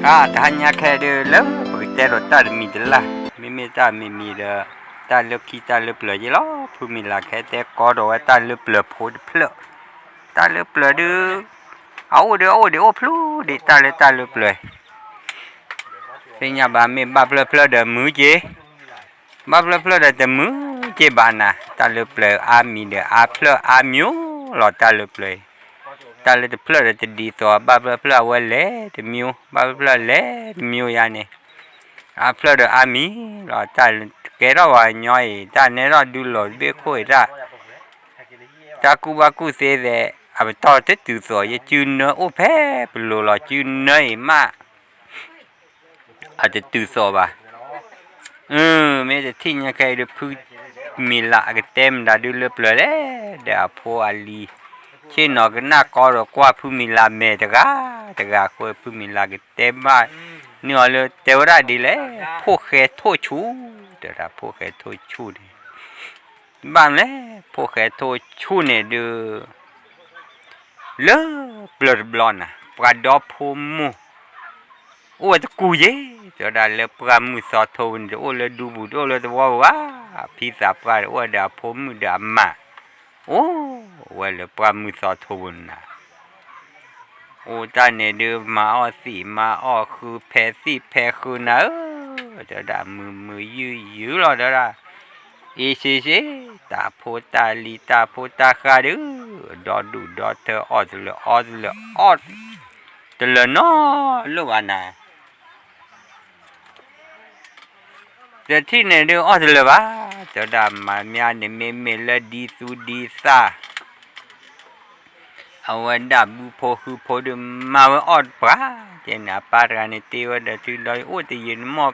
အတဟါညါခဲဒုးလၢပကတဲဒီးတၢ်တမံၤတလၢ်, မ့မ့ၢ်တၢ်မံၤမံၤဒီး တၢ်လၢခံတၢ်လၢပျၢၤယ့လီၤ. ဖုမံၤလၢ်ခဲတဲကီဒီးဝဲတၢ်လၢပျၢၤဖိတဖျၢၣ်, တၢ်လၢပျၢၤဒုး အအိၣ်ဒီးအအိၣ်ဒံးအိၣ်ဖျိဒံးတၢ်လၢတၢ်လၢပျၢၤ သ့ၣ်ညါဘၣ် မ့ၢ်ဘၣ်ဖျၢၣ်ဖျၢၣ်ဒီးမုာ်က့ၤ, ဘၣ်ဖျၢၣ်ဖျၢၣ်ဒီးတမုာ်က့ၤဘၣ်နၤ, တၢ်လၢပျၢၤအါမံၤဒီးအါဖျၢၣ်အါမံၤလီၤ တၢ်လၢပျၢၤ, တၢ်လၢတဖျၢၣ်ဒီးတဒ်သိး ဘၣ်ဖျၢၣ်ဖျၢၣ်အဝဲလဲၤတမံၤ, ဘၣ်ဖျၢၣ်ဖျၢၣ်လဲၤတမံၤယါန့ၣ်, အါဖျၢၣ်ဒီးအါမံၤလီၤ တၢ်ကဲထီၣ်ပှၤကညီအံၤ တၢ်နဲထီၣ်ဒုးလီၤတဘ့ၣ်ခိၣ်အံၤတၢ် တၢ်ကူၣ်ဘၣ်ကူၣ်သ့သဲး အပတီၢ်တတုၤသိး ယစုနၢအိၣ်ဖဲပလိၤလီၤ စုနၢအံၤမး အတတုၤသိးဘၣ်. မ့ၢ်တထံၣ်ညါခဲအံၤဒုး ဖုမံၤလၢ်အကတဲမတၤဒုးလၢပျၢၤလဲၣ်, ဒီးအဖိအလံၤ ဆ့ၣ်နီၤကနၣ်ကီဒီးကွၢ်ဖုမံၤလၢ်မဲာ်တဂၤ, တဂၤအဃိ ဖုမံၤလၢ်ကတဲဘၣ်န့ၢ်အီၤလၢတဲဝဲဒၣ်ဒ်လဲၣ်, ဖိၣ်ဃဲထိၣ်ဆူၣ်, တဲဝဲဒၣ်ဖိၣ်ဃဲထိၣ်ဆူၣ်န့ၣ် ဘၣ်မလဲၣ်, ဖိၣ်ဃဲထိၣ်ဆူၣ်န့ၣ်ဒုး လၢပျၢၤတဘျီနၤ ပှၤဒီဖိမုၣ် အိၣ်ဝဲတကူၣ်ယ့ၣ်, တဲဝဲဒၣ်လၢပှၢ်မုၢ်သီထိပူၤန့ၣ် တအိၣ်လၢဒူပူၤ တအိၣ်လၢသဝီပူၤဘၣ်, ဖံသးပှၢ်န့ၣ် အိၣ်ဝဲဒီးအဖိမုၣ်ဒီးအမါ, အိၣ်ဝဲလၢပှၢ်မုၢ်သီထိပူၤနၤ အိၣ်တၢ်န့ၣ်ဒုး မၤအီၣ်သံးမၤအီၣ်ဃုာ် ဖဲးသံးဖဲးဃုာ်နၤဧၢ, တဲဝဲဒၣ်မုာ်မုာ်ယုၢ်ယုၢ်လီၤ တဲဝဲဒၣ်, အ့ၣ်စ့စ့, တၢ်ဖိတၢ်လံၤတၢ်ဖိတၢ်ဃၢ်ဒုး ဒီဒူၣ်ဒီထၢ အီၣ်တလၢာ်အီတလၢာ် အီၣ်တလၢာ်နီတလၢာ်ဘၣ်နၤ တထံၣ်န့ၣ်ဒုးအီၣ်တလၢာ်ဘၣ်, တဲဝဲဒၣ်မၤမၠါန့ၣ် မ့မ့ၢ်လၢဒ်သူဒ်သၣ် အဝဲဒၣ်ဘုဖိဃုဖိဒုး မၤဝဲအီၣ်ပှၤကဲန့ၣ် အပၢ်တဂၤန့ၣ် တ့ဝဲဒီးထုဒီးအိၣ်တယံာ်တမီၢ်,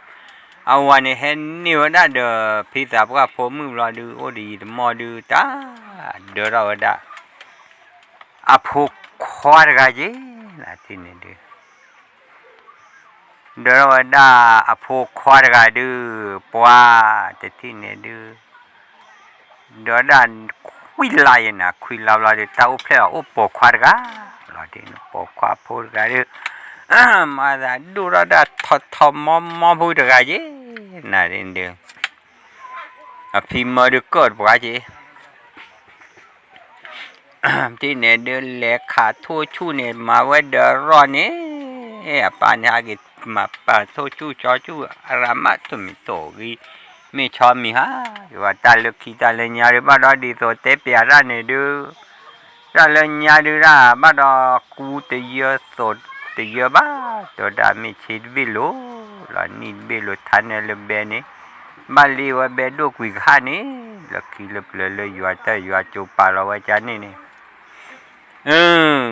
အဝၤန့ၣ်ဟဲန့ၢ်ဝဲဒၣ်ဒီး ဖံသးပှၢ်ဖိမုၣ်ဘျီဒုး အိၣ်တယံာ်တမီၢ်ဒုး တၢ်ဒၢထီၣ်ဝဲဒၣ် အဖိခွါတဂၤက့ၤ, နထံၣ်န့ၣ်ဒုး ဒၢထီၣ်ဝဲဒၣ်အဖိခွါတဂၤဒုး ပှၤတထံၣ်န့ၣ်ဒုး ဒီးဒၣ်ခွံလါယဲၢ်နၤ ခွံလါဘျီဒုး တၢ်အိၣ်ဖျဲၣ်အီၤအိၣ်ပိာ်ခွါတဂၤ, လီၤတံၢ်ပိာ်ခွါဖိတဂၤဒုး မၤသးဒိၣ်ထီၣ်တၢ်ထီထီမီမီဖိတဂၤက့ၤ, နဒုး အဖံမၢဒုးကၢၣ်တပှၤက့ၤ တထံၣ်န့ၣ်ဒုး လဲၤခးထိၣ်ဆူၣ်န့ၣ် မၤဝဲဒီးရီၣ်န့ၣ်, အပၢ်န့ၣ်ဟဲက့ၤမၤပာ်ထိၣ်ဆူၣ်ဆီဆူၣ် အရၤမးတမံၤတိၢ်ဂံၤ မ့ၢ်ဆီမံၤဟါ, ယဝဲတၢ်လၢခံတၢ်လၢညါဒုး ဘၣ်ဒီးဒ်သိးတဲပျးတၢ်န့ၣ်ဒုး တၢ်လၢညါဒုးဒၣ် ဘၣ်ဒီးကူတယၢသိးတယၢဘၣ်, တဲဝဲဒၣ်မ့ၢ်ဆ့တဘ့ၣ်လိၤ လီၤနံၣ်တဘ့ၣ်လိၤ ထါနဲလၢဘဲန့ၣ် ဘၣ်လံဝဲဘဲဒိၣ်ကွံာ်ကဟၣ်န့ၣ် လၢခံလၢပျၢၤလၢယွၤတၢ်ယွၤကၠိပာ်လီၤဝဲကန့ၣ်န့ၣ်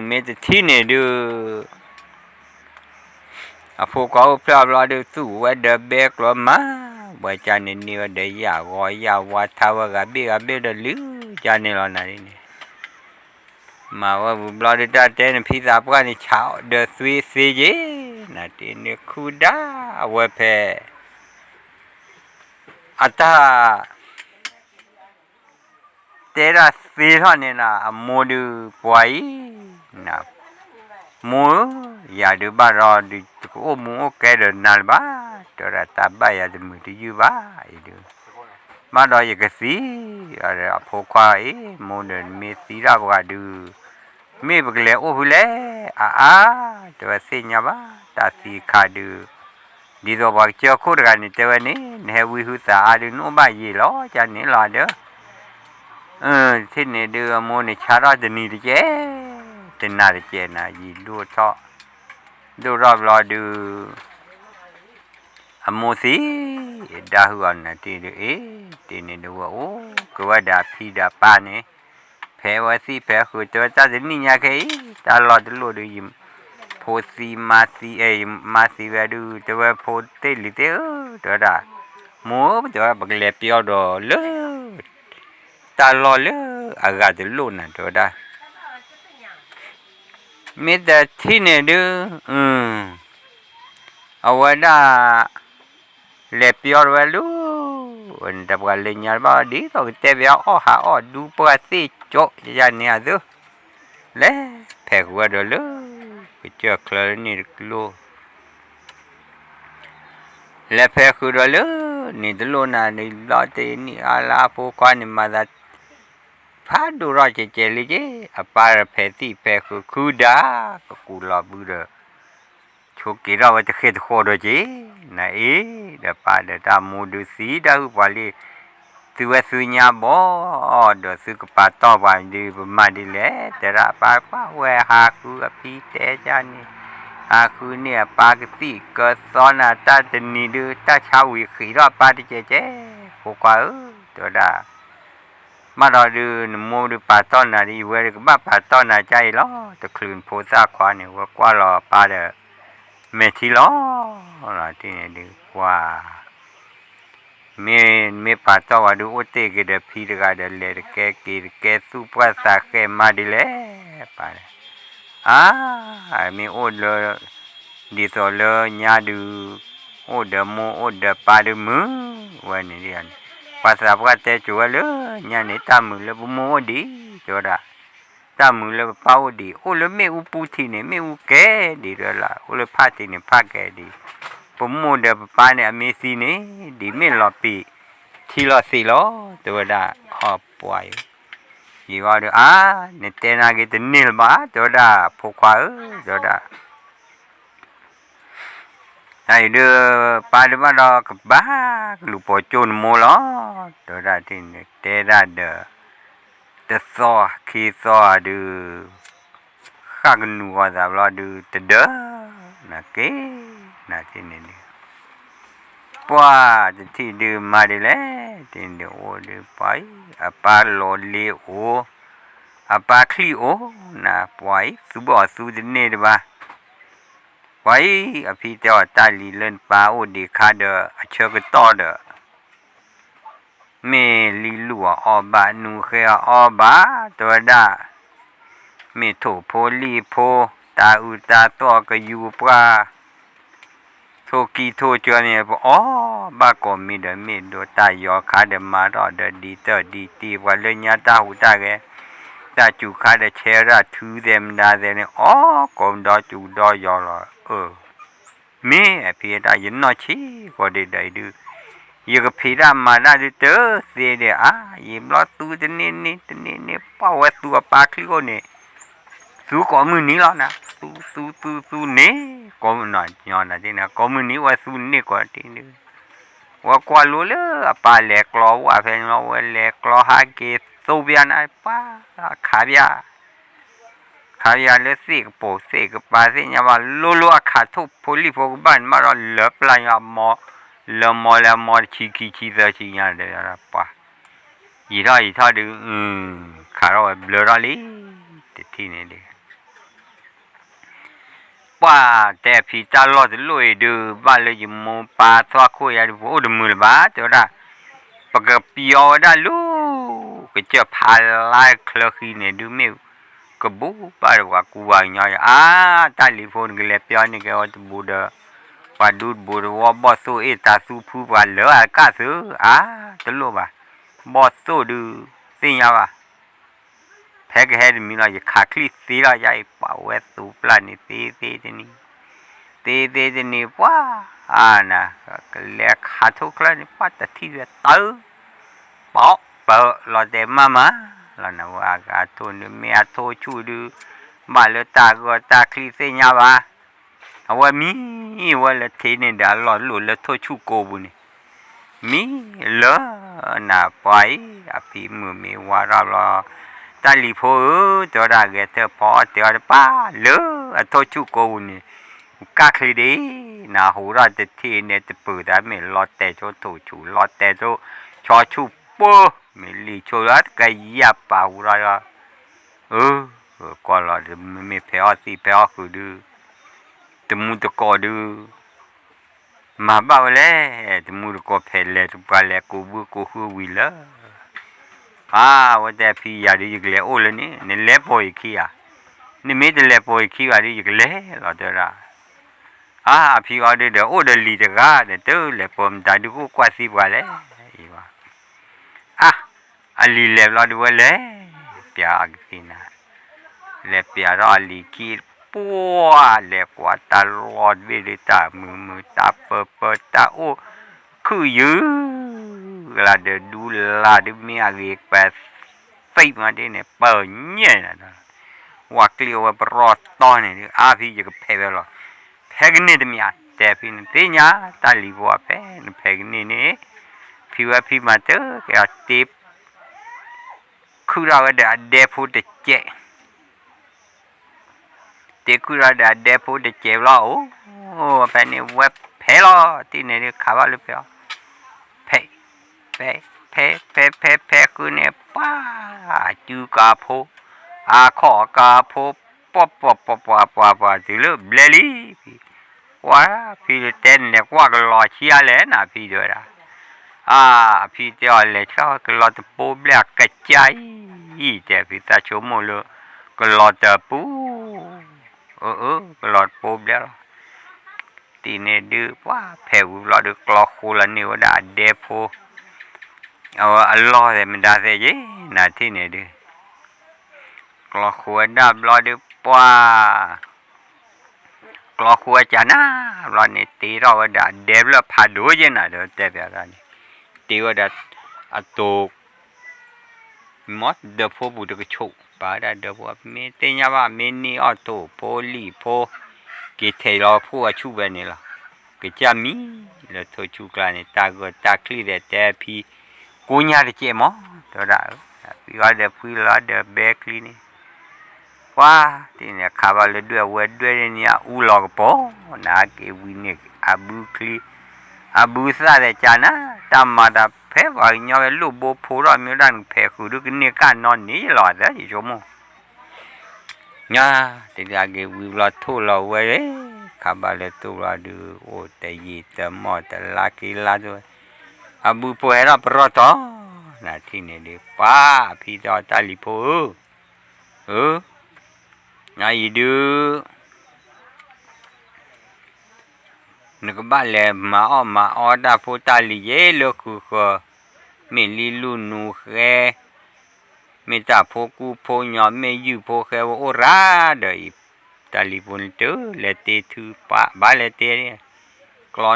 မ့ၢ်တထံၣ်န့ၣ်ဒုး အဖိခွါအိၣ်ဖျဲၣ်ဘျီဒုး သူၣ်ဝဲဒီးဘဲကျိၤမး, ဝဲကန့ၣ်န့ၢ်ဝဲဒီးယၣ်ဂီၤယၣ်ဝါထါဝဲဂၤဘ့ၣ်ဂၤဘ့ၣ်ဒီးလုၢ်ကန့ၣ်လီၤနၤန့ၣ်, မၤဝဲပူၤဘျီဒုး တၢ်တဲန့ၣ် ဖံသးပှၢ်န့ၣ် ဆးဒီးသွ့သ့က့ၤ, နၤတ့န့ၣ်ခူဒၣ်ဝဲဖဲ အတၢ် တဲဒၣ်သ့ထီၣ်န့ၣ်နၤ အမိၢ်ဒုးပှၤအံၤ, မိၢ်ဧၢ, ယၤဒုးဘၣ်ဒီး ဒုးတကအိၣ်မူအိၣ်ကဲဒီးနၤလၢၤဘၣ်, တဲဝဲဒၣ်တၢ်ဘၣ်ယၤတမုာ်တယုၢ်ဘၣ်အံၤဒုး, ဘၣ်ဒီးယကသံ, အဖိခွါအံၤ မိၢ်ဒီးနမ့ၢ်သံဒၣ်ပှၤဒုး မ့ၢ်ပကလဲၤအိၣ်ဖုလဲၣ်, အါအါ, တဲဝဲသ့ၣ်ညါဘၣ် တၢ်သံအခါဒုး ဒ်သိးပှၤကစၢၢ်ခိၣ်တဂၤန့ၣ်တဲဝဲန့ၣ် နဟဲဝံဟုသးအါဒုး နအိၣ်ဘၣ်ယံာ်လီၤ ကန့ၣ်လီၤဒီး, တထံၣ်န့ၣ်ဒုး အမိၢ်န့ၣ်ဆါထီၣ်တနံၤတကဲး, တနၤတကဲးနၤ ယံာ်ဒိၣ်ထီၣ်, ဒိၣ်ထီၣ်ဘျီဒုး အမိၢ်သံ, ဒၣ်ဟုၣ်အီၤနၤတ့ၢ်ဒုး အ့, တ့ၢ်န့ၣ်ဒုးဝဲအိၣ်က့ၤဝဲဒီးအဖံဒီးအပၢ်န့ၣ်, ဖဲဝဲသံဖဲဃုာ်တဲဝဲတၢ်တနံၣ်ညါခဲအံၤ တၢ်လီၢ်တလိၣ်ဒုး ယဖိသံမါသံ, မါသံဝဲဒုး တဲဝဲဖိသ့ၣ်လံၤသ့ၣ်ဧၢ, တဲဝဲဒၣ်, မိၢ်ဧၢ, တဲဝဲဒၣ် ပကလဲၤပျီဒီးလၢ တၢ်လီၢ်လၢအဂၤတလိၣ်နၤ တဲဝဲဒၣ် မ့ၢ်တထံၣ်န့ၣ်ဒုး, အဝဲဒၣ် လဲၤပျီတဝဲလၢ ဝဲန့ၣ်တပှၤလၢညါတဘၣ် ဒ်သိးကတဲဘၣ်အီၣ်ဟးအီၣ်ဒူပှၢ်သ့ၣ်ကၠိယန့ၣ်အသိး, လဲၤဖဲးဃုာ်ဝဲဒီးလၢ ကစၢၢ်ချၢန့ၣ်တကျိ လဲၤဖဲးဃုာ်ဒီးလၢန့ၣ်တလိၣ်နၤန့ၣ် ဘျီတနံၣ်အါလၢအဖိခွါန့ၣ်မၤသး ဖးဒိၣ်ထီၣ်ကဲးကဲးလံက့ၤ, အပၢ်ဒီးဖဲးသံၣ်ဖဲးဃုာ်ခုဒၣ် ကကူးလီၤဘုဒီး ဆိးက့ၤထီၣ်ဝဲတဃ့ၢ်တဃီၣ်ဒီးက့ၤ, နအ့ၣ်ဒီးပၢ်ဒီးတၢ်မိၢ်ဒုးသံတၢ်ဟုၣ်ပှၤလံ, သုဝဲသုညါဘီၣ်, ဒီးသုကပာ်တီၢ်ပှၤဒုး ပမၤဒ်လဲၣ်, တဲဒၣ်ပၢ်ကွၢ်ဝဲဟးဃုအဖံတဲကၢ်န့ၣ်, ဟးဃုန့ၢ်အပၢ်ကသံၣ်ကသီနၤတၢ်တနံၤဒုး တၢ်ဆါဝံၤဃံးထီၣ်အပၢ်တကဲးကဲး, ဖိခွါဧၢ, တဲဝဲဒၣ် ဘၣ်ဒီးဒုး နမိၢ်ဒုးပာ်တီၢ်နၤဒ်အံၤ ဝဲဒုးကဘၣ်ပာ်တီၢ်နၤကါအံၤလီၤ, တချုးနဖိသၣ်ခွါန့ၣ် ဝဲကွၢ်လီၤပၢ်ဒီး မဲာ်ထံလီၤ, လီၤတံၢ်န့ၣ်ဒုး ပှၤ မ့ၢ် မ့ၢ်ပာ်တီၢ်ဝဲဒုး အိၣ်တ့ၢ်က့ၤဒီးဖံတဂၤဒီး လဲၤတကဲက့ၤတကဲ သူၣ်ပှၢ်သးဃဲးမၤဒ်လဲၣ်, ပၢ်ဒီး အါ မ့ၢ်အိၣ်လၢ ဒ်သိးလၢညါဒုး အိၣ်ဒီးမိၢ်အိၣ်ဒီးပၢ်ဒုးမုာ်ဝဲန့ၣ်ဒ်န့ၣ်, ပှၤသးပှၢ်တဲစိၤဝဲလၢညါန့ၣ် တၢ်မုာ်လၢပမိၢ်အိၣ်ဒံး တဲဝဲဒၣ်, တၢ်မုာ်လၢပပၢ်အိၣ်ဒံး အိၣ်လၢမ့ၣ်အူပူထံးန့ၣ် မ့ၣ်အူကဲဒံး တဲဝဲဒၣ်, အိၣ်လၢဖးထံးန့ၣ် ဖးကဲဒံး, ပမိၢ်ဒီးပပၢ်န့ၣ် အမ့ၢ်သံန့ၣ် ဒ်မ့ၢ်လီၤပံာ်ထံလီၤသံးလီၤ တဲဝဲဒၣ်, အီၣ်ပှၤအံၤ ယံၤဘၣ်ဒီး အါ နတဲနာ်က့ၤတန့ၢ်လၢၤဘၣ် တဲဝဲဒၣ်, ဖိခွါဧၢ တဲဝဲဒၣ်, တၢ်အံၤဒုး ပၢ်ဒုးဘၣ်ဒီးကဘၣ်ကလူၤပိာ်ကၠိနမိၢ်လီၤ, တဲဝဲဒၣ်တ့ၢ်န့ၣ် တဲဒၣ်ဒီး တသီခံသီဒုး ဃၣ်ကနူၤဂီၤသးဘျီဒုး တဒၢ နက့ၤ နတ့ၢ်န့ၣ်ဒုး ပှၢ်တထံၣ်ဒုးမၤဒ်လဲၣ်, တ့ၢ်န့ၣ်ဒုး အိၣ်ဒုးပှၤအံၤ အပၢ်လီၤလ့ၤအိၣ်, အပၢ်ချံၣ်အိၣ်, နပှၤအံၤ သူဘၣ်အီၤသူတန့ၢ်တဘၣ်, ပှၤအံၤ အဖံတဲအီၤတၢ်လံၤလၢနပၢ်အိၣ်ဒံးခါဒီး အဆၢကတီၢ်ဒီး မ့ၢ်လံလူၢ်အီၤအီဘၣ် နူၤဃဲအီၤအီဘၣ် တဲဝဲဒၣ်, မ့ၢ်ထိၣ်ဖိလံၣ်ဖိ တၢ်အုၣ်တၢ်သီၣ်ကယူၤပှၢ် ထိၣ်ကံၢ်ထိၣ်ကၠီမ့ၢ်ပအီၣ်ဘၣ်ကိးမံၤဒီး မ့ၢ်ဒိးတၢ်ယီၤခါဒီးမၤထီၣ်ဒီးဒံးတၢ်ဒံးတံၢ် ပှၤလၢညါတၢ်ဟူးတၢ်ဂဲၤ တၢ်စူၤခါဒီးဆဲးဒၣ်ထုသဲးမဒါသဲးန့ၣ် အီၣ်ကိးဒီးစူၤဒီးယီၤလီၤ. အၢ မ့ၢ်အဖံအတၢ်ယနီၢ်ဆံးကီးဒံးဒီးအံၤဒုး ယကဖံးတၢ်မၤတၢ်ဒုးတသ့ဒီး အါ ယံာ်ဘျီသူတန့ၢ်န့ၢ် တန့ၢ်န့ၢ် ပှၢ်ဝဲသူအပၢ်ချံၣ်အိၣ်န့ၣ် သူကိးမုၢ်နံၤလီၤနၤ သူသူသူသူန့ၣ် ကိးမုၢ်နံၤ ကိးမုၢ်နံၤဝဲသူန့ၢ်ကိးဒံးဒုး ဝဲကွၢ်လိလၢအပၢ်လဲၤကျီဝဲဖဲန့ၣ်လီၤ ဝဲလဲၤကျီဟးက့ၤသိပျါနၤ ပှၢ်ခးပျါ ခးပျါလၢသ့ၣ်ကပိာ်သ့ၣ်ကပၤသ့ၣ်ညါဘၣ် လိၤလိၤအခးထိၣ်ဖိလံၣ်ဖိကဘၣ်န့ၣ်မးဒီး လၢပျၢ်ညီ လၢမီလၢအမီတဆံခံဆံသၢဆံညါဒီး ပှၤ ယံာ်ထီၣ်ယံာ်ထီၣ်ဒုး ခးထီၣ်ဝဲဘျၢထီၣ်လံ တထံၣ်န့ၣ်ဒုး ပှၤတဲဖံတၢ်လီၢ်တလိၣ်အံၤဒုး ဘၣ်လၢယမိၢ်ပၢ်သွၣ်ခိၣ်ယၤဒုး ပအိၣ်တမုာ်လၢၤဘၣ် တဲဝဲဒၣ်, ပကပျီဝဲဒၣ်လူၤ ကစၢၢ်ဖးလါချၢဃံန့ၣ်ဒုး မ့ၢ်ကဘူးဘၣ်ဒီးပှၤကူပှၤကညီယၤ အါ တၢ်လံၤဖိန့ၣ် ကလဲၤပျီန့ၢ်က့ၤဝဲတဘူးဒီး ပှၤဒူတဘူးတဝီဘီၣ်သိၣ်အ့ၣ်တၢ်သူဖုပှၤလၢအကၢ်သု အါ တလိၣ်ဘၣ်, ဘီၣ်သိၣ်ဒုး သ့ၣ်ညါဘၣ် ဖဲကဟဲတမံၤလီၤ ယခးချံၣ်သ့လီၤ ယအံၤပာ်ဝဲသူပျၢ်န့ၣ် သ့သ့တနံၤ, သ့သ့တနံၤ ပှၤ အါနၤ ကလဲၤခးထိၣ်ချၢန့ၣ် ပှၤတထံၣ်ဝဲတၢ်, ပီးပၢၢ် လီၤတဲာ်မးမး လီၤနၤဝဲအဂၤထိၣ်န့ၣ် မ့ၢ်အထိၣ်ဆူၣ်ဒုး ဘၣ်လၢတၢ်ဂီၤတၢ်ချံသ့ၣ်ညါဘၣ် အဝဲမံဝဲလၢထံန့ၣ်ဒီး အလီၢ်လိၣ်လၢထိၣ်ဆူၣ်ကိးပူၤန့ၣ် မံလၢနၤပှၤအံၤ အဖံမုၢ်မ့ၢ်ဝါထီၣ်ဘျီ တၢ်လံၤဖိဧၢ တဲဝဲဒၣ် ဂဲၤထၢၣ်ဖီအီၣ်တဲဝဲဒၣ်ပၢ်လၢအထိၣ်ဆူၣ်ကိးပူၤန့ၣ် ကၢ်ချံဒ် နဟူးထီၣ်တထံၣ်န့ၣ် တပၢၤသးမ့ၢ်လီၤတဲာ်ဆိထိၣ်ဆူၣ် လီၤတဲာ်ဆိဆီဆူၣ်ပၢ မ့ၢ်လံာ်ဆိဒီးတကယၤပာ်ဟူးထီၣ်ဒီး အၢ ကွၢ်လီၤ မ့မ့ၢ်ဖဲးအီၣ်သံၣ်ဖဲးအီၣ်ဃုာ်ဒုး တမူတကိးဒုး မၤဘၣ်ဝဲလဲၣ်, တမူတကိးဖဲးလဲၤတပှၤလဲၤကိးဘုကိးဃုဝံၤလၢ အါ အဝဲတဲဖံယၤဒုး ယကလဲၤအိၣ်လၢန့ၣ် နလဲၤပိာ်ယခံဧါ, နမ့ၢ်တလဲၤပိာ်ယခံဘၣ်ဒုး ယကလဲၤလီၤတဲဝဲဒၣ်, အါ အဖံအီၤဒုးဒီး အိၣ်ဒီးလံာ်တဂၤဒီး တလဲၤပိာ်မတၤဒုး ကအိၣ်ကွၢ်သံပှၤလဲၣ်, အါ အလံာ်လဲၤဘျီဒုးဝဲလဲၤ ပျးအကသံၣ်နၤ, လဲၤပျးထီၣ်အလံာ်ခံ ပှၢ်လဲၤကွၢ်တၢ်လီၢ်တဘ့ၣ်ဒီး တၢ်မုာ်မုာ်တၢ်ပၢၤပၢၤ တၢ်အိၣ်ခုၣ်ယုၢ် လၢဒုးဒူလၢ်ဒုးမ့ၢ်အဂ့ၤပသံမးဒ်န့ၣ် ပၢၤညဲၣ်န့ၣ်ဒီး ဝဲကျ့အိၣ်ဝဲပရီၣ်တီန့ၣ်ဒုး အါဖံယကဖဲးဝဲလီၤ. ဖဲကန့ၢ်တမံၤ တဲဖံန့ၣ် သ့ၣ်ညါ တၢ်လံၤဖိအဖဲနဖဲကန့ၢ်န့ၣ် ဖံဝဲဖံမၤတၢ်ကဲအီၤတ့ ခုၣ်ထီၣ်ဝဲဒီးအဒဲဖိတစဲး တ့ခုၣ်ထီၣ်ဒီးအဒဲဖိတစဲးဘျီ အိၣ်ဖဲန့ၣ်ဝဲဖဲးလီၤ တ့န့ၣ်ဒုးခးဘၣ်လၢဖဲးအီၤ ဖဲး ဖဲး ဖဲး ဖဲး ဖဲး ဖဲးဃုန့ၣ် ပှၤ စုကၤဖိ အခီၣ်ကၤဖိ ပှၤ ပှၤ ပှၤ ပှၤ ပှၤ ပှၤ တုၤလၢဘျဲလံ ဖံ ကွၢ် ဖံတဲနလဲၤကွၢ်ကလီၤဆံးအါလဲၣ်နၤ ဖံတဲဝဲဒၣ် အါ ဖံတဲအီၤလဲၤဆှၢကလီၤတပိဘျဲၣ်အကစၢ်အံၤ တဲဖံသးဆိကမိၣ်လၢ ကလီၤတပူ အၢ အၢ ကလီၤတပိဘျဲၣ်လီၤ တ့န့ၣ်ဒုး ပှၤဖဲးဝံၤဘျီဒုး ကျီဃိလီၤန့ၢ်ဝဲဒၣ်အဒဲဖိ အလီၢ်သဲးမတၤသဲးယ့ၣ် နၤထံၣ်န့ၣ်ဒုး ကျီဃိဝဲဒၣ်ဘျီဒုး ပှၤ ကျီဃိဝဲကနၣ် ဘျီန့ၣ် တ့ထီၣ်ဝဲဒၣ်အဒဲဖျၢၣ်ဖးဒိၣ်ယ့ၣ်နၤဒီး တဲပျးတၢ်န့ၣ် တ့ဝဲဒၣ်အတိၤ မ့ၢ်ဒၢးဖိပူၤတကဆိး ပာ်ဝဲဒၣ်ဒၢးဖိ မ့ၢ်သ့ၣ်ညါဘၣ် မ့ၢ်န့ၢ်အီၣ်ထိၣ်ဖိလံၣ်ဖိ က့ၤထဲးလီၤဖှိၣ်အဆူၣ်ဝဲန့ၣ်လီၤ. ကစၢ်မံလၢထိၣ်ဆူၣ်ကျါန့ၣ် တၢ်ဂၢၢ်တၢ်ချံၣ်သဲးတဲဖံ ကိညါတကဲးမး တဲဝဲဒၣ် ဖံအီၤဒီးဖှံလီၤဒီးဘဲချံန့ၣ် ပှၤ တ့န့ၣ်ခးဘၣ်လၢဒွဲၣ်ဝဲဒွဲၣ်န့ၣ် အအူလီၤကပီၤ နက့ၤဝံၤန့ၣ် အဘုချံ အဘုသၣ်သဲးကနၣ် တၢ်မၤတၢ်ဖဲပှၤကညီဝဲလိၣ်ဘိဖိထီၣ်မ့ၢ်ဝဲဒၣ်နဖဲးဃုာ်ဒုးကန့ၢ်ကၣ်နီၢ်န့ၣ်လီၤ သဲယဆိကမိၣ် ညါ တ့ဒၣ်က့ၤဝံၤဘျီထိၣ်လီၤဝဲ ခးဘၣ်လၢထိၣ်ဘျီဒုး အိၣ်တယံာ်တမီၢ်တလါက့လါဒိၣ်ဝဲ အဘုဖိဟဲထီၣ်ပရီၣ်တီ နထံၣ်န့ၣ်ဒုး ပှၤဖံတဲအီၤတၢ်လံၤဖိဧၢ ဧၢ နအံၤဒုး နကဘၣ်လဲၤမၤအီၣ်မၤအီတၢ်ဖိတၢ်လံၤယဲလၢဃုာ်ဃၢၤ, မ့ၢ်လံလူနူဃဲ, မ့ၢ်တၢ်ဖိကူဖိညီ, မ့ၢ်ယုၢ်ဖိဃဲဝဲအိၣ်ရၤဒီးအံၤ, တၢ်လံၤဖိန့ၣ်တုၤလဲၤတ့ထုပာ်ဘၣ်လဲၤတ့, ကျီ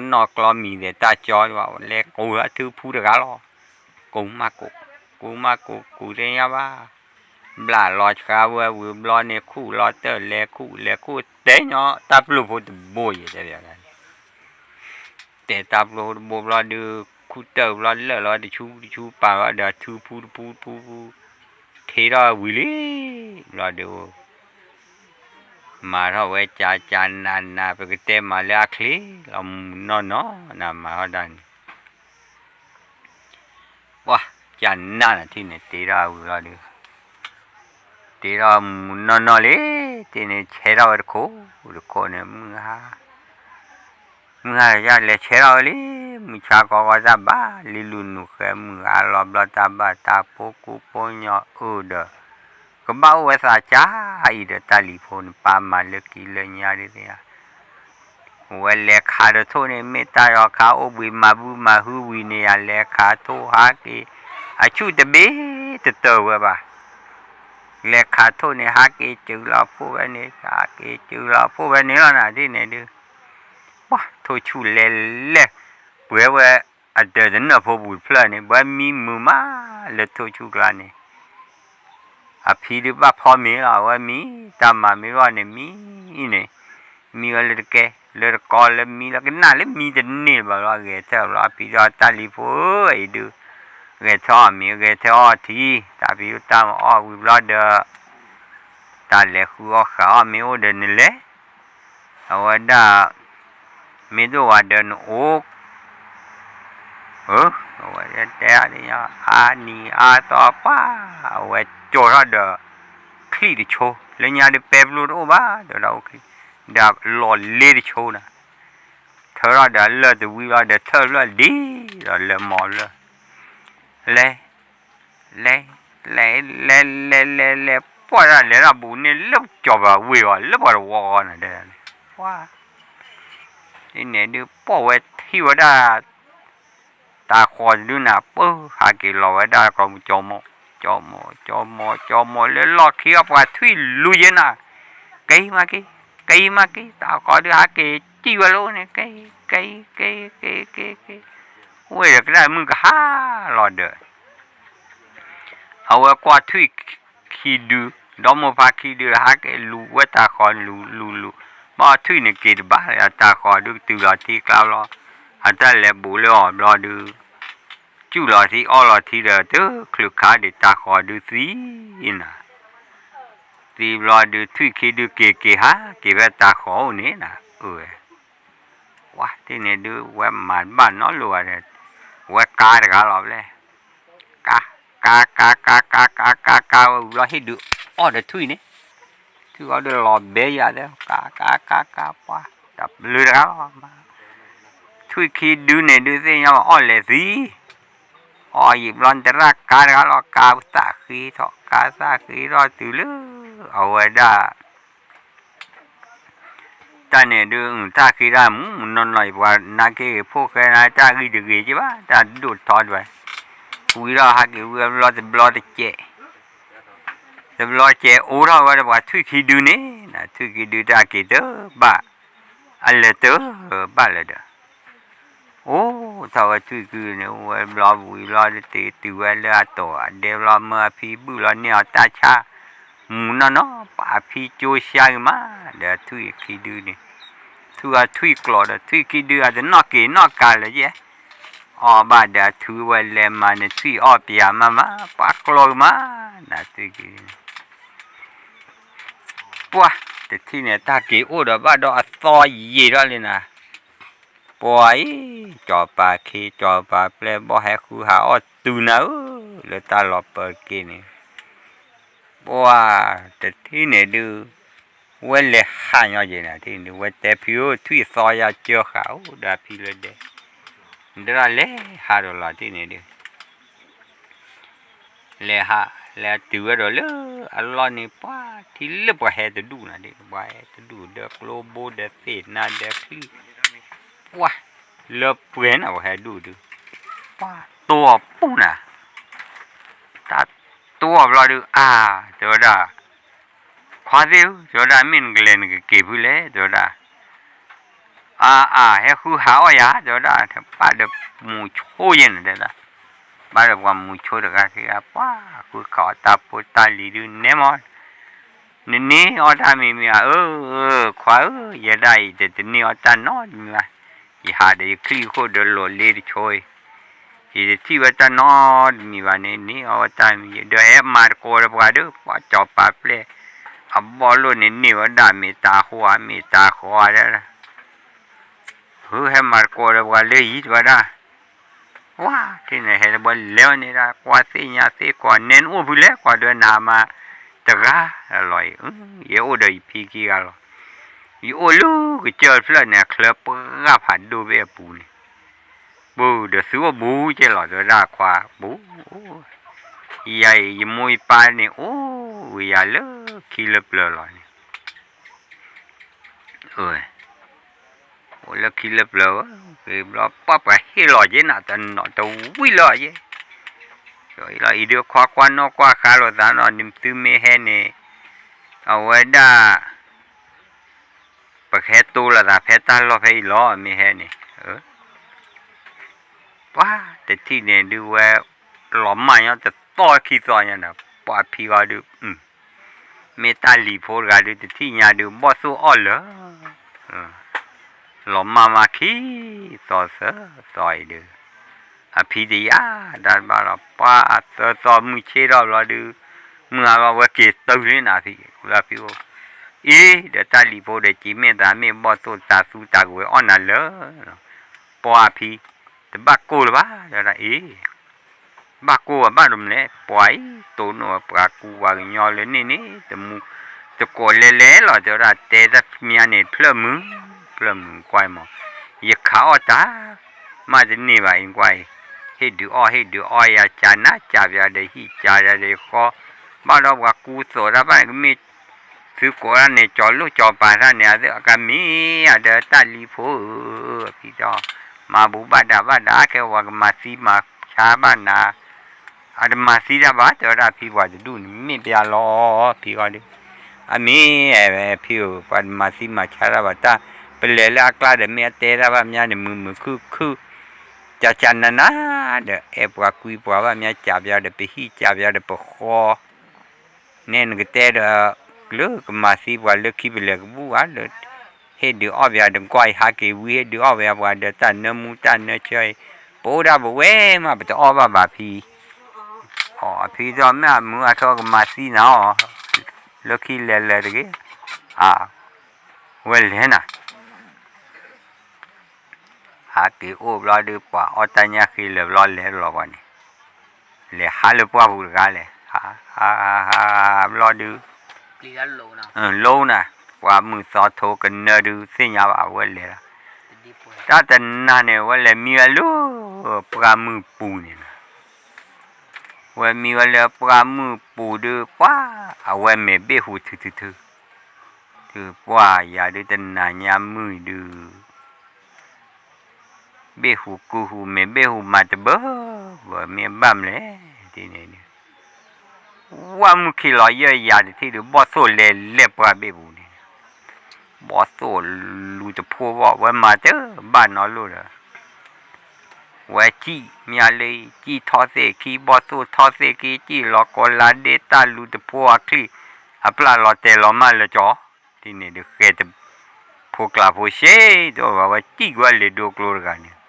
နီၣ်ကျီမံၤဒီးတၢ်ကၠီဘၣ် လဲၤကူးထီၣ်ထုဖူတဂၤလီၤ. ကူးမးကူး, ကူးမးကူး, ကူးတညါဘၣ် ဘျးလီၤဆှါဝဲဝံၤဘျီန့ၣ် ခူၣ်လီၤတၢၢ်လဲၤခူၣ်လဲၤခူၣ် တဲညီတၢ်ပျိၢ်ဖိတဘိယဲၤတဲဘၣ်န့ၣ်, တဲတၢ်ပျိၢ်ဖိတဘိဘျီဒုး ခူၣ်တၢၢ်ဘျီလၢာ်လီၤတဆူတဆူပာ်လီၤဒီးထုဖူတဖူတဖူဖူ, ထ့ထီၣ်ဝံၤလံ, ဘျီဒုး မၤထီၣ်ဝဲကၢ်ကၢ်နးနး ပကတဲမၤလၢအချ့လီၤ မုၢ်နီၢ်နီၢ်နၤမၤထီၣ်တၢ်န့ၣ် ပှၤ ကၢ်နးနးထံၣ်န့ၣ် တ့ထီၣ်ဝံၤလီၤဒုး, တ့ထီၣ်မုၢ်နီၢ်နီၢ်လံ, တ့န့ၣ်ဆဲထီၣ်ဝဲတခိၣ်, တခိၣ်န့ၣ် မုၢ်ဟါ, မုၢ်ဟါလဲၤဆဲထီၣ်ဝဲလံ, မုၢ်ဆါခီခီတၢ်ဘၣ်, လံလူနူဃဲမုၢ်ဟါလီၤဘျီတၢ်ဘၣ် တၢ်ဖိကူဖိညီအုဒီး ကဘၣ်အိၣ်ဝဲသးကၢ်အံၤဒီး တၢ်လံၤဖိန့ၣ် ပာ်မၤလၢခံလၢညါဒ်သ့ၣ်ညါ ဝဲလဲၤခးတထိၣ်န့ၣ် မ့ၢ်တၢ်ယီၤခါအိၣ်ဘှံးမၤဘုမၤဟုဝံၤန့ၣ်ယၤ လဲၤခးထိၣ်ဟးက့ၤ အဆူၣ်တဘ့ၣ်တတၢၢ်ဝဲဘၣ်, လဲၤခးထိၣ်န့ၣ် ဟးက့ၤစုၤလီၤဖှိၣ်ဝဲန့ၣ် ဟးက့ၤစုၤလီၤဖှိၣ်ဝဲန့ၣ်လီၤနၤဒ်န့ၣ်ဒုး, ပှၤ ထိၣ်ဆူၣ်လဲၤလဲၤ ပှဲၤဝဲအတၢၢ်တနၢၣ်ဖိပူၤတဖျၢၣ်န့ၣ် ပှၤမံမုာ်မးလၢထိၣ်ဆူၣ်ကျါန့ၣ် အဖံဒုးဘၣ်ဖီမ့ၤလီၤ အဝဲမံ, တၢ်မၤမ့ၢ်ဘၣ်န့ၣ်မံအံၤန့ၣ်, မံဝဲလၢတကဲ လၢတကီလၢမံလၢကနၣ်လၢမံတန့ၢ်ဘၣ်လီၤ ဂဲၤထၢၣ်ဘျီ အဖံဒီးတၢ်လံၤဖိဧၢ အံၤဒုး, ဂဲၤထၢၣ်အီၣ်မ့ၤ ဂဲၤထၢၣ်အီၣ်ထံ, တၢ်ဖံတၢ်မၤအီၣ်ဝံၤဘျီဒီး တၢ်လဲၤဃုအီၣ်ဃုအီၣ်မ့ၢ်အိၣ်ဒီးနလဲၤ အဝဲဒၣ် မ့ၢ်ဒိၣ်ဝဲဒီးနအိၣ်, အဝဲတဲအါဒ်ညါ အါနံၤအါသီပှၢ်, အဝဲကၠီၤထီၣ်ဒီး ချံၣ်တဆိ, လၢညါဒုးပဲပျိတအိၣ်ဘၣ် တဲဝဲဒၣ်အိၣ်ချံၣ်, ဒီးလီၤလ့တဆိန့ၣ်, ထၢထီၣ်ဒီးလၢၢ်တဝံလီၤဒီးထၢၣ်ဖျၢၣ်ဒ်ဒီးလၢၢ်မီၤဖျၢၣ်, လဲၤ လဲၤ လဲၤ လဲၤ လဲၤ လဲၤ လဲၤ ပှၢ်ဒၣ်လဲၤထီၣ်ဘူးန့ၣ်လၢကၠီၤပၤဝ့ၤအီၤလၢပှၤတဝီအီၤန့ၣ်တဲ, ပှၢ် ဒ်န့ၣ်ဒုး ပှၢ်ဝဲထံၣ်ဝဲဒၣ် တၢ်ဃီၤတဒုနၤ ပၢဟးက့ၤလီၤဝဲဒၣ်ကီၢ်ပူၤ ကၠီၤမီၤ ကၠီၤမီၤ ကၠီၤမီၤ လၢလီၢ်ခံအီၤပှၤထွံၣ်လူၤယဲနၤ, က့ၤမးက့ၤ က့ၤမးက့ၤ တၢ်ဃီၤဒုးဟးက့ၤစံၣ်ဝဲလၢန့ၣ် က့ၤ က့ၤ က့ၤ က့ၤ က့ၤ က့ၤ ဝဲဒီးကဒါမုၢ်ကဟါလီၤဒီး အဝဲကွၢ်ထွံၣ်ခံဒု, ဒီမိၢ်ဖါခံဒုဟးက့ၤလူၤဝဲတၢ်ဃီၤလူၤလူၤလူၤ, ဘၣ်ထွံၣ်န့ၣ်က့ၤတဘၣ် တၢ်ဃီၤဒုးကတုၤလီၤထံကျါဘျီ, အတၢ်လဲၤဘူးလၢအီၤဘျီဒုး, စူၣ်လီၤထံအီလီၤထံဒီး တချုးခါဒံးတၢ်ဃီၤဒုးသံနၤ, သံဘျီဒုးထွံၣ်ခံဒုးက့ၤက့ၤဟးက့ၤဖဲတၢ်ဃီၤအိၣ်န့ၣ်နၤ, အၢ ဝဲတန့ၣ်ဒုး ဝဲမၤတဘၣ်နီတလိၤဘၣ်ဒီး ဝဲကါတဂၤလီၤဘျဲၣ်, ကါ ကါ ကါ ကါ ကါ ကါ ကါ ဝဲဝံၤဘျီဟ့ၣ်ဒုးအီၣ်ဒီးထွံၣ်န့ၣ်, ထွံၣ်အီၣ်ဒုးလီၤဘဲယၤသ့ ကါ ကါ ကါ ကါ ပှၤ တၢ်ဘျုးတဂၤလီၤ, ထွံၣ်ခံဒုန့ၣ်ဒုးသ့ၣ်ညါဘၣ်အီၣ်လဲၤသံ, အီၣ်ယံာ်ဘျီတရၣ်ကါတဂၤလီၤ ကါသၣ်ဃ့ထီၣ် ကါသၣ်ဃ့ထီၣ်တုၤလၢ အဝဲဒၣ် တၢ်န့ၣ်ဒုး တၢ်ဃ့တၢ်မူးမူးနီၢ်နီၢ်အံၤ ပှၤနာ်က့ဂ့ၤ ဖိၣ်ဃဲနာ်တၢ်ဂံၢ်တဂ့ၤက့ဘၣ် တၢ်ဒိၣ်ထီတဝဲ, ဝံၤထီၣ်ဟးက့ၤဝံၤဘျီတဘျီတစဲး, တဘျီစဲးအိၣ်ထီၣ်ဝဲဒီးပှၤထွံၣ်ခံဒုန့ၣ်, ထွံၣ်ခံဒုတၢ်က့ၤတဘၣ်, အလဲၤတဘၣ်လၢၤဒီး အိၣ်ထီၣ်ဝဲထွံၣ်ခံဒုန့ၣ် အိၣ်ဝဲဘျီဝံၤဘျီတ့ၢ်တုၤဝဲလၢအတီၢ်အဒဲဘျီ မၢအဖံဘုၣ်လီၤန့ၢ်အီၤတၢ်ဆါ, မူးနီၢ်နီၢ် ပှၤအဖံကၠိဆါဂ့ၤမး, ဒီးထွံၣ်ခံဒုန့ၣ်, ထွံၣ်အထွံၣ်ကျိးဒီးထွံၣ်ခံဒုအတနီၣ်က့ၤနီၣ်ကၤလၢၤယဲ, အီၣ်ဘၣ်ဒီးအထုဝဲလဲၤမၤန့ၣ် ထွံၣ်အီၣ်ပယၤမးမး ပှၤကျိးဂ့ၤမး, နထွံၣ်ခံဒုန့ၣ် ပှၤတထံၣ်န့ၣ် တၢ်က့ၤအိၣ်ဒီးဘၣ်ဒီးအသီယံာ်ထီၣ်လံနၤ, ပှၤအံၤ, ကၠီၤပၤခ့ ကၠီၤပၤပျဲၢ်ဘီၣ်ဟဲဃုဟးအီၣ်တုၤနၤဧၢ, လၢတၢ်လီၤပၢၤတက့ၢ်န့ၣ်, ပှၤတထံၣ်န့ၣ်ဒုး, ဝဲလဲၤဟးညီက့ၤနၤ ထံၣ်န့ၣ်ဒုး ဝဲတဲဖံဧၢ ထွံၣ်သီယၤကၢဃာ်အိၣ်ဒီးအဖံလၢဒဲ, ဒ်လဲၤဟးဒီးလီၤထံၣ်န့ၣ်ဒုး လဲၤဟး လဲၤတုၤဝဲဒီးလၢအလီၢ်န့ၣ် ပှၤထံၣ်လၢပှၤဟဲတဒူၣ်နၤဒုး ပှၤဟဲတဒူၣ်ဒီးကျိဘိဒီးသ့ၣ်နါဒီးချံ, ပှၤ လၢပှဲၤနၤပှၤဟဲဒူၣ်ဒုး, ပှၤတိၢ်အီၤပူၤနၤ, တၢ်တိၢ်အီၤဘျီဒုး အါ, တဲဝဲဒၣ် ခွါသ့ၣ်ဧၢ တဲဝဲဒၣ် မ့ၢ်နကလဲၤနကက့ၤဖုလဲၣ် တဲဝဲဒၣ် အါအါ ဟဲဃုဟးအီၣ်ယၤ တဲဝဲဒၣ် ဘၣ်ဒီးမူးဆိယဲၢ်န့ၣ် တဲဒၣ်, ဘၣ်ဒီးပှၤမူးဆိတဂၤခံဂၤ ပှၤဃုခးအီၣ်တၢ်ဖိတၢ်လံၤဒုးနဲမီၢ်, နန့ၢ်အီၣ်တၢ်မံၤမံၤဧါ အၢ ခွါဧၢ ယဲဒၣ်အံၤ တတန့ၢ်အီၣ်တၢ်နီတမံၤဘၣ်, ယဟးဒီးယချံၣ်ခိၣ်ဒီးလိာ်လ့တဆိအံၤ ယတထံၣ်ဝဲတၢ်နီတမံၤဘၣ်န့ၣ် န့ၢ်အီၣ်ဝဲတၢ်မံၤ ဒီးဟဲမၤသကိးဒီးပှၤဒီး ပှၤကၠီၤပၤပျဲၢ် အဘီၣ်လိၣ်န့ၣ်န့ၢ်ဝဲဒၣ်မ့ၢ်တၢ်ဃိဧါ မ့ၢ်တၢ်ဃီဧါဒၣ်, ဟဲမၤသကိးဒီးပှၤလၢယံၤတဝဲဒၣ်, ဝါ ထံၣ်န့ၣ်ဟဲတဘျီလဲၤဝဲန့ၣ်ဒၣ် ကွၢ်သ့ၣ်ညါသ့ၣ်ကွၢ် နဲနအိၣ်ဖုလဲၣ် ကွၢ်ဒွဲနဟးမၤတဂၤလီၤအံၤ, ယအိၣ်ဒီးယဖံခံဂၤလီၤ, ယအိၣ်လၢကစၢၢ်တဖျၢၣ်န့ၣ် အချၢပှၢ်ဖးဒိၣ်ဘ့ၣ်အပူၤန့ၣ် ပူၤဒီးသုအိၣ်ဘူးကဲလီၤ တဲဝဲဒၣ်ခွါပူၤ, ယၤအံၤ ယမိၢ်ယပၢ်န့ၣ် အိၣ်ဝဲယၤလၢခံလၢပျၢၤလီၤန့ၣ်, အိၣ်လၢခံလၢပျၢၤဧၢ, ဘျီပှၢ်ပှၤဟ့ၣ်လီၤယဲနၤ တနီၤတဝံၣ်လၢယဲ, အံၤဒုးခွါကွၢ်နီၣ်ကွၢ်ဃါလိာ်သးနီၤ သုမ့ၢ်ဟဲန့ၣ်, အဝဲဒၣ် ပကဟဲတိလိာ်သးဖဲတၢ်လီၢ်ဖဲအံၤလီၤ မ့ၢ်ဟဲန့ၣ်, ပှၤတထံၣ်န့ၣ်ဒုးဝဲ လီၤမၢ်ညီတသီခံသီညါဒီး ပှၤဖံဂီၤဒုး မ့ၢ်တၢ်လံၤဖိတဂၤဒုး တထံၣ်ညါဒုး ဘီၣ်သိၣ်အီၣ်လၢာ်, လီၤမၢ်မးခံသီသၢသီအံၤဒုး, အဖံတယာ်တၢ်တဘၣ်လီၤ ပှၤသၢသီမုၢ်ဆ့ၣ်ထီၣ်ဘျီဒုး, မုၢ်အါဘျီဝဲက့ၤတုၤလံနၤဖံ, လၢဖံအိၣ်, အ့ ဒီးတၢ်လံၤဖိဒီး က့ၤမ့ၢ်သးမ့ၢ်ဘီၣ်သိၣ်တၢ်သူတၢ်ကဝဲၤအီၣ်နၤလၢာ်, ပှၤဖံ တဘၣ်ကိၢ်လၢၤဘၣ် တဲဝဲဒၣ်အ့ ဘၣ်ကိၢ်ဝဲဘၣ်ဒိၣ်မလဲၣ် ပှၤအံၤ တိၢ်နီၣ်ဝဲပှၤကူပှၤကညီလၢန့ၣ်န့ၣ် တမူ တကိးလဲၤလဲၤလီၤ တဲဝဲဒၣ် တဲတၢ်မံၤန့ၣ် ဖျၢၣ်မုၢ် ဖျၢၣ်မုၢ်ကွၢ်အံၤမး ယခးအီၣ်တၢ် မ့ၢ်တန့ၢ်ဘၣ်အံၤကွၢ်အံၤ ဟ့ၣ်ဒုးအီၣ် ဟ့ၣ်ဒုးအီၣ်ယၤ ကၢ်နါကၢ်ပယၤဒီးဟံၣ် ကၢ်ယၤဒီးဃီ ဘၣ်ဒီးပှၤကူသိးတၢ်ဘၣ်န့ၣ် ကမ့ၢ် သုကိးတၢ်န့ၣ် ကၠီၤလိၣ်ကၠီၤပၤတၢ်န့ၣ် အကမ့ၢ်အဒီးတၢ်လံၤဖိဧၢ ဖံဒီး မၤဘူၣ်ဘၣ်ဒါဘၣ်ဒါ ကဲဝဲကမၤသံမၤဆါဘၣ်နၤ အတမၤသံတၢ်ဘၣ် တဲဝဲဒၣ်ဖံပှၤတဒူၣ်န့ၣ် မ့ၢ်ပယၤလီၤ ဖံဂီၤဒုး အမ့ၢ် ဖံဧၢ ပှၤတမၤသံမၤဆါတၢ်ဘၣ်တၢ်, ပလဲၤလၢအကျါဒီး မ့ၢ်အတဲတၢ်ဘၣ်မးန့ၣ် မုာ်မုာ်ခုၣ်ခုၣ်, ကၠးကၠးနးနးဒီး အဲၣ်ပှၤကွံပှၤဘၣ်မး ကၠးပယီၤဒီး ပဟံၣ်ကၠးပယီၤဒီး ပဃီ န့ၣ်နကတဲဒီး လၢကမၤသံပှၤလၢခံပလဲၤကဘူၣ်ဘၣ်လၢ ဟ့ၣ်ဒုးအီၣ်ပယီၤဒီး ကွၢ်ယဟးက့ၤဝံၤ ဟ့ၣ်ဒုးအီၣ်ပယီၤပှၤဒီး တၢ်နၢမူတၢ်နၢဆၢအံၤ ပအိၣ်ဒၣ်ပဝဲမး ပတအီၣ်ဘၣ်ဘၣ်ဖံ အဖံသီမ့ၢ်အမုာ်အထီကမၤသံနၤအီၤ, လၢခံလဲၤလဲၤတဂ့ၤ, ဝဲလဲၤနၤ, ဟးက့ၤအိၣ်ဘျီဒုး ပှၤအီၣ်တၢ်ညၣ်ဃ့လၢာ်ဘျီလဲၤလီၤပှၤန့ၣ်, လဲၤဟးလၢပှၢ်ပူၤတဂၤလဲၣ်, ဟးဟးဟးဟးဘျီဒုး လိနၤ, ပှၤမုၢ်သီထိကနၢဒုးသ့ၣ်ညါဘၣ် အဝဲလဲၤလီၤ, တၢ်တနၤန့ၣ် ဝဲလဲၤမံဝဲလၢ ပှၢ်မုၢ်ပူၤန့ၣ်လီၤ, ဝဲမံဝဲလၢပှၢ်မုၢ်ပူၤဒုး ပှၤ အဝဲမဲာ်ဘ့ၣ်ဟူးထုထုထု, ထုပှၤယၤဒုးတနၤညါမုၢ်ဒုး ဘ့ၣ်ဟူးကုဟူး မဲာ်ဘ့ၣ်ဟူးမၤတဘၢဘၢ မ့ၢ်ဘၣ်မလဲၣ်, ဒ်န့ၣ်ဒုး ဝဲမုၢ်ခံလီၤယဲၢ်ယၤတထံၣ်ဒုး ဘီၣ်သိၣ်လဲၤလဲၤပှၢ်ဘ့ၣ်ပူၤန့ၣ်, ဘီၣ်သိၣ်လူၤတဖိဘီၣ် ဝဲမၤတဘၣ်နီတလိၣ်ဒီး ဝဲစံၣ်မ့ၢ်လၢ စံၣ်ထီၣ်သ့ၣ်ခံ ဘီၣ်သိၣ်ထီၣ်သ့ၣ်ခံ စံၣ်လီၤကိးလါဒ့ တၢ်လူၤတဖိအချံၣ် အပျၢ်လီၤတဲာ်လီၤမၢ်လၢကၠီ, ဒ်န့ၣ်ဒုးဃဲၤတဖိကျးဖိရှဲ တအိၣ်ဘၣ် ဝဲစံၣ်ကွၢ်လၢဒိကျိတဂၤန့ၣ်,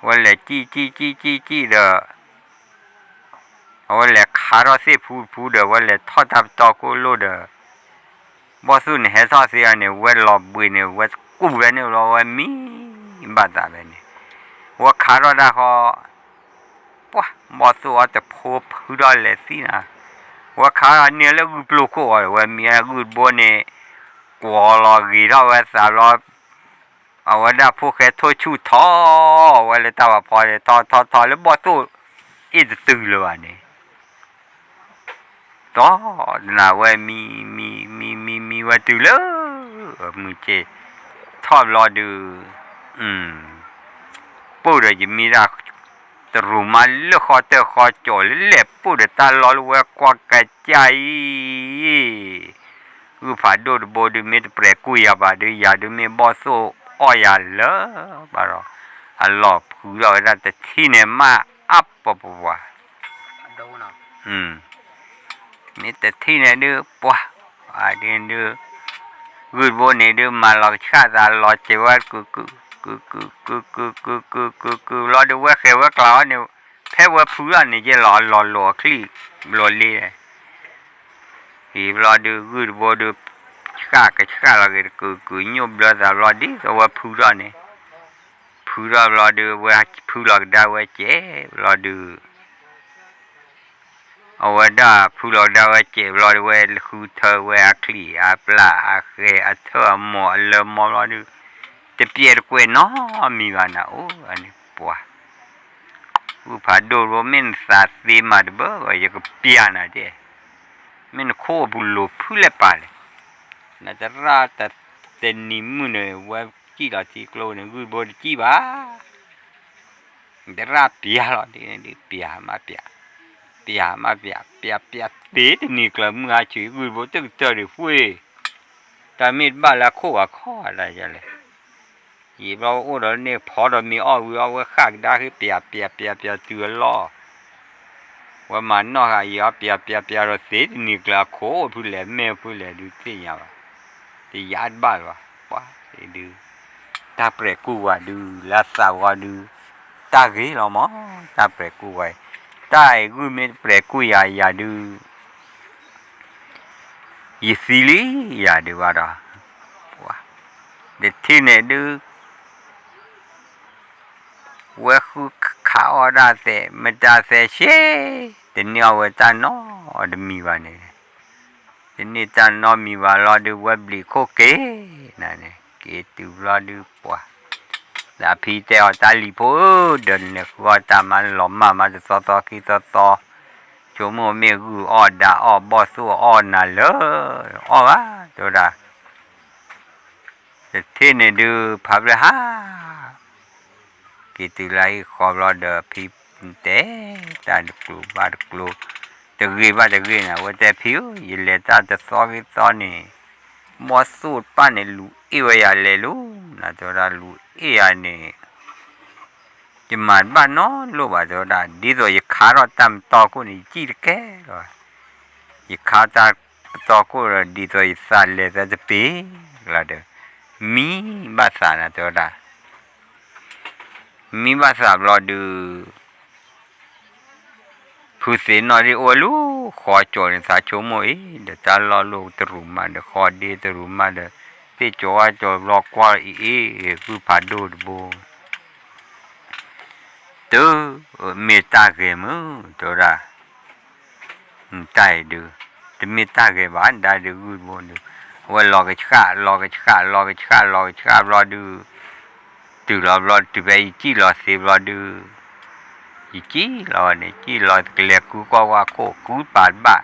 ဝဲလဲၤစံၣ်စံၣ်စံၣ်စံၣ်စံၣ်ဒီး အဝဲလဲၤခးထီၣ်သ့ၣ်ဖူတဖူဒီး ဝဲလဲၤထီၣ်တၢ်ပတီၢ်ကိၣ်လိၣ်ဒီး ဘီၣ်သိၣ်န့ၣ်ဟဲထီၣ်သ့အီၤန့ၣ် ဝဲလီၤဘှံးန့ၣ် ဝဲကူးဝဲန့ၣ်ဘျီ ဝဲမံဘၣ်သးဖဲန့ၣ်, ဝဲခးထီၣ်တၢ်ဃီ ပှၤ ဘီၣ်သိၣ်အီၤတဖိဖုထီၣ်လဲၤသံနၤ, ဝဲခးထီၣ်န့ၢ်လၢဂုၢ်ပျိၢ်ခိၣ်အီၤ ဝဲမံဂုၢ်တဘိန့ၣ် ကွီၤလီၤဂ့ၤထီၣ်ဝဲသးဘျီ အဝဲဒၣ်ဖိၣ်ဃဲထိၣ်ဆူၣ်ထီၣ်ဝဲလၢတၢ်ဝၤဖီန့ၣ် ထီၣ်ထီၣ်ထီၣ်လၢဘီၣ်သိၣ်အ့ၣ်တတုၤလၢၤဘၣ်န့ၣ်, တီနၤဝဲမံ မံ မံ မံ မံဝဲတုၤလၢ မုၢ်ဆ့ၣ်ထီၣ်ဘျီဒုး ပၢၢ်ဒီးယမံတၢ် တရူးမးလၢဃီတၢၢ်ဃီကၠီၤလၢလဲၣ် ပၢၢ်ဒီးတၢ်လီၢ်လၢဝဲကွၢ်ကစၢ်အံၤ ဂုၢ်ဖးဒိၣ်တဘိဒုး မ့ၢ်တပြဲၤကူၣ်ယၤဘၣ်ဒုး ယၤဒုးမ့ၢ်ဘီၣ်သိၣ်အီၣ်ယၤလၢၤဘၣ်ဒီး အလီၢ်ဖုးထီၣ်ဝဲဒၣ်တထံၣ်န့ၣ်မး အါပပပှၤ မ့ၢ်တထံၣ်န့ၣ်ဒုး ပှၤ ဒုး ဂုၢ်တဘိန့ၣ်ဒုး မၤလီၤကဆှၣ်သးလီၤစဲးဝဲ ကုာ်ကုာ် ကုာ်ကုာ် ကုာ်ကုာ် ကုာ်ကုာ် ကုာ်ကုာ် ဘျီဒုး ဝဲဃဲၤဝဲကျးအီၤန့ၣ် ဖဲဝဲဖုးထီၣ်န့ၣ် ယဲလီၤအလီၤလိာ်အချံၣ်ဘျီလံ ဟံၣ်ဘျီဒုး ဂုၢ်တဘိဒုး ဆှၣ်ကဆှၣ်လီၤက့ၤ တကုာ်ကုာ် ညိၣ်ဘျၢသးဘျီ ဒ်သိးဝဲဖုးထီၣ်န့ၣ် ဖုးထီၣ်ဘျီဒုး ဝဲဖုးလီၤကဒါဝဲစဲးဘျီဒုး အဝဲဒၣ်ဖုးလီၤကဒါဝဲစဲးဘျီဒုး ဝဲဃုထၢဝဲအချံၣ်အပျၢ်အဃဲၤအထၢၣ်အမိၢ်အလၢမီဘျီဒုး တပျဲတကွဲးနီတမံၤဘၣ်နၤ အိၣ်န့ၣ်ပှၤ ဂုၢ်ဖးဒိၣ်တဘိ မ့ၢ်နသးသ့မးတဘၣ်ဘၣ် ယကပျးနၤဒဲး မ့ၢ်နခိၣ်အပူၤလိာ်ဖုလဲၣ်ပာ်လဲၣ် နတရၣ်တနံၤမုၢ်န့ၣ် ဝဲစံၣ်လီၤထံကျိန့ၣ် ဂုၢ်တဘိတစံၣ်ဘၣ် နတရၣ်ပျးလီၤ ဒ်န့ၣ်ဒုးပျးမးပျး ပျးမးပျး ပျးပျးသ့တနံၤကျၢၤ မုၢ်ဟါဆူၣ် ဂုၢ်တဘိတကတၢၢ်ဒုး ဖှ့ၣ် တၢ်မ့ၢ်တဘၣ်လၢအခိၣ်ဘၣ်ခီၣ်ဒၣ်လဲာ် ယံာ်ဘျီအိၣ်ဒီးန့ၣ် ဖီဒီးမ့ၤအီၣ်ဝံၤအီၣ်ဝဲဃၣ်ကဒါဃ့ ပျးပျးပျးပျးတုၤအလီၢ် ဝဲမၤနီၣ်ဃာ်ယံာ်အီၣ်ပျးပျးပျးဒီးသ့တနံၤကျၢၤ အခိၣ်အိၣ်ဖုလဲၣ်မဲာ်ဖုလဲၣ်ဒုးသ့ၣ်ညါဘၣ် တယါတဘၣ်လၢၤဘၣ် ပှၤဒုး တၢ်ပြဲၤကူၣ်ဝဲဒုး လၢသးဝဲဒုး တၢ်ဂ့ၤလီၤမး တၢ်ပြဲၤကူၣ်ဝဲ တၢ်အံၤဂုၢ်မ့ၢ်တပြဲၤကူၣ်ယၤယၤဒုး ယသံလံယၤဒုးဘၣ်ဒီး တထံၣ်န့ၣ်ဒုး ဝဲဃုခးအီၣ်ဒၣ်သဲး မတၤသဲးရှဲ တန့ၢ်အီၣ်ဝဲတၢ်နီတမံၤဘၣ်န့ၣ် တန့ၢ်တၢ်နီတမံၤဘၣ်လီၤဒုး ဝဲဘျံးခိၣ်က့ၤနၤန့ၣ် က့ၤတုၤဘျီဒုးပှၤ သးဖံတဲအီၤ တၢ်လံၤဖိဧၢ ဒီးနလဲၤဃုအီၣ်တၢ်မၤလီၤမၢ်မးတသီသီခံသီသီ ဆိကမိၣ်မ့ၢ်ဂုၢ်အီၣ်ဒၣ်အီၣ်ဘီၣ်သိၣ်အီၣ်နၤလၢ အီၣ်ဘၣ် တဲဝဲဒၣ် တထံၣ်န့ၣ်ဒုး ဖးဖျၢၣ်ဟါ က့ၤတုၤလၢဟံၣ်ဃီဘျီဒီး ဖံတဲ တၢ်တကျိၤဘၣ်တကျိၤ တဂ့ၤဘၣ်တဂ့ၤန့ၣ် အဝဲတဲဖံဧၢ, ယလဲၤတၢ်တသီဂ့ၤသီန့ၣ်, ဘီၣ်သိၣ်တဖၣ်န့ၣ် လူၤအ့ၣ်ဝဲယၤလဲၤလိၤနၤ တဲဝဲဒၣ်, လူၤအ့ၣ်ယၤန့ၣ် ယမၤတဘၣ်နီတလိၣ်ဘၣ် တဲဝဲဒၣ်, ဒ်သိးယခါထီၣ်တၢ်ပတီၢ်ခိၣ်န့ၣ် ယစံၣ်တကဲလီၤ, ယခါတၢ်ပတီၢ်ခိၣ်ဒီး ဒ်သိးယသးလဲၤသးတပ့ၤလီၤဒီး, မံဘၣ်သးနၤ တဲဝဲဒၣ်, မံဘၣ်သးဘျီဒုး ဖုသ့ၣ်နီၣ်ဒ်အိၣ်ဝဲလၢ ဃီကၠီၤန့ၣ် သးဆိကမိၣ်အံၤ ဒီးတၢ်လီၢ်လီၢ်တရူးမးဒီး ဃီဒ့တရူးမးဒီး သ့ၣ်ကၠီၤဝါကၠီၤဘျီကွၢ်အံၤအ့ၣ် ဂုၢ်ဖးဒိၣ်တဘိ တုၤ မ့ၢ်တၢ်ဂဲၤမုၢ် တဲဝဲဒၣ်, တၢ်အံၤဒုး တမ့ၢ်တၢ်ဂဲၤဘၣ် ဒါဒုးဂုၢ်တဘိဒုး, အဝဲလီၤကဆှၣ် လီၤကဆှၣ် လီၤကဆှၣ် လီၤကဆှၣ်ဘျီဒုး တုၤလီၤဘျီ တုၤဖဲယစံၣ်လီၤသ့ဘျီဒုး, ယစံၣ်လီၤဝဲန့ၣ် စံၣ်လီၤကလဲၤဃုကွၢ်ဝဲခိၣ် ဃုပာ်တဘၣ်,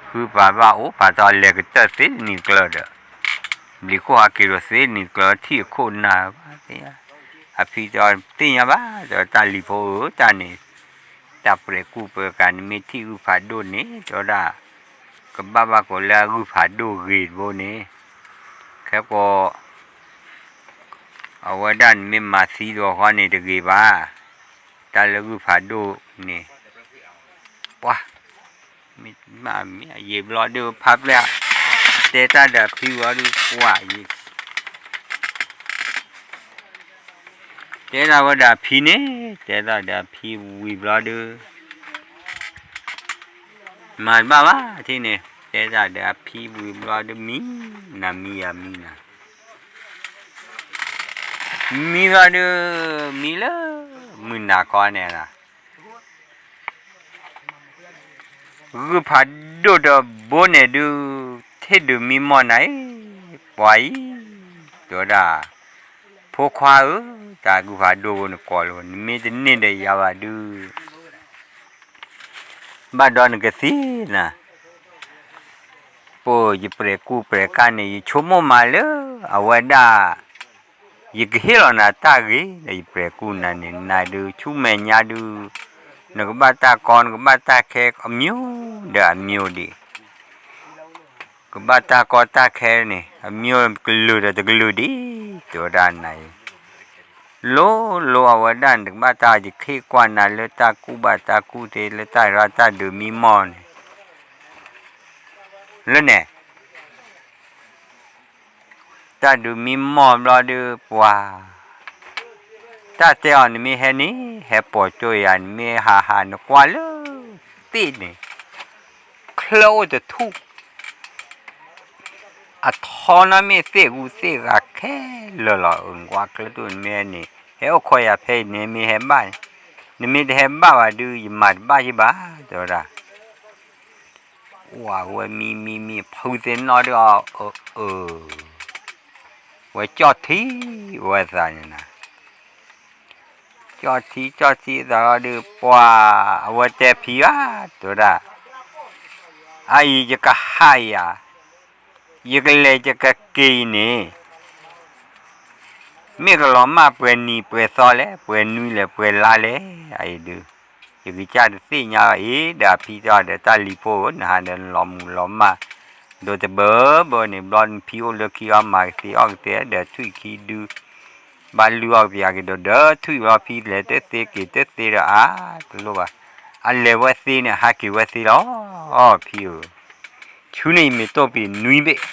ဃုပာ်တဘၣ်အိၣ်ဖးထီလဲၤကတၢၢ်သ့တနံၤတကျၢၤဒီး, ဘျံးခိၣ်ဟးက့ၤဒီးသ့တနံၤတကျၢၤ ထံၣ်အခိၣ်နၢ်ဘၣ်သ့ၣ်ညါ, အဖံတဲသ့ၣ်ညါဘၣ် တဲတၢ်လံၤဖိဧၢ တၢ်န့ၣ် တၢ်ပှဲၤကူၣ်ပှဲၤကၤ နမ့ၢ်ထံၣ်ဂုၢ်ဖးဒိၣ်န့ၣ် တဲဝဲဒၣ်, ကဘၣ်ဘၣ်ကိးလၢအဂုၢ်ဖးဒိၣ်ဂ့ၤတဘိန့ၣ်, ခဲကိး အဝဲဒၣ်နမ့ၢ်မၤသံဒီးဃီန့ၣ်တဂ့ၤဘၣ်, တၢ်လၢဂုၢ်ဖးဒိၣ်န့ၣ်, ပှၤ မ့ၢ်မ့ၢ်ယံာ်ဘျီဒုးဖးဖျဲၣ်, တဲတၢ်ဒီးအဖံဝံၤဒုး ပှၤယံာ် တဲတၢ်ဝဲဒီးအဖံန့ၣ်, တဲတၢ်ဒီးအဖံဝံၤဘျီဒုး မၤတဘၣ်ဘၣ်ထံၣ်န့ၣ်, တဲတၢ်ဒီးအဖံဝံၤဘျီဒုး မံ, နၤမံယၤမံနၤ, မံဘျီဒုး, မံလၢ မုၢ်နၤခီန့ၣ်လီၤ, ဂုၢ်ဖးဒိၣ်တဘိန့ၣ်ဒုး, ထံၣ်ဒုးမံမီၢ်နၤအံၤ, ပှၤအံၤ, တဲဝဲဒၣ်, ဖိခွါဧၢ, တၢ်ဂုၢ်ဖးဒိၣ်ဘိန့ၣ်ကိးလၢ နမ့ၢ်တန့ၢ်ဒီးယၤဘၣ်ဒုး ဘၣ်ဒီးနကသံနၤ, ပယပှဲၤကူၣ်ပှဲၤကၤန့ၣ် ယဆိကမိၣ်မးလၢ အဝဲဒၣ် ယကဟ့ၣ်လီၤနၤတၢ်ဂ့ၤ ဒီးယပှဲၤကူၣ်နၤန့ၣ် နၤဒုး ဆူမဲာ်ညါဒုး နကဘၣ်တၢ်ကီ နကဘၣ်တၢ်ခဲအမျိုးဒီးအမျိုးဒံး, ကဘၣ်တၢ်ကီတၢ်ခဲန့ၣ် အမျိုးကလုာ်ဒီးတကလုာ်ဒံး, တဲဝဲဒၣ်နၤအံၤ လိၤလိၤအဝဲဒၣ်န့ၣ် တကဘၣ်တၢ်ယခ့ၣ်ကွၢ်နၤလၢတၢ်ကူၣ်ဘၣ်တၢ်ကူၣ်သ့ လၢတၢ်ရၤတၢ်ဒုးမံမီၢ်န့ၣ်, လၢန့ၣ် တၢ်ဒုးမံမီၢ်ဘျီဒုးပှၤ, တၢ်တဲအီၤနမ့ၢ်ဟဲန့ၣ် ဟဲပိာ်ကၠိယၤ နမ့ၢ်ဟးဟးနကွၢ်လၢ သ့ၣ်န့ၣ်, ချၢအိၣ်တထူၣ် အထီနီၢ်မ့ၢ်သ့ၣ်ဂူသ့ၣ်ဂၤခဲလၢာ်လီၤ, နကွၢ်ချၢထူၣ်နမ့ၢ်န့ၣ် ဟဲအိၣ်ခိးယၤဖဲအံၤန့ၣ် မ့ၢ်ဟဲဘၣ်န့ၣ်, နမ့ၢ်တဟဲဘၣ်ဘၣ်ဒုး ယမၤတဘၣ်ယဘၣ် တဲဝဲဒၣ်, ဝဲမံမံမံ ဖုသ့ၣ်နီၣ်ဒုးအီၤ, အၢ, ဝဲကၠီၣ်ထံဝဲသးန့ၣ်နၤ ကၠီၣ်ထံကၠီၣ်ထံသးလီၤဒုး ပှၤ, အဝဲတဲဖံဧၢ, တဲဝဲဒၣ်, အအံၤယကဟးယၤ, ယကလဲၤယကက့ၤအံၤန့ၣ်, မ့ၢ်ကလီၤမၢ်ပှဲၤနံၤပှဲၤသီလဲၣ် ပှဲၤနွံလဲၣ်ပှဲၤလါလဲၣ်, အအံၤဒုး, ယကစၢ်တသ့ၣ်ညါအီၤအံၤ ဒီးအဖံတဲအီၤဒီးတၢ်လံၤဖိဧၢ နဟးဒီးနလီၤမုၢ်လီၤမၢ်, ဒိးတဘၢဘၢန့ၣ် ဘျီနဖံအိၣ်လၢခံအီၤ မၤကသ့အီၣ်ကသ့ဒီးထွံၣ်ခံဒု ဘၣ်လုၢ်အီၣ်ကပျးက့ၤဒီး ဒီးထွံၣ်ဘျီဖံလဲၤတသ့က့ၤတသ့ဒီးအါတလိၣ်ဘၣ်, အလဲၤဝဲသ့န့ၣ် ဟးက့ၤဝဲသ့လီၤ, ဖံဧၢ, ဆူန့ၢ်ယမ့ၢ်တိၢ်ပ့ၤနွံဘ့ၣ်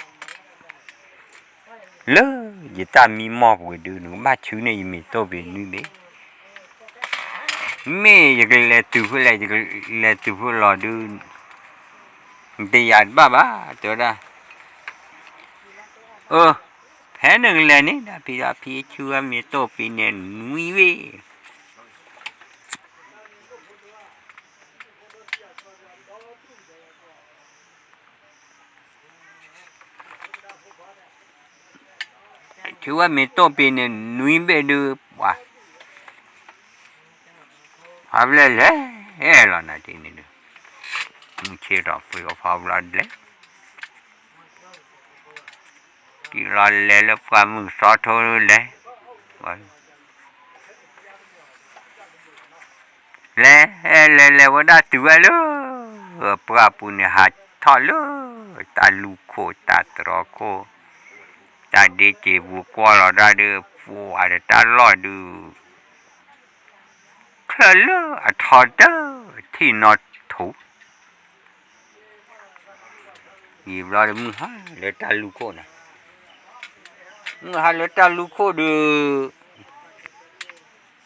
လၢယတၢ်မံမီၢ်ပူၤဒုး နကဘၣ်ဆူန့ၢ်ယမ့ၢ်တိၢ်ပ့ၤနွံဘ့ၣ်, မ့ၢ်ယကလဲၤတုၤဖဲလဲၣ် ယကလဲၤတုၤဖဲလီၤဒုး, နတယာ်တဘၣ်ဘၣ် တဲဝဲဒၣ်, အၢ, ဖဲနကလဲၤန့ၣ် ဒၣ်ဖံဒီးဖံဆူဝဲမ့ၢ်တိၢ်ပ့ၤန့ၣ်နွံဘ့ၣ် ဆူဝဲမ့ၢ်တိၢ်ပ့ၤန့ၣ်နွံဘ့ၣ်ဒုး ပှၤ, ဖးဘျဲၣ်လဲၤလီၤနၤတန့ၣ်ဒုး, မုၢ်ဆ့ၣ်ထီၣ်ပှ့ၤအီၤဖးဘျီလဲၤ, ကံၣ်လီၤလဲၤလၢပှၢ်မုၢ်သီထိလဲၤ လဲၤ, လဲၤလဲၤဝဲဒၣ်တုၤဝဲလၢ ပှၢ်ပူၤန့ၣ် ဟးထီၣ်လၢ တၢ်လူၢ်ခိၣ်တၢ်တြီခိၣ်, တၢ်ဒ့စ့ပူၤကွၢ်လီၤတၢ်ဒုး ပှၤဒီးတၢ်လီၢ်ဒုး ချၢၣ်လၢအထီတၢၢ် ထံၣ်နီၣ်ထိး ယံာ်ဘျီဒီး မုၢ်ဟါလၢတၢ်လူၢ်ခိၣ်န့ၣ်, မုၢ်ဟါလၢတၢ်လူၢ်ခိၣ်ဒီး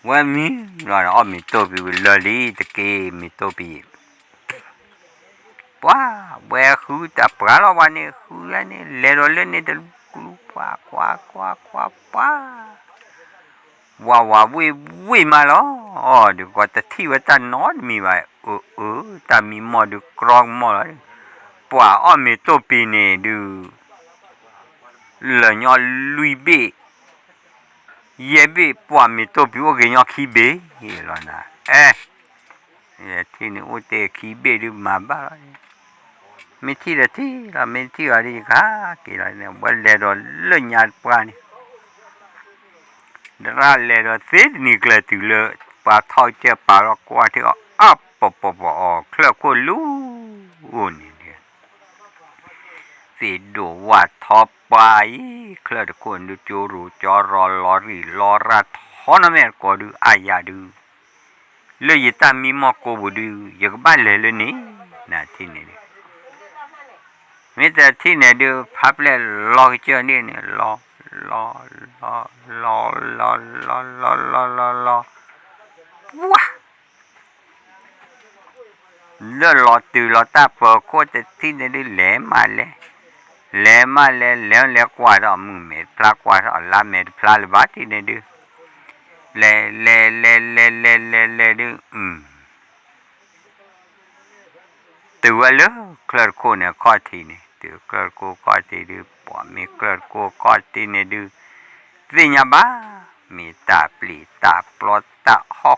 ဝဲမံလီၤန့ၣ် အီၣ်မ့ၤတိၢ်ပံၤဝံၤလၢာ်လံတက့ၢ် မ့ၤတိၢ်ပံၤ, ပှၤဝဲဃုတၢ်ပှၤလီၤ ပှၤန့ၣ်ဃုဝဲန့ၣ် လဲၤဒီးလၢန့ၣ်တလူၤကလူၤ ပှၤကွၢ်ကွၢ်ကွၢ်ပှၤ ဝးဝးဝ့ၢ်ဝ့ၢ်မးလီၤ, အီၤဒုးကီးတထံၣ်ဝဲတၢ်နီတမံၤဘၣ်, အၢ အၢ တၢ်မံမီၢ်ဒုးကြီကမီၢ်လီၤ, ပှၤအီၣ်မ့ၤတိၢ်ပံၤန့ၣ်ဒုး လၢာ်ညီလွံၢ်ဘ့ၣ်, ယဲၢ်ဘ့ၣ် ပှၤမ့ၤတိၢ်ပံၤအိၣ်က့ၤညီခံဘ့ၣ်လီၤနၤ, အဲ ထံၣ်န့ၣ်အိၣ်တ့ၢ်ခံဘ့ၣ်ဒုးမၤဘၣ်လီၤ, မ့ၢ်ထံၣ်ဒီးထံၣ်လီၤ မ့ၢ်တထံၣ်ဘၣ်ဒုးယကဟးက့ၤလီၤ, ဝဲလဲၤဒီးလၢညါတပှၢ်န့ၣ် တရၣ်လဲၤဒီးသ့တနံၤကျၢၤတုၤလၢ ပှၤထီၣ်ကၢၢ်ပာ်လီၤကွၢ်ထံအီၤ အါပီၤပီၤပီၤအီၤ ချၢၣ်ခိၣ်လူၤအိၣ်န့ၣ်ဒီး သ့ၣ်ဒိၣ်ဝၣ်ထီပှၢ်အံၤ ချၢၣ်တခိၣ်ဒုး ကၠိရိၤကၠီရီၤလီၤရံၣ်လီၤရၣ်ထီနီၢ်မဲာ်တကိးဒုး အါယၤဒုး လၢယတၢ်မံမီၢ်ကိးပူၤဒုး ယကဘၣ်လဲၤလၢန့ၣ် နထံၣ်န့ၣ်ဒုး မ့ၢ်တထံၣ်န့ၣ်ဒုး ဖးပျဲၢ်လီၤကစၢၢ်န့ၣ်န့ၣ် လီၤ လီၤ လီၤ လီၤ လီၤ လီၤ လီၤ လီၤ လီၤ လီၤ ပှၤ လၢလီၤတုၤလီၤတၢ်ပၢၤခိၣ်တထံၣ်န့ၣ်ဒုး လဲၤမးလဲၤ, လဲၤမးလဲၤ လဲၤလဲၤကွၢ်ထီၣ် မုၢ်မဲာ်တဖျါကွၢ်ထီၣ် လါမဲာ်တဖျါလၢၤဘၣ်ထံၣ်န့ၣ်ဒုး, လဲၤလဲၤလဲၤလဲၤလဲၤလဲၤလဲၤဒုး တုၤဝဲလၢချၢၣ်တခိၣ်န့ၣ်အခီၣ်ထံးန့ၣ်, တုၤချၢၣ်တခိၣ်အခီၣ်ထံးဒုး ပှၤမ့ၢ်ချၢၣ်တခိၣ်အခီၣ်ထံးန့ၣ်ဒုး သ့ၣ်ညါဘၣ်, မ့ၢ်တၢ်ပျံၤတၢ်ပျီတၢ်ဟီၣ်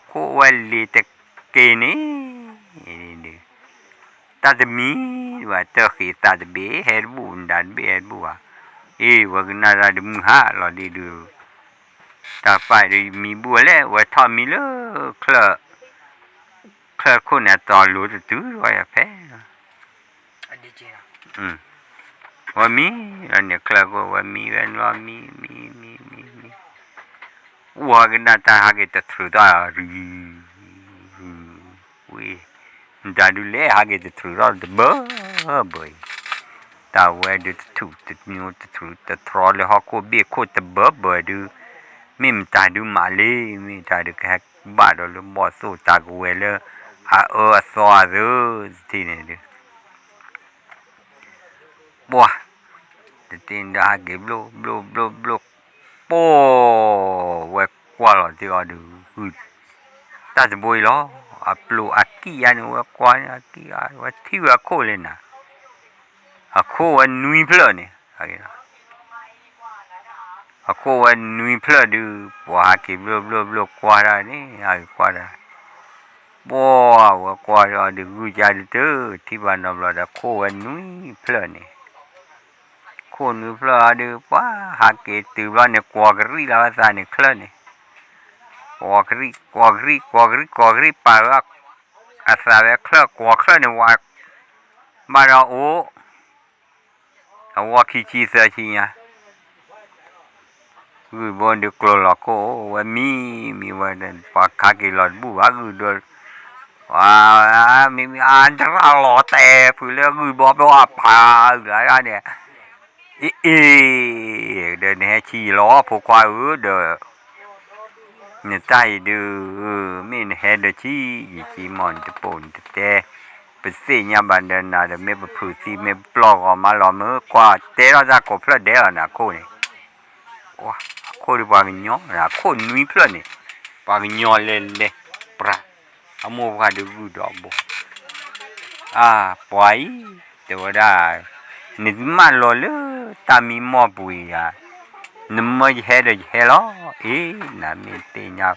ခိၣ်ဝဲလ့ၤတက့ၢ်န့ၣ်, တၢ်တမံၤဘၣ် တၢ်ဃ့သးတဘ့ၣ်ဟဲတဘူၣ် မတၤတဘ့ၣ်ဟဲတဘူၣ်ဘၣ်, အ့ၣ် ဝဲကနၣ်တၢ်ဒုးမုၢ်ဟါလီၤဒ်ဒုး တၢ်ပာ်ဒုးမံဘူၣ်ဝဲလဲၣ် ဝဲထီၣ်မံလၢ ချၢၣ်ခိၣ်န့ၣ် အတီၤလိၤတတုၤဝဲဖဲ ဝဲမံလီၤန့ၣ် ချၢၣ်ခိၣ် ဝဲမံဝဲနီၤ မံ မံ မံ မံ မံ, အိၣ်ဟဲကနၣ်တၢ်ဟးက့ၤတထြုးထီၣ် ရူၤ ရူၤ ဝံၤ, မတၤဒုးလဲၣ် ဟးက့ၤတထြုးထီၣ်တဘၢဘၢအံၤ, တၢ်ဝဲဒုးတထူၣ်တညိတထြုးတတြီလၢဟီၣ်ခိၣ်ဘ့ၣ်ခိၣ်တဘၢဘၢဒုး, မ့ၢ်မတၤဒုးမးလံ, မ့ၢ်တၢ်ဒုးကဟဲဘၣ်ဒီးလၢဘီၣ်သိၣ်တၢ်ကဝဲၤလၢ အအၢအသီအသၢတထံၣ်န့ၣ်ဒုး ပှၤ တထံၣ်န့ၣ်ဒီးဟးက့ၤဘျိၣ်ဘျိၣ်ဘျိၣ်ဘျိၣ်, ပှၤ ဝဲကွၢ်လီၤတ့ၢ်အီၤဒုး ဂုၢ် တၢ်တဘိအံၤလီၤ, အပျိၣ်အကံၣ်ယါန့ၣ် ဝဲကွၢ်န့ၣ် အကံၣ်အါ ဝဲထံၣ်ဝဲအခိၣ်လၢနၤ, အခိၣ်ဝဲနွံဖျၢၣ်န့ၣ် အခိၣ်ဝဲနွံဖျၢၣ်ဒုး ပှၤဟးက့ၤဘျိၣ်ဘျိၣ်ဘျိၣ်ကွၢ်ဒၣ်န့ၣ် ဟးက့ၤကွၢ်ဒၣ်, ပှၤ ဝဲကွၢ်ဒီးဒုးဂုၢ်ကါဒုးတထံၣ်ဘၣ်နီတဘျီဒီး ခိၣ်ဝဲနွံဖျၢၣ်န့ၣ်, ခိၣ်နွံဖျၢၣ်အီၤဒုး ပှၤဟးက့ၤတုၤဘျီန့ၣ် ကွီၤကရံၣ်လီၤဝဲသးန့ၣ်ချၢၣ်န့ၣ်, ကွီၤကရံၣ် ကွီၤကရံၣ် ကွီၤကရံၣ် ကွီၤကရံၣ် ပာ်ဝဲအသးဝဲချၢၣ် ကွီၤချၢၣ်န့ၣ်ဝဲ ဘၣ်ဒီးအိၣ် အဝီခံဆံသၢဆံညါ, ဂုၢ်ဘိဒုးကျိၤလီၤခိၣ် ဝဲမံ မံဝဲ ပှၤခးက့ၤလီၤတဘူၣ်ဘၣ် ဂုၢ်ဒိၣ်, ပှၤမံမံအါတရၣ်လီၤတဲာ်ဖုးလၢဂုၢ်ဘိပှၤပာ်ဂုၢ်လၢန့ၣ်, အ့ၣ်အ့ၣ် ဒီးနဟဲဆံးယလီၤ ဖိခွါဧၢဒီး နတၢ်အံၤဒုး မ့ၢ်နဟဲဒီးဆံး ယဆံးမီၢ်နတပိာ်နတတဲ, ပသ့ၣ်ညါဘၣ်ဒီးနၤဒီး မ့ၢ်ပဖုးသံ မ့ၢ်ပပျီၢ်ဂီၤမးလီၤ မ့ၢ်ကွၢ်တဲထီၣ်တၢ်ကိးဖျၢၣ်ဒဲး လီၤနၤခိၣ်န့ၣ်, အခိၣ်ဒုးပှၤကညီ အခိၣ်နွံဖျၢၣ်န့ၣ် ပှၤကညီလဲၤလဲၤ ပြၢ် အမိၢ်ပှၢ်ဒုးဂုၢ်ဒီးဘိ အါ ပှၤအံၤ တဲဝဲဒၣ် နမၢလီၤလၢတၢ်မံမီၢ်ပူၤဧါ, နမၢယဟဲဒီးယဟဲလီၤ, အ့ နမ့ၢ်သ့ၣ်ညါ,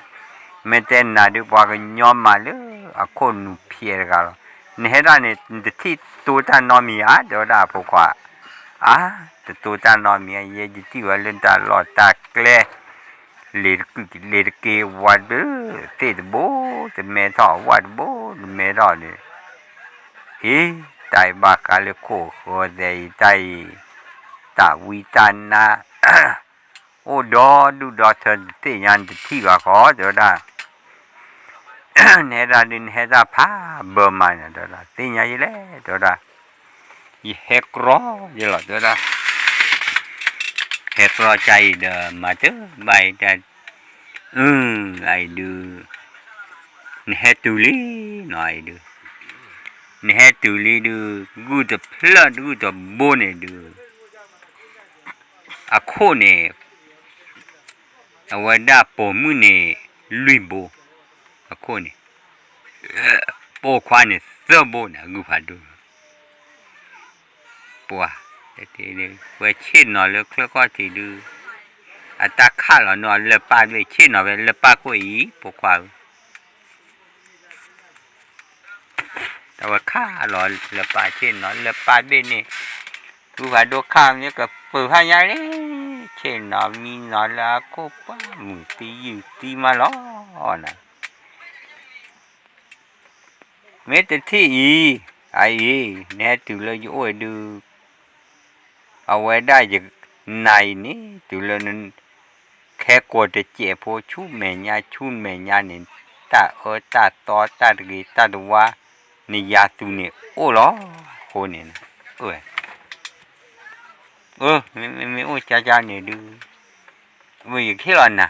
မ့ၢ်တဲနၤဒုးပှၤကညီမးလၢအခိၣ်နူာ်ဖျဲးတဂၤလီၤ, နဟဲဒၣ်န့ၣ် နတထံၣ်တိတၢ်နီတမံၤဧါ တဲဝဲဒၣ်အဖိခွါ, အါ တတိတၢ်နီတမံၤဧါ ယဲယထံၣ်ဝဲလၢတၢ်လီၢ်တၢ်ကျဲ လ့ၤတက့ၤဝါတဘိ သ့ၣ်တဘိ တမဲထီၣ် ဝၣ်တဘိ တမဲထီၣ်ဒီး က့ၤတၢ်အံၤဘၣ်ဃးလၢခိၣ်ဃၢၤသဲးအံၤတၢ်အံၤ, တၢ်ဝံတၢ်နါ အိၣ်ဒီဒူၣ်ဒီထၢ တသ့ၣ်ညါနတထံၣ်ဘၣ်ဃီ တဲဝဲဒၣ်, နဟဲတၢ်ဒုးနဟဲတၢ်ဖးဘၢမးန့ၣ် တဲဝဲဒၣ် သ့ၣ်ညါယလဲၣ် တဲဝဲဒၣ်, ယဟဲကြီယလီၤ တဲဝဲဒၣ်, ဟဲကြီကါအံၤဒီး မၤတဘၣ်အံၤတၢ် အအံၤဒုး, နဟဲတုၤလံနီၤအံၤဒုး, နဟဲတုၤလံဒုး, ဂုၢ်တဖျၢၣ်ဂုၢ်တဘိန့ၣ်ဒုး, အခိၣ်န့ၣ်, အဝဲဒၣ်ပိာ်မုၣ်န့ၣ်, လွံၢ်ဘိ, အခိၣ်န့ၣ်, ပိာ်ခွါန့ၣ်သၢဘိန့ၣ် အဂုၢ်ဖးဒိၣ် ပှၤ, ဝဲဆ့ၣ်နီၤလၢချၢၣ်ခီၣ်ထံးဒုး, အတၢ်ခးလီၤန့ၢ်အီၤလၢပၢ်ဘ့ၣ် ဆ့ၣ်နီၤဖဲလၢပၢ်ခိၣ်အံၤ ပိာ်ခွါဧၢ, တၢ်ဝဲခးလီၤလၢပၢ်ဆ့ၣ်နီၤလၢပၢ်ဘ့ၣ်န့ၣ်, ဂုၢ်ဖးဒိၣ်ခးမ့ၢ်ကပၢၤဖးညါလံ, ဆ့ၣ်နီၤမံနီၤလၢအခိၣ်ပှၢ်မုၢ်သံယုၢ်သံမးလီၤနၤ မ့ၢ်တထံၣ်အံၤ, အအံၤ, နဟဲတုၤလၢယအိၣ်အံၤဒုး, အဝဲဒၣ်ယ, နၤအံၤန့ၣ် တုၤလၢန, ခဲကိာ်တစဲးဖိဆူမဲာ်ညါဆူမဲာ်ညါန့ၣ်, တၢ်အၢတၢ်သီတၢ်တဂ့ၤတၢ်တဝါ, နယၤသူန့ၣ်အိၣ်လီၤ, အဃိန့ၣ်, အၢ, မ့မ့ၢ်အိၣ်ကၠါကၠါန့ၣ်ဒုး, ယကဟ့ၣ်လီၤနၤ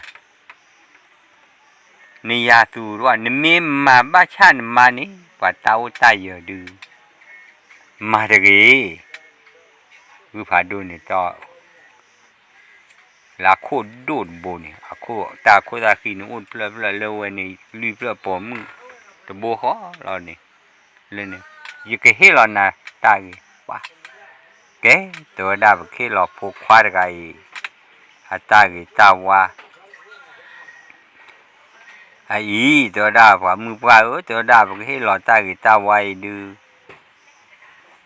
နယၤသူတဝါ နမ့ၢ်မၤဘၣ်ဆၣ်နမါန့ၣ် ပှၤတၢ်အိၣ်တၢ်ယၢၤဒုး, မၤတဂ့ၤ, ဂုၢ်ဖးဒိၣ်န့ၣ်တီၢ်, လၢအခိၣ်ဒိၣ်တဘိန့ၣ်, အခိၣ်တၢ်အခိၣ်သၣ်ဃံန့ၣ်အိၣ်တဖျၢၣ်ဖျၢၣ်လၢဝဲန့ၣ် လွံၢ်ဖျၢၣ်ပိာ်မုၣ်တဘိဃီလီၤန့ၣ်, လၢန့ၣ်, ယကဟ့ၣ်လီၤနၤတၢ်ဂ့ၤပှၤ, ကဲ, တဲဝဲဒၣ်ပကဟ့ၣ်လီၤဖိခွါတဂၤအံၤ, အတၢ်ဂ့ၤတၢ်ဝါ အအံၤ, တဲဝဲဒၣ်ပှၤမုၢ်ပှၢ်ဧၢ, တဲဝဲဒၣ်ပကဟ့ၣ်လီၤတၢ်ဂ့ၤတၢ်ဝါအံၤဒုး,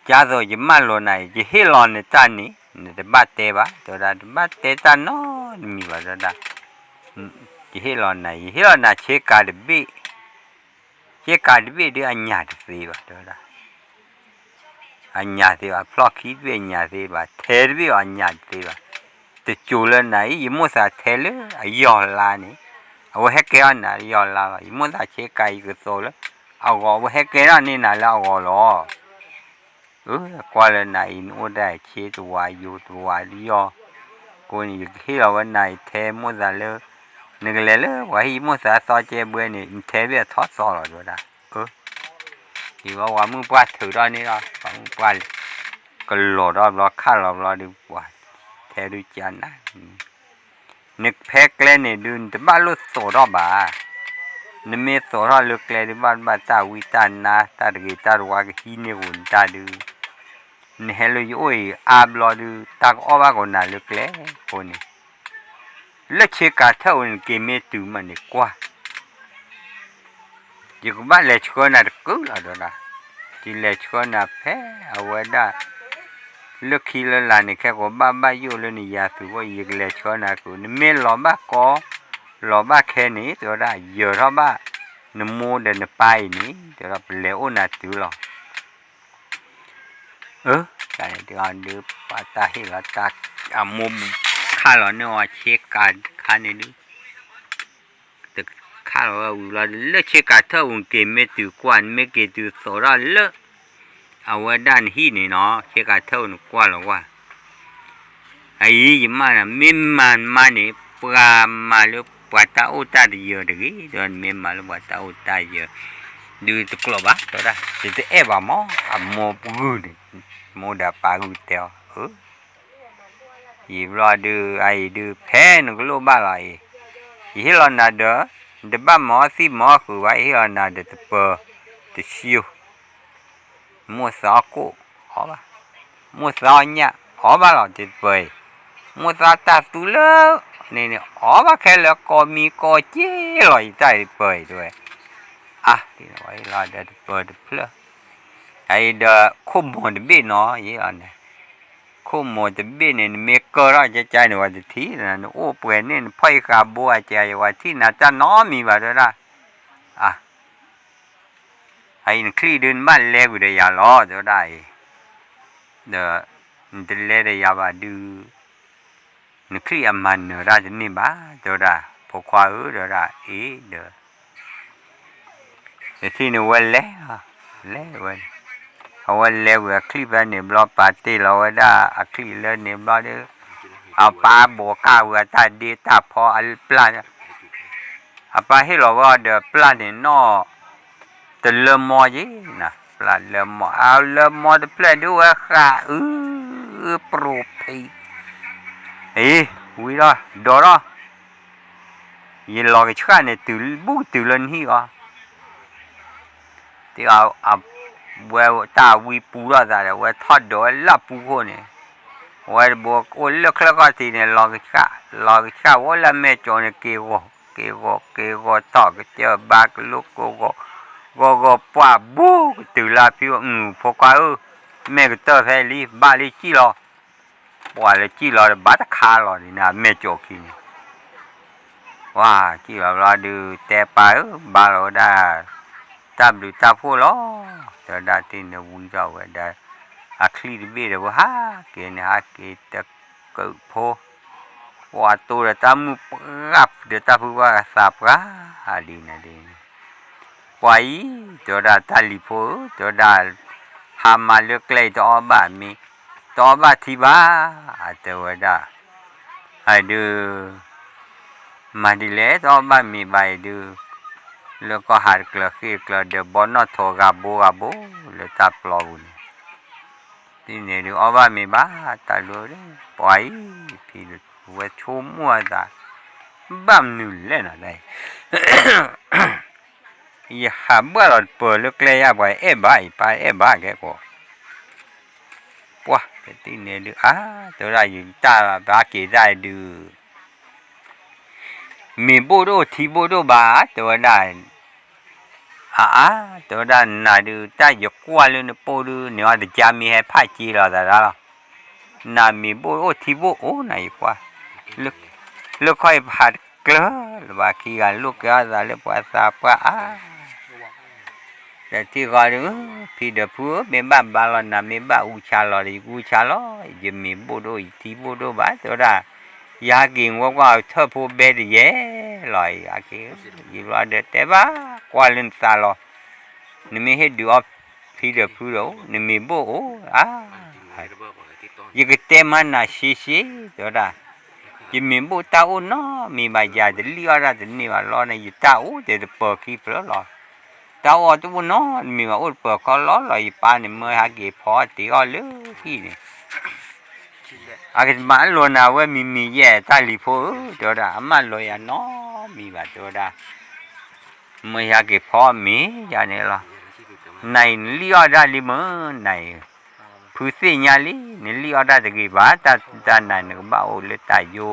ကသိးယမၢလိာ်နၤအံၤ ယဟ့ၣ်လီၤနတၢ်န့ၣ် နတဘၣ်တဲဘၣ်, တဲဝဲဒၣ် တဘၣ်တဲတၢ်နီတမံၤဘၣ်, တဲဝဲဒၣ်, ယဟ့ၣ်လီၤနၤ, ယဟ့ၣ်လီၤနၤဆ့ကၤတဘ့ၣ်, ဆ့ကၤတဘ့ၣ်ဒုးအညၣ်တသ့ဘၣ်, တဲဝဲဒၣ် အညၣ်သ့ဘၣ်, ဖျီၣ်ခံတဘ့ၣ်အညၣ်သ့ဘၣ်, ထဲတဘ့ၣ်အီၤအညၣ်တသ့ဘၣ်, တစိၤလၢနၤအံၤ ယမိၣ်သးထဲလၢအယီၢ်လါန့ၣ်, အဝဲဟဲကဲထီၣ်နၤလၢယီၢ်လါလီၤ, ယမိၣ်သးဆ့ကၤအံၤကသိးလၢအဂီၤ အဝဲဟဲကဲထီၣ်န့ၢ်နၤလၢအဂီၤလီၤ. အၢ, ကွၢ်လၢနၤအံၤ နအိၣ်ဒၣ်ဆ့တဝါယိၤတဝါလၢယီၢ်, အဃိန့ၣ် ယကဟ့ၣ်လီၤဝဲနၤအံၤထဲမိၣ်သးလၢ, နကလဲၤလၢပှၤဟံၣ်မိၣ်သးသီကဲဘှဲန့ၣ် နထဲဘ့ၣ်အထီသီလီၤ တဲဝဲဒၣ်, အၢ ဒ်ပှၤမုၢ်ပှၢ်ထုးထီၣ်န့ၣ်ဒီး ပှၤမုၢ်ပှၢ်ကလီၤထီၣ်ဘျီ ခးလီၤဘျီဒီး ပှၤထဲဒုးကနၣ်, နဖဲကျဲန့ၣ်ဒုး နတဘၣ်လိၣ်သိးထီၣ်ဘၣ်, နမ့ၢ်သိးထီၣ်လၢကျဲဒုး ဘၣ်ဘၣ်တၢ်ဝံတၢ်နါ တၢ်တဂ့ၤတၢ်တဝါကဟံးန့ၢ်ဃုာ်နတၢ်ဒုး, နဟဲလၢယအိၣ်အံၤအါဘျီဒုး တၢ်ကအီၣ်ဘၣ်ကီးနၤလၢကျဲအဃိန့ၣ်, လၢဆ့ကၤထၢၣ်ဧိၤန့ၣ် က့ၤမ့ၢ်တုၤမးန့ၣ်ကွၢ် ယကဘၣ်လဲၤဆှၢနၤတကုာ်လီၤ တဲဝဲဒၣ်, ယလဲၤဆှၢနၤဖဲအဝဲဒၣ် လၢခံလၢလာ်န့ၣ် ခဲကိးဘၣ်ဘၣ်ယိၣ်လၢနယၤသူးအဃိ ယကလဲၤဆှၢနၤတကုာ်, နမ့ၢ်လီၤဘၣ်ကီ လီၤဘၣ်ခဲန့ၣ် တဲဝဲဒၣ် ယၢၤထီၣ်ဘၣ်နမိၢ်ဒီးနပၢ်အံၤန့ၣ် တဲဝဲဒၣ် ပလဲၤအိၣ်နၤတုၤလီၤ. အၢ တၢ်န့ၣ်တဂၤဒုး ပှၤတၢ်ဟ့ၣ်လီၤတၢ် အမိၢ်ခးလီၤန့ၢ်အီၤဆ့ကၤခါန့ၣ်ဒုး တခါလီၤဝဲဝံၤဘျီ လၢဆ့ကၤထၢၣ်ဧိၤ နက့ၤမ့ၢ်တုၤကွၢ် နမ့ၢ်က့ၤတုၤသိးထီၣ်လၢ အဝဲဒၣ်နဟံၣ်န့ၣ်နီၤ ဆ့ကၤထၢၣ်ဧိၤ နကွၢ်လီၤကွၢ်. အအံၤ ယမၢနၤ မ့ၢ်မၤနမါန့ၣ် ပှၤမၤလၢပှၤတၢ်အိၣ်တၢ်တယၢၤတဂ့ၤ တဲဝဲ နမ့ၢ်မၤလၢပှၤတၢ်အိၣ်တၢ်ယၢၤ ဒုးတကျိးဘၣ် တဲဝဲဒၣ် ယတအဲၣ်ဘၣ်မး အမိၢ်ဂုၢ်န့ၣ် မိၢ်ဒီးပၢ်ဂုၢ်တဲအီၤ အၢ ယံာ်ဘျီဒုး အအံၤဒုး ဖဲနကလိၣ်ဘၣ်လီၤအံၤ, ယဟ့ၣ်လီၤနၤဒီး နတဘၣ်မၤအီၣ်သံမၤအီၣ်ဃုာ်ဘၣ် ယဟ့ၣ်လီၤနၤဒီးတပၢၤတဆံ, မိၢ်သးအီၣ်ကိၣ် အီၣ်ဘၣ်, မိၢ်သးအီၣ်ညၣ် အီၣ်ဘၣ်လီၤတပၢၤအံၤ, မိၢ်သးတၢ်သူလၢ န့ၣ်န့ၣ် အီၣ်ဘၣ်ခဲလၢာ်ကိးမံၤကိးက့လီၤ ယတၢ်တပၢၤအံၤတဲဝဲ, အါ ဟ့ၣ်လီၤဒီးတပၢၤတဖျၢၣ် အအံၤဒီး ခိၣ်မိၤတဘ့ၣ်နီၤ ယဟ့ၣ်လီၤနၤ ခိၣ်မိၤတဘ့ၣ်န့ၣ် နမ့ၢ်ကၢထီၣ်ကကါန့ၣ် ပှၤတထံၣ်နၤ နအိၣ်ပှဲၤန့ၣ် နဖီၣ်အံၤဃာ်ဘိအကါ ပှၤထံၣ်နၤတၢ်နီတမံၤဘၣ် တဲဝဲဒၣ်, အါ အအံၤနချံၣ်ဒုးနဘၣ်လဲၤကွံာ်ဒီးယၤလီၤ တဲဝဲဒၣ်အံၤ, ဒီးနတလဲၤဒီးယၤဘၣ်ဒုး နချံၣ်အမၤနၢၤတၢ်တန့ၢ်ဘၣ် တဲဝဲဒၣ်, ဖိခွါဧၢ တဲဝဲဒၣ်အံၤဒီး တထံၣ်န့ၣ်ဝဲလဲၤ, လဲၤဝဲ, အဝဲလဲၤကွံာ်အချံၣ်ဖဲန့ၣ်ဘျီ ပာ်တ့ၢ်လီၤဝဲဒၣ်အချံၣ်လၢန့ၣ်ဘျီဒီး အပၢ်ဘိးကၣ်ဝဲအတၢ်ဒ့တၢ်ဖီအပျၢ်, အပၢ်ဟ့ၣ်လီၤဝဲအီၤဒီးပျၢ်န့ၣ်နီၢ် တလၢမီက့ၤနၤ, ပျၢ်လၢမီ, အလၢမီတဖျၢၣ်ဒုးဝဲဃးအု ပြိဖံ, အံၤ ဝံၤလီၤ ဒီးလီၤ ယလီၤကဆှၣ်န့ၣ် တုၤဘူးတုၤလၢနဟံၣ်အီၤ, တဲအဝဲတၢ်ဝံပူထီၣ်သးဒီး ဝဲထီၣ်ဒိးဝဲလၢပူခိၣ်န့ၣ်, ဝဲတဘိအိၣ်လၢချၢခီၣ်ထံးန့ၣ် လီၤကဆှၣ်, လီၤကဆှၣ်ဝဲလၢမဲာ်ကၠီၤန့ၣ် က့ၤဂီၤ, က့ၤဂီၤ က့ၤဂီၤထီၣ်ကစၢၢ်ဘါကလိကိဂီၤ, ဂီၤဂီၤပှၢ်ဘူးကတုၤလၢဖံ, အု ဖိခွါဧၢ, မဲာ်ကတၢၢ်ဖဲလံ ဘၣ်လၢစံၣ်လီၤ, ပှၤလၢစံၣ်လီၤဒီးဘၣ်တခါလီၤန့ၣ် မဲာ်ကၠီၤခံန့ၣ် ဝါ စံၣ်လီၤဘျီဒုး တဲပၢ်ဧၢ ဘါလီၤဝဲဒၣ် တၢ်ဘျုးတၢ်ဖှိၣ်လီၤ, တဲဝဲဒၣ်တထံၣ်န့ၣ်ဝံထီၣ်ဝဲဒၣ် အချံၣ်တဘ့ၣ်ဒီးပဟးက့ၤန့ၣ် ဟးက့ၤတကုးဖိ, ပှၤတိဒီးတၢ်မုၢ်ပှၢ်ဒီးတၢ်ဖုပှၢ်သးပှၢ်ဒ်န့ၣ်ဒ်န့ၣ်, ပှၤအံၤ တဲဝဲဒၣ်တၢ်လံၤဖိဧၢ တဲဝဲဒၣ် ဟးမၤလၢကျဲအံၤတအီၣ်ဘၣ်မ့ၤ, တအီၣ်ဘၣ်ထံဘၣ်, တဲဝဲဒၣ် အဒုး မၤဒ်လဲၣ် တအီၣ်ဘၣ်မ့ၤဘၣ်အံၤဒုး, လၢကီၢ်ဟးတကျၢၤဃ့ၢ်တကျၢၤ ဒီးဘီနီၣ်ထိးဂၤဘိဂၤဘိ လၢတၢ်ပျီပူၤန့ၣ်, ဒ်န့ၣ်ဒုးအီၣ်ဘၣ်မ့ၤဘၣ် တၢ်လီၤ, ပှၤအံၤ ဖံဝဲဆိကမိၣ်အသး, ဘၣ်မနုၤလဲၣ်နီၤ ယဟးဘၣ်လီၤတပၢၤလၢကျဲယါ ပှၤအဲၣ်ဘၣ်အံၤ ပၢ်အဲၣ်ဘၣ်ကဲကိး, ပှၤတထံၣ်န့ၣ်ဒုး အါ တဲဝဲဒၣ် ယတၢ်ဘၣ်က့ၤတၢ်ဒုး မ့ၤဘိၣ်ဒိၣ်ထံဘိၣ်ဒိၣ်ဘၣ် တဲဝဲဒၣ်, အါအါ တဲဝဲဒၣ် နၤဒုး တၢ်ယကွၢ်လၢနပိၢ်ဒုး န့ၣ်အီၤတကါမ့ၢ်ဟဲဖးက့လီၤသးဒၣ်လီၤ, နၤမ့ၤဘိၣ်အိၣ်ထံဘိၣ်အိၣ်နၤယကွၢ်, လၢခီအံၤပဟးတကျၢၤလၢၤဘၣ် ခံဂၤလိာ်က့ၤအီၣ်သးလၢပှၤသးပှၢ်အါ ဒီးထံၣ်ဃီဒီး ဖံဒီးဖုဧၢ မ့ၢ်ဘၣ်ဘါလီၤနၤ မ့ၢ်ဘၣ်အူဆါလီၤဒီး ယကအူဆါလီၤ, ယမ့ၤဘိၣ်ဒိၣ် ယထံဘိၣ်ဒိၣ်ဘၣ် တဲဝဲဒၣ်, ယဟးက့ၤဝဲကွၢ်ထၢၣ်ဖိဘဲတယဲၢ်လီၤ, ယဟးက့ၤ ယဘျီဒီးတဲဘၣ် ကွၢ်လၢနသးလီၤ, နမ့ၢ်ဟ့ၣ်ဒုးအီၣ်ဖံဒီးဖုဒီး နမ့ၤဘိၣ်အိၣ်ဧါ ယကတဲမၤနၤရှဲရှဲ တဲဝဲဒၣ်, ယမ့ၤဘိၣ်တၢ်အိၣ်နီတမံၤဘၣ် ယၤတလံၣ်အီၣ်တၢ်တန့ၢ်ဘၣ်လီၤန့ၣ် ယတၢ်အိၣ်တဲတပၢၤခံဖျၢၣ်လီၤ, တၢ်အိၣ်တအိၣ်နီတမံၤဘၣ် အိၣ်တပၢၤခီလီၤလီၤ ယပၢ်န့ၣ် မၢဟဲက့ၤဖီအီၣ်တ့ၢ်အီၣ်လၢဟံၣ်န့ၣ် အကမၤလိာ်နၤဝဲမံၤမံၤယဲၢ် တၢ်လံၤဖိဧၢ တဲဝဲဒၣ် အမၢလိာ်ယၤနီတမံၤဘၣ် တဲဝဲဒၣ် မၢယဟဲက့ၤဖီအီၣ်မ့ၤယၤန့ၣ်လီၤ, နၤအံၤနလံၣ်အီၣ်တၢ်လံမ့ၢ် နၤအံၤ ဖုသ့ၣ်ညါလံ နလံၣ်အီၣ်တၢ်တဂ့ၤဘၣ် တၢ်နၤ နကဘၣ်အိၣ်လၢတၢ်ယိ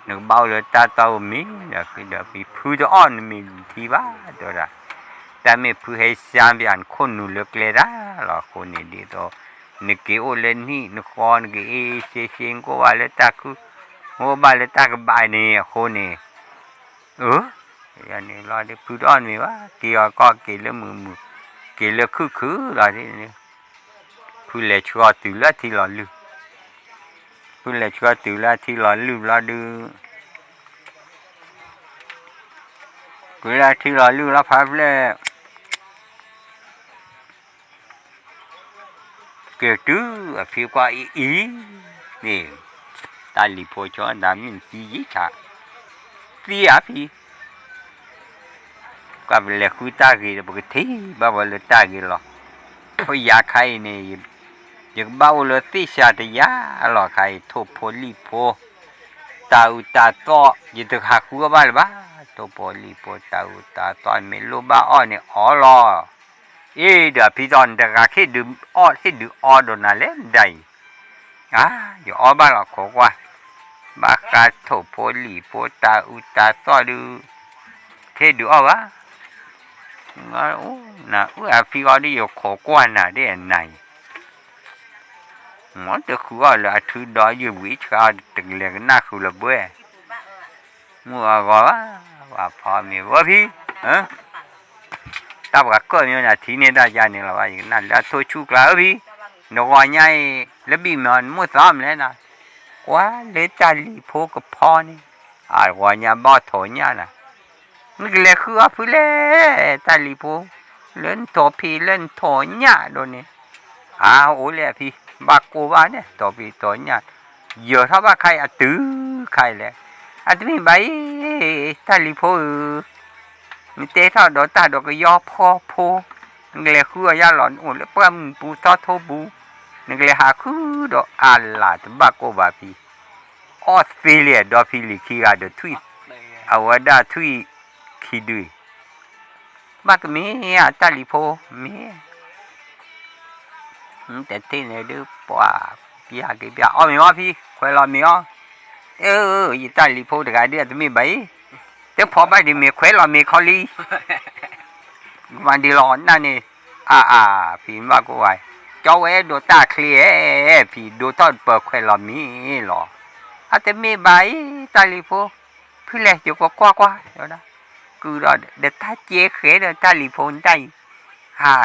နကဘၣ်အိၣ်လၢတၢ်တီၢ်အိၣ်မ့ၤ ဒီးဖံဒီးဖု ဖုတအီၣ်နမ့ၤထံဘၣ် တဲဝဲဒၣ်, တၢ်မ့ၢ်ဖုဟဲစၢ်ပၠးနခိၣ်နူာ်လၢကျဲဒၣ်လီၤ အဃိန့ၣ်ဒ်သိး နက့ၤအိၣ်လၢနဟံၣ်နဃီ နက့ၤအ့ၣ်စ့ဆ့ နကအိၣ်ဘၣ်လၢတၢ်ခု နအိၣ်ဘၣ်လၢတၢ်ကဘၣ်န့ၣ် အဃိန့ၣ် အၢ ယန့ၣ်လီၤဒီး ဖုတအီၣ်နမ့ၤဘၣ် က့ၤအီၤကီၢ်က့ၤလၢမုာ်မုာ် က့ၤလၢခုၣ်ခုၣ်လီၤဒ်န့ၣ်, ဖုလဲၤဆှၢအီၤတုၤလၢအထံလီၤလုၢ်, ဖုလဲၤဆှၢအီၤတုၤလၢအထံလီၤလုၢ်ဘျီဒုး, တုၤလၢအထံလီၤလုၢ်လီၤဖးဖျဲၣ် က့ၤတုၤအဖံကွၢ်အံၤအံၤ, န့ၣ် တၢ်လံၤဖိဆီဒၣ်မ့ၢ်နသံယံၤဆး, သံဧါဖံ, ကွၢ်ပလဲၤဃုတၢ်ဂ့ၤဒီး ပကထံၣ်ဘၣ်ဝဲလၢတၢ်ဂ့ၤလီၤ. ဖဲယၤခါအံၤန့ၣ် ယကဘၣ်အိၣ်လၢသ့ၣ်စှၤတယၤလီၤခါအံၤ ထိၣ်ဖိလံၣ်ဖိ တၢ်အုးတၢ်သီၣ် ယတဟးဃုအီၣ်ဘၣ်လၢၤဘၣ်, ထိၣ်ဖိလံၣ်ဖိ တၢ်အုးတၢ်သီၣ် မ့ၢ်လိၣ်ဘၣ်အီၣ်န့ၣ်အီၣ်လီၤ. အ့ ဒီးဖံသီၣ် နတဂၤခ့ဒုးအီၣ် ဟ့ၣ်ဒုးအီၣ်ဒိးနၤလဲၣ် မတၤအံၤ, အါ ယအီၣ်ဘၣ်လီၤခိးကွၢ်, ဘၣ်ဃးထိၣ်ဖိလံၣ်ဖိ တၢ်အုးတၢ်သီၣ်ဒုး ဟ့ၣ်ဒုးအီၣ်ဘၣ်, နအုၣ်အဖံအီၣ်ဒ်ယခိးကွၢ်နၤဒ်အနၤအံၤ မ်တဃုအီၣ်လၢအထုဒီးယုၢ်ဝံၤဆှါ တကလဲၤကနၣ်ဃုာ်လၢၤဘၣ်, မုၢ်အဂီၤဘၣ်, ပှၤဖီမ့ၤဝဲဖံ, တၢ်ပှၤကၢၢ်မ့ၢ်နၤထံၣ်န့ၢ်တၢ်ယါန့ၣ်လီၤဘၣ် ယကနၣ်လၢအထိၣ်ဆူၣ်ကျါအၢဖံ, နဂီၤညါအံၤ လၢဘံၣ်မး နမိၣ်သးမနုၤလဲၣ်နၤ, ကွၢ်လၢတၢ်လံၤဖိကဖီန့ၣ်, အဂီၤညါဘၣ်ထိးညၣ်နၤ, နကလဲၤဃုအီၣ်ဖုလဲၣ် တၢ်လံၤဖိ, လၢနထိးဖံးလၢနထိးညၣ်ဒိၣ်န့ၣ်, အအိၣ်လၢအဖံ, ဘၣ်ကိၢ်ဘၣ်န့ၣ် ထိးဖံးထိးညၣ်, ယၢၤထီၣ်ဘၣ်ခါအံၤအတုၤခါအံၤလဲၣ်, အတမ့ၢ်ဘၣ်အံၤ, တၢ်လံၤဖိဧၢ နတဲထီၣ်ဒီးတၢ်ဒီးကယီဖီဖိ, နကလဲၤဃုအီၣ်ယါလီၤ နအိၣ်လၢပှၢ်မုၢ်ပူၤသီထိပူၤ, နကလဲၤဟးဃုဒီးအလၢ်တဘၣ်ကိၢ်ဘၣ်ဖံ, အီၣ်သ့လံဒီဖံလံၤခံဂၤဒီးထွံၣ်, အဝဲဒၣ်ထွံၣ်ခံဒု, ဘၣ်ကမ့ၢ်ဧါတၢ်လံၤဖိ, မ့ၢ် တထံၣ်န့ၣ်ဒုး ပှၤပျၢ်က့ၤပျၢ်အီၣ်မ့ၤအီၣ်ဖံ ခွဲးလီၤမ့ၤအီၣ်, အၢ ယတၢ်လံၤဖိတဂၤဒုးအတမ့ၢ်ဘၣ်အံၤ, တဖီဘၣ်ဒ်မ့ၤခွဲးလီၤမ့ၤခီလံ, မၤဒ်လီၤနၢ်န့ၣ်, အါအါ ဖံမၤကိးဝဲ, ကၠီဝဲဒိးတၢ်ချ့ဧဲ, ဖံဒိးထီၣ်ပၢၤခွဲးလီၤမ့ၤလီၤ, အတမ့ၢ်ဘၣ်အံၤ တၢ်လံၤဖိ, ဖုလဲၣ် ယကကွၢ်ကွၢ်, တဲဝဲဒၣ်, ကုၢ်ဒီး ဒီးတၢ်ကဲဃဲဒီးတၢ်လံၤဖိနဒၣ်အံၤ, ဟါ,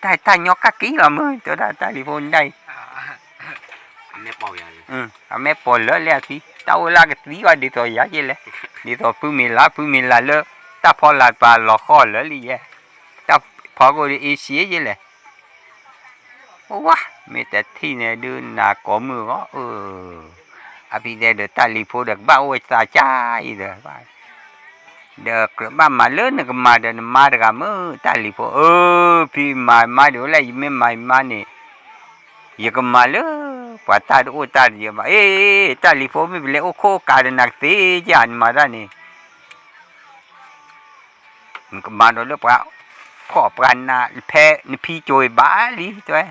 တၢ်တၢ်ညီကၣ်က့ၤလီၤမုၢ် တဲဝဲဒၣ် တၢ်လံၤဖိနဒၣ်အံၤ, အမဲာ်ပိာ်လၢလၢအဖံ, တၢ်အိၣ်လၢကသံကွၢ်ဒ်သိးယၤယဲလဲၣ်, ဒ်သိးဖုမ့ၢ်လၢ ဖုမ့ၢ်လၢလၢ တၢ်ဖီလာ်ပာ်လီၤဃီလၢလံယဲ, တၢ်ဖီကိးဒ်အ့ၡံယဲလဲၣ် ဝါ, မ့ၢ်တထံၣ်န့ၣ်ဒုးနၤကိးမုၢ်ဂီၤ, အဖံတဲဒီးတၢ်လံၤဖိဒီး ကဘၣ်အိၣ်ဝဲသးကါအံၤဒီး, ဒီးကြၢးဘၣ်မၤလၢနကမၤဒီးနမါတဂၤမုၢ် တၢ်လံၤဖိဧၢ, ဖံမၤမါဒ်လဲၣ် ယမ့ၢ်မၤမါန့ၣ်, ယကမၤလၢ ပှၤတၢ်တအိၣ်တၢ်တယၢၤဘၣ်, အ့ တၢ်လံၤဖိမ့ၢ်ပလဲၤအိၣ်ခိၣ်ကးဒီးနၤကသ့ဧါ နမၤတၢ်န့ၣ် နကမၤဒီးလၢပှၤဖှီၣ်ပှၤနး ဖဲနဖံကၠိၤဘၣ်လံတဲဝဲ,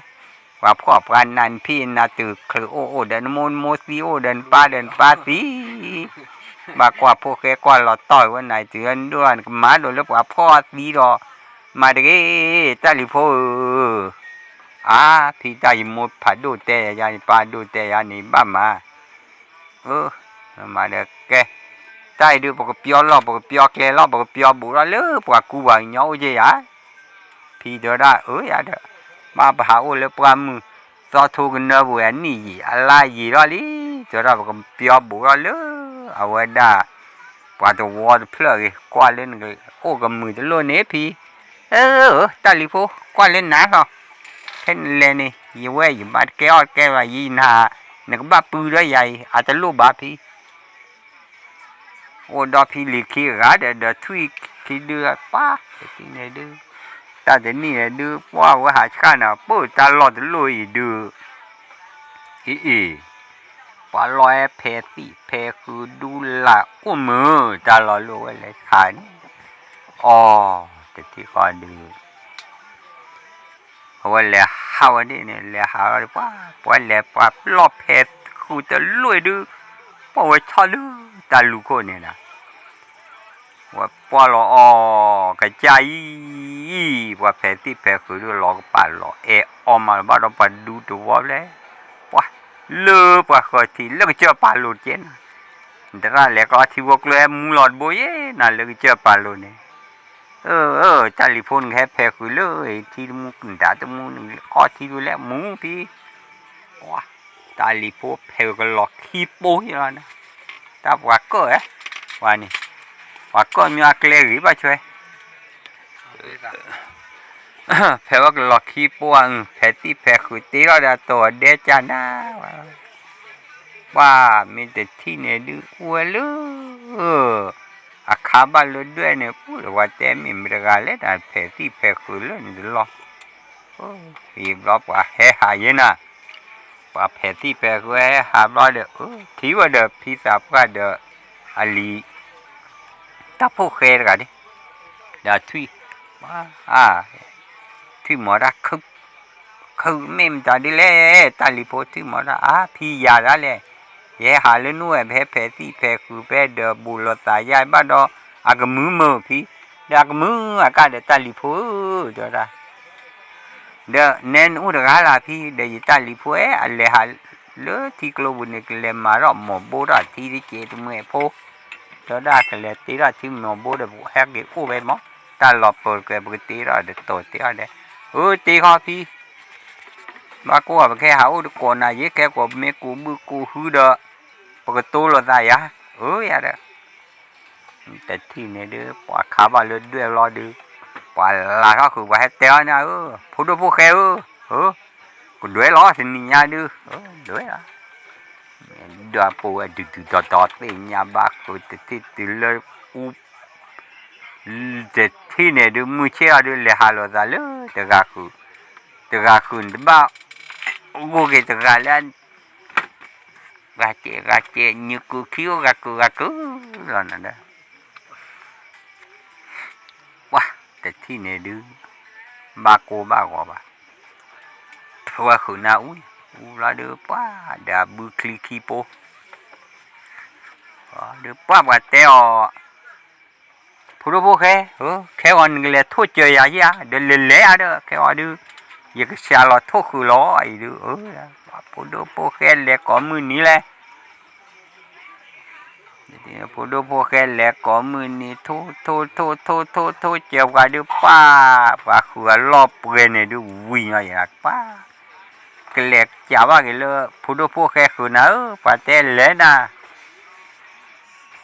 ပှၤဖှီၣ်ပှၤနး နဖံနၤတုၤချုးအိၣ်အိၣ်ဒီး နမိၢ်နမိၢ်သံအိၣ်ဒီး နပၢ်ဒီးနပၢ်သံ, ဘၣ်ကွၢ်ဖိၣ်ဃဲကွၢ်လီၤတီၢ်ဝဲနၤတုၤနဒိၣ် နကမၤဒိးလၢပှၤဖှီၣ်သံဒီး, မၤတဂ့ၤ တၢ်လံၤဖိဧၢ, အါ ဖံတၢ်ယမိၢ်ဖးဒိၣ်တဲယၤ ယပၢ်ဒိၣ်တဲယၤန့ၣ် ဘၣ်မၤ အၢ, မၤဒီးကဲ, တၢ်အံၤဒုး ပကပျီလီၢ် ပကပျီကျဲလီၢ် ပကပျီဘူးထီၣ်လၢပှၤကူပှၤကညီအိၣ်က့ယၤ, ဖံတဲဝဲဒၣ် အၢယၤဒီး, မ့ၢ်ပဟးအိၣ်လၢပှၢ်မုၢ် သီထိကနၢပူၤ အနံၣ်ယံာ်အလါယံာ်ထီၣ်လံ, တဲဝဲဒၣ် ပကပျီဘူးထီၣ်လၢ အဝဲဒၣ် ပှၤတဝီတဖျၢၣ်ဂ့ၤ ကွၢ်လၢနကအိၣ်ကမုာ်တလိၣ်န့ၣ်ဖံ, အၢ, တၢ်လံၤဖိ ကွၢ်လၢနၤလီၤ, ဖဲနလဲၤန့ၣ် ယဝဲယဘၣ်တကဲအီၣ်တကဲဘၣ် ယံၤနၤ, နကဘၣ်ပုၢ်ဒီးယၤအံၤ အတလိၣ်ဘၣ်ဖံ အိၣ်ဒီးဖံလံၤခံဂၤဒီး ဒီးထွံၣ်ခံဒု ပၢ်, တထံၣ်န့ၣ်ဒုး, တၢ်တနံၣ်န့ၣ်ဒုး ပှၢ်ဝဲဟးဆှၣ်နၤ ပၢ်တၢ်လီၢ်တလိၣ်အံၤဒုး, အံၤအံၤ, ပှၤလီၢ်ဟဲဖဲးသံၣ်ဖဲးဃုာ်ဒူလၢအိၣ်မုာ် တၢ်လီၢ်လိၣ်ဝဲလဲၤဆါန့ၣ်, အီ, တထံၣ်ဃီဒုး အဝဲလဲၤဟးဝဲဒ်န့ၣ် လဲၤဟးလီၤဒ်ပှၤ, ပှၤလဲၤပှၤလီၢ်ဖဲးဃုာ်တလိၣ်ဒုး, ပှၢ်ဝဲဆီၣ်လၢတၢ်လူၤခိၣ်န့ၣ်ဒီး, ဝဲပှၢ်လီၤအီၤ, ကစၢ်အံၤ, ပှၤဖဲးသံၣ်ဖဲးဃုာ်ဒုးလီၤကပာ်လီၤအဲၣ်အီၣ်မးလီၤဘၣ်ဒီးပှၤဒူတဝီဖျဲၣ်, ပှၤလၢပှၤဃၢၤထံးလၢကစၢၢ်ပာ်လိၤတကဲနၤ, နတရၣ်လဲၤကျီထံဖိကျိဟဲမူလီၤတဘိယဲနၤလၢကစၢၢ်ပာ်လိၤန့ၣ် အၢ တၢ်လံၤဖိနကဟဲဖဲးဃုာ်လၢထံတမူ နဒၣ်တမူ နအီထံဒုးလဲၣ်မူဖံ, တၢ်လံၤဖိဖဲးဝဲကလီၤခံပိယလီၤ, တၢ်ပှၤကၢၣ်ဧါ, ပှၤန့ၣ်, ပှၤကၢၣ်မ့ၢ်အကျဲဂ့ၤဘၣ်ဆွဲ, ဖဲးဝဲကလီၤခံပိဧါ, ဖဲးသံၣ်ဖဲးဃုာ်တ့ထီၣ်ဒီးအတိၤအဒဲကၢ်နၤ, ပှၤမ့ၢ်တထံၣ်န့ၣ်ဒုးအိၣ်ဝဲလၢ အခါဘၣ်လၢဒွဲၣ်န့ၣ် ပှၤတဲမ့ၢ်မတၤတဂၤလဲၣ် တၢ်ဖဲးသံၣ်ဖဲးဃုာ်လၢန့ၣ်တလီၢ်, ယဘျီပှၤဟဲဟးယဲနၤ, ပှၤဖဲးသံၣ်ဖဲးဃုာ်ဟဲဟးဘျီဒီး ထံၣ်ဝဲဒီးဖံသးပှၢ်ဒီး အလံၤ တၢ်ဖိၣ်ဃဲတဂၤဒၣ်, ဒီးထွံၣ်, ထွံၣ်မီၤတၢ်ခုၣ်, ခုၣ်မ့ၢ်မတၤဒ်လဲၣ်, တၢ်လံၤဖိထွံၣ်မီၤတၢ် အါ ဖံယၤဒၣ်လဲၣ်, ယဟဲဟးလၢနအိၣ်ဝဲ ပဟဲဖဲးသံၣ်ဖဲးဃုာ်ဖဲဒီးဘူးလိာ်သးယါဘၣ်ဒီး အကမုာ်မုာ်ဖံ, ဒီးအကမုာ်အကၢ်ဒီးတၢ်လံၤဖိဧၢ တဲဝဲဒၣ် ဒီးနဲနအိၣ်တဂၤလၢ်ဖံ ဒီးယတၢ်လံၤဖိဧၢ အလဲၤဟးလၢထံကျိပူၤန့ၣ် ကလဲၤမၤထီၣ်မိၢ်ဘိထီၣ်ထံတက့ၢ်တမှဲၤဖိ, တဲဝဲဒၣ်ကလဲၤတ့ထီၣ်ထံမိၢ်ဘိဒီး ဟဲက့ၤအိၣ်ဝဲမး, တၢ်လီၤပၢၤတကဲ ပကတ့ထီၣ်ဒီးတိၤတ့ထီၣ်ဒီး, အၢ တ့ခီဖံ, ဘၣ်ကိၢ်ဘၣ် ပကဟဲဟးအိၣ်တကိးနၤယ့ၣ် ခဲကိးမ့ၢ်ကူးဘုၣ်ကူးဟုဒီး ပကတိလိာ်သးယၤ, အၢ ယၤဒီး တထံၣ်န့ၣ်ဒုး ပှၤခါဘၣ်လၢဒွဲၣ်လီၤဒုး, ပှၤလၢထီၣ်ဃုာ် ပှၤဟဲတဲအီၤန့ၣ်ဧၢ, ဖိဒိၣ်ဖိၣ်ဃဲဧၢ, ဧၢ, ကဒွဲၣ်လီၤတနံၤညါဒုး, ဒွဲၣ်လီၤ, ဒွဲၣ်ပဝဲဒုးဒုးဒီးဒီးသ့ၣ်ညါဘၣ်ဃုာ် တထံၣ်တုၤလၢအူ တထံၣ်န့ၣ်ဒုး မုၢ်ဆ့ၣ်အီၤဒုး လဲၤဟးလိာ်သးလၢတဂၤဃုာ်, တဂၤဃုာ်န့ၣ်တဘၣ်, ဂိၢ်က့ၤတဂၤလၢ ဂၤကဲးဂၤကဲး ညုးကုာ်ခံအိၣ်ဂၤကုာ်ဂၤကုာ်လီၤနၤဒီး ပှၤတထံၣ်န့ၣ်ဒုး ဘၣ်ကိၢ်ဘၣ်ဂီၤဘၣ်, ဝဲဃုာ်န့ၣ်အူ, အူဘျီဒုး ပှၤဒီးအဘုချံခံပိ, ဒီးပှၤပှၤတဲအီၤ, ဖိဒိၣ်ဖိၣ်ဃဲ, ခဲဂီၤနကလဲၤထိၣ်စၢၤယၤယါ, ဒီးလဲၤလဲၤဧါဒီး ခဲဂီၤဒုး, ယကစှၤလီၤထိၣ်ဃုာ်လီၤအံၤဒုး, ဖိဒိၣ်ဖိၣ်ဃဲလဲၤကိးမုၢ်နံၤလဲၣ် ဖိဒိၣ်ဖိၣ်ဃဲလဲၤကိးမုၢ်နံၤ ထိၣ်ထိၣ်ထိၣ်ထိၣ်ထိၣ်ထိၣ် စၢၤပှၤဒုးပှၤ, ပှၤဃုာ်အလီၢ်ပှဲၤန့ၣ်ဒုး ဝံၤညီယဲၢ်ပှၤ, ကလဲၤကးဘၣ်က့ၤလၢ ဖိဒိၣ်ဖိၣ်ဃဲဃုာ်နၤဧၢ, ပှၤတဲလဲၤနၤ,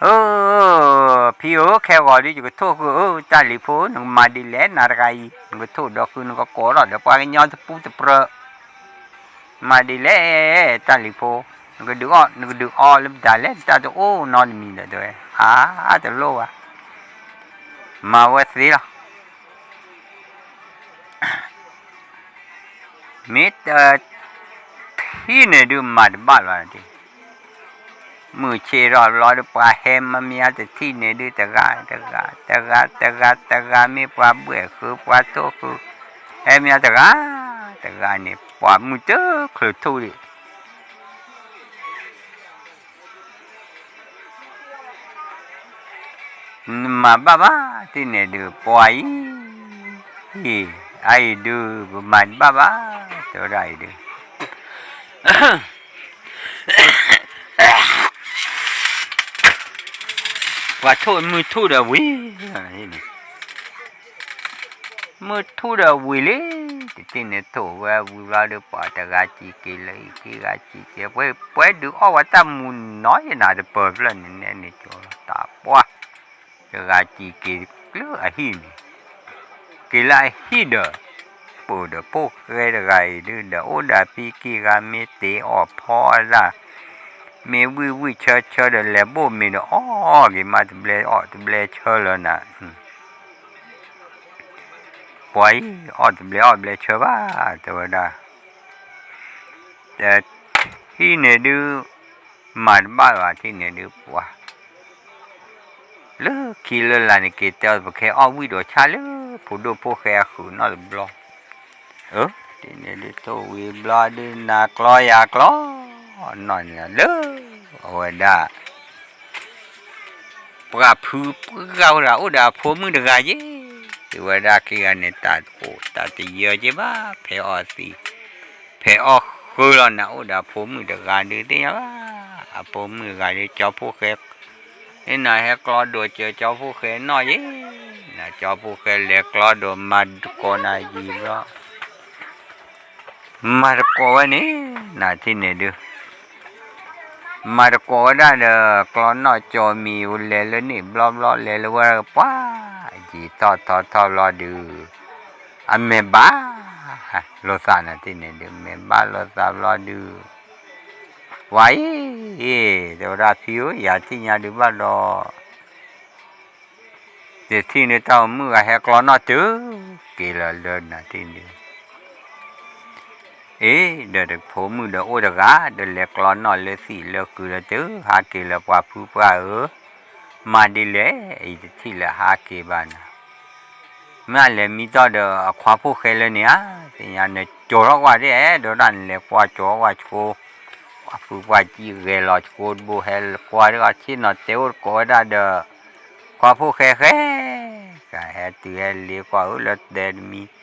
အၢ, ဖံဧၢ, ခဲဂီၤဒုး ယကထိၣ်ဃုာ်ဧၢ, တၢ်လံၤဖိ, နကမၤဒ်လဲၣ်နၤတဂၤအံၤ, နကထိၣ်ဒီးဃုာ် နကကိးထီၣ်ဒီးပှၤကညီတပူၤတပြၢၤ မၤဒ်လဲၣ်, တၢ်လံၤဖိ, နကဒုးအီၣ် နကဒုးအီလၢပတၢ်လဲၣ်, တၢ်တအိၣ်နီတမံၤဒီးတဲဝဲ, အါ, တလိၣ်ဘၣ်, မၤဝဲသ့လီၤ, မ့ၢ်တထံၣ်န့ၣ်ဒုး မၤတဘၣ်လီၤ, မုၢ်ဆ့ၣ်ထီၣ်ဘျီဒီး ပှၤဟဲမၤမ့ၢ်တထံၣ်န့ၣ်ဒုး တဂၤ, တဂၤ, တဂၤ, တဂၤ, တဂၤ, မ့ၢ်ပှၤဘှဲၣ်ဃုာ် ပှၤထိၣ်ဃုာ်, ဟဲမ့ၢ်တဂၤ, တဂၤန့ၣ် ပှၤမုၢ်တချုးထိၣ်ဒံး နမၤဘၣ်ဘၣ် တထံၣ်န့ၣ်ဒုး ပှၤအံၤ, အံၤဒုး ပမၤတဘၣ်ဘၣ်, တဲဝဲဒၣ်အံၤဒုး ပှၤထိၣ်မုၢ်ထူၣ်ဒီးဝံၤ, မုၢ်ထူၣ်ဒီးဝံၤလံ, တထံၣ်န့ၣ်ထိၣ်ဝဲဝံၤဘျီဒီး ပှၤတဂၤစံးက့ၤလၢအံၤ ခံဂၤစံးက့ၤ, ပှၤဒုးအီၣ်ဝဲတၢ်မူနီၤယဲၢ်နၤတပၢၢ်ဖျၢၣ်န့ၣ် နဲန့ၣ်ကၠီလီၤ တၢ်ပှၢ်, တဂၤစံးက့ၤလၢအဟံၣ်န့ၣ်, က့ၤလၢအဟံၣ်ဒီး ပၢၢ်ဒီးဖိၣ်ဃဲတဂၤအံၤဒုးဒီး အိၣ်ဒီးအဖံခံဂၤ မ့ၢ်တ့အီၣ်ဖီအသး, မ့ၢ်ဝံၣ်ဝံၣ်ဆၢဆၢဒီး လဲၤဘိၣ်မ့ၤဒီးအီၣ်က့ၤမး တဘျဲအီၣ်တဘျဲဆၢလၢနၤ ပှၤအံၤ အီၣ်တဘျဲအီၣ်တဘျဲဆၢဘၣ် တဲဝဲဒၣ်, တထံၣ်န့ၣ်ဒုး မၤတဘၣ်ဘၣ် ထံၣ်န့ၣ်ဒုးပှၤ လၢခံလၢလာ်န့ၣ် က့ၤတဲအီၤ ပကဟဲအီၣ်ဝံၣ်ဒီးဆၣ်လၢ ဖိဒိၣ်ဖိၣ်ဃဲအဃုာ်နီတဘျီ, အၢ တထံၣ်န့ၣ်ဒုးထိၣ်ဝံၤဘျီဒုး နၤကျီယၤကျီ, နီၢ်န့ၣ်လၢ အဝဲဒၣ် ပှၤဖုပှၢ်ဝဲဒၣ် အိၣ်ဒီးအဖိမုၣ်တဂၤယ့ၣ်, တဲဝဲဒၣ်ခံဂၤန့ၣ် တၢ်အိၣ်တၢ်တယၢက့ဘၣ် ဖဲအီၣ်သံ ဖဲအီၣ်ဃုာ်လီၤနၤ အိၣ်ဒီးအဖိမုၣ်တဂၤဒုးသ့ၣ်ညါဘၣ်, အဖိမုၣ်တဂၤဒုး ကၠီဖိၣ်ဃဲ, နဟဲကျီဒိးစၢၤကၠီဖိၣ်ဃဲနီၢ်ယ့ၣ်, နကၠီဖိၣ်ဃဲလဲၤကျီဒိးမၤတကိးနၤယံၤဘျီ မၤတကိးဝဲန့ၣ် နထံၣ်န့ၣ်ဒုး မၤတကိးဝဲဒၣ်ဒီး ကျီနီၢ်ကၠီမံၤ လဲၤလၢန့ၣ်ဘျီဘျီ လဲၤလၢဝဲပှၤ ယံာ်ထီၣ်ထီထီၣ်ဘျီဒုး အမဲာ်ဘၣ်လိာ်သးနၤထံၣ်န့ၣ်ဒုး မဲာ်ဘၣ်လိာ်သးဘျီဒုး ပှၤအံၤ တဲဝဲဒၣ်ဖံဧၢ ယၤထံၣ်ညါဒုးဘၣ်ဒီး တထံၣ်န့ၣ်တၢ်အိၣ်မုၣ်ဂၤဟဲကျီနီၢ်တုၤက့ၤလီၤလၢနၤထံၣ်န့ၣ် အ့ ဒီးတဖိမုၣ်ဒီးအိၣ်တဂၤ ဒီးလဲၤကျီနီၢ်လၢသံၣ်လၢကုၤဒီးတုၤ ဟးက့ၤလၢပှၤဖုပှၢ်ဧၢ, မၤဒ်လဲၣ် အံၤတထံၣ်လၢဟးက့ၤဘၣ်နၤ, မ့ၢ်အလဲၤမံတီၢ်ဒီးအခွါဖိၣ်ဃဲလၢန့ၣ်ဧါ, သ့ၣ်ညါနကၠီၤထီၣ်ကွၢ်ဒ်အဲၣ်ဒိးဒၣ်နလဲၤကွၢ်ကၠီၤကွၢ်ဆိ ပှၤဖုပှၢ်ကံၣ်ဂဲၤလီၤဆိတဘိဟဲကွၢ်ဒ်အီၤဆ့ၣ်နီၤတဲအိၣ်တကိးဝဲဒၣ်ဒီး ခွါဖိၣ်ဃဲဃဲ ကဟဲတုၤဟဲလ့ကွၢ်ဧၢလၢတဲတမံၤ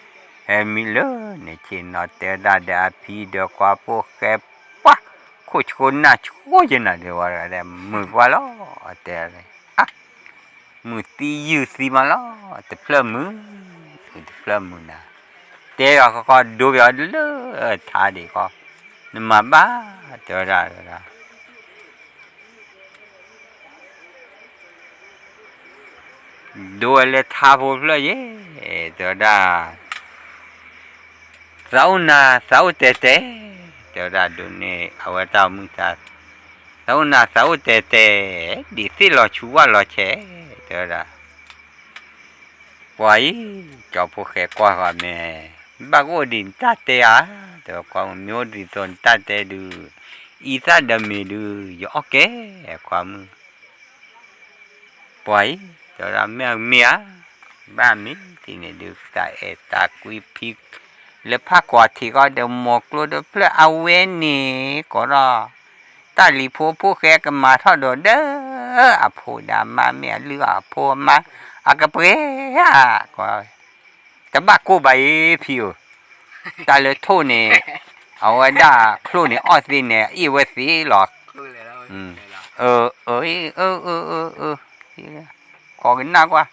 ဟဲမံလၢန့ၣ်ဆ့ၣ်နီၤတဲဒၣ်ဒီးအဖံဒီးခွါဖိၣ်ဃဲပှၤ ခိၣ်ဆိနၢ်ဆိယနၤဒီးဝဲဒၣ်မုာ်ပှၢ်လီၤ အတဲ မုၢ်သံယုၢ်သံမးလီၤ, တဖျၢၣ်မုၢ်, တဖျၢၣ်မုၢ်နၤ, တဲအီၤဃီဃီ ဒိပယီၤလၢထါဒံးဃီ, နမၤဘၣ်, တဲဝဲဒၣ်, တဲဝဲဒၣ် ဒိဝဲလၢထါဖိဖျၢၣ်ယဲ, တဲဝဲဒၣ်, သးအိၣ်နၤသးအိၣ်တဲတဲ, တဲဝဲဒၣ်ဒိန့ၣ် အဝဲတၢ်မုၢ်တၢ်, သးအိၣ်နၤသးအိၣ်တဲတဲ, ဒ်သ့ၣ်လီၤဆူဝၣ်လီၤဆဲး, တဲဝဲဒၣ်, ပှၤအံၤ, ကၠီဖိဃဲကွၢ်ဃီမ့ၢ်, ဘၣ်ကအိၣ်ဒံးနတၢ်တဲဧါ, တဲဝဲကွၢ်မ့ၢ်အိၣ်ဒ်သိးနတၢ်တဲဒုး, အံသၣ်ဒီးမ့ၢ်ဒုး ယအီၣ်ကဲ, ခွါမုၣ် ပှၤအံၤ, တဲဝဲဒၣ်မ့ၢ်မ့ၢ်ဧါ, ဘၣ်မ့ၢ်သ့ၣ်န့ၣ်ဒုး သးအဲၣ်တၢ်ကွံဖံ လၢဖးကွၢ်ထံးဃီဒီး မိၢ်ကျိဒီးဖျၢၣ်အဝဲန့ၣ် ကိးထီၣ် တၢ်လံၤဖိဖိဃဲကမၤထီၣ်ဒီး ဒီးအဖိဒီးမါ မ့ၢ်အလုၢ်အီၣ်အဖိအမါ အကပှဲၤဧါ, တဘၣ်ကိၢ်ဘၣ်အံၤဖံဧၢ, တၢ်လၢထိၣ်န့ၣ် အဝဲဒၣ်ချိၣ်န့ၣ်အီၣ်သ့န့ၣ် အ့ၣ်ဝဲသ့လီၤ, အၢ အၢ အၢ ကိးကနၣ်ကွၢ်,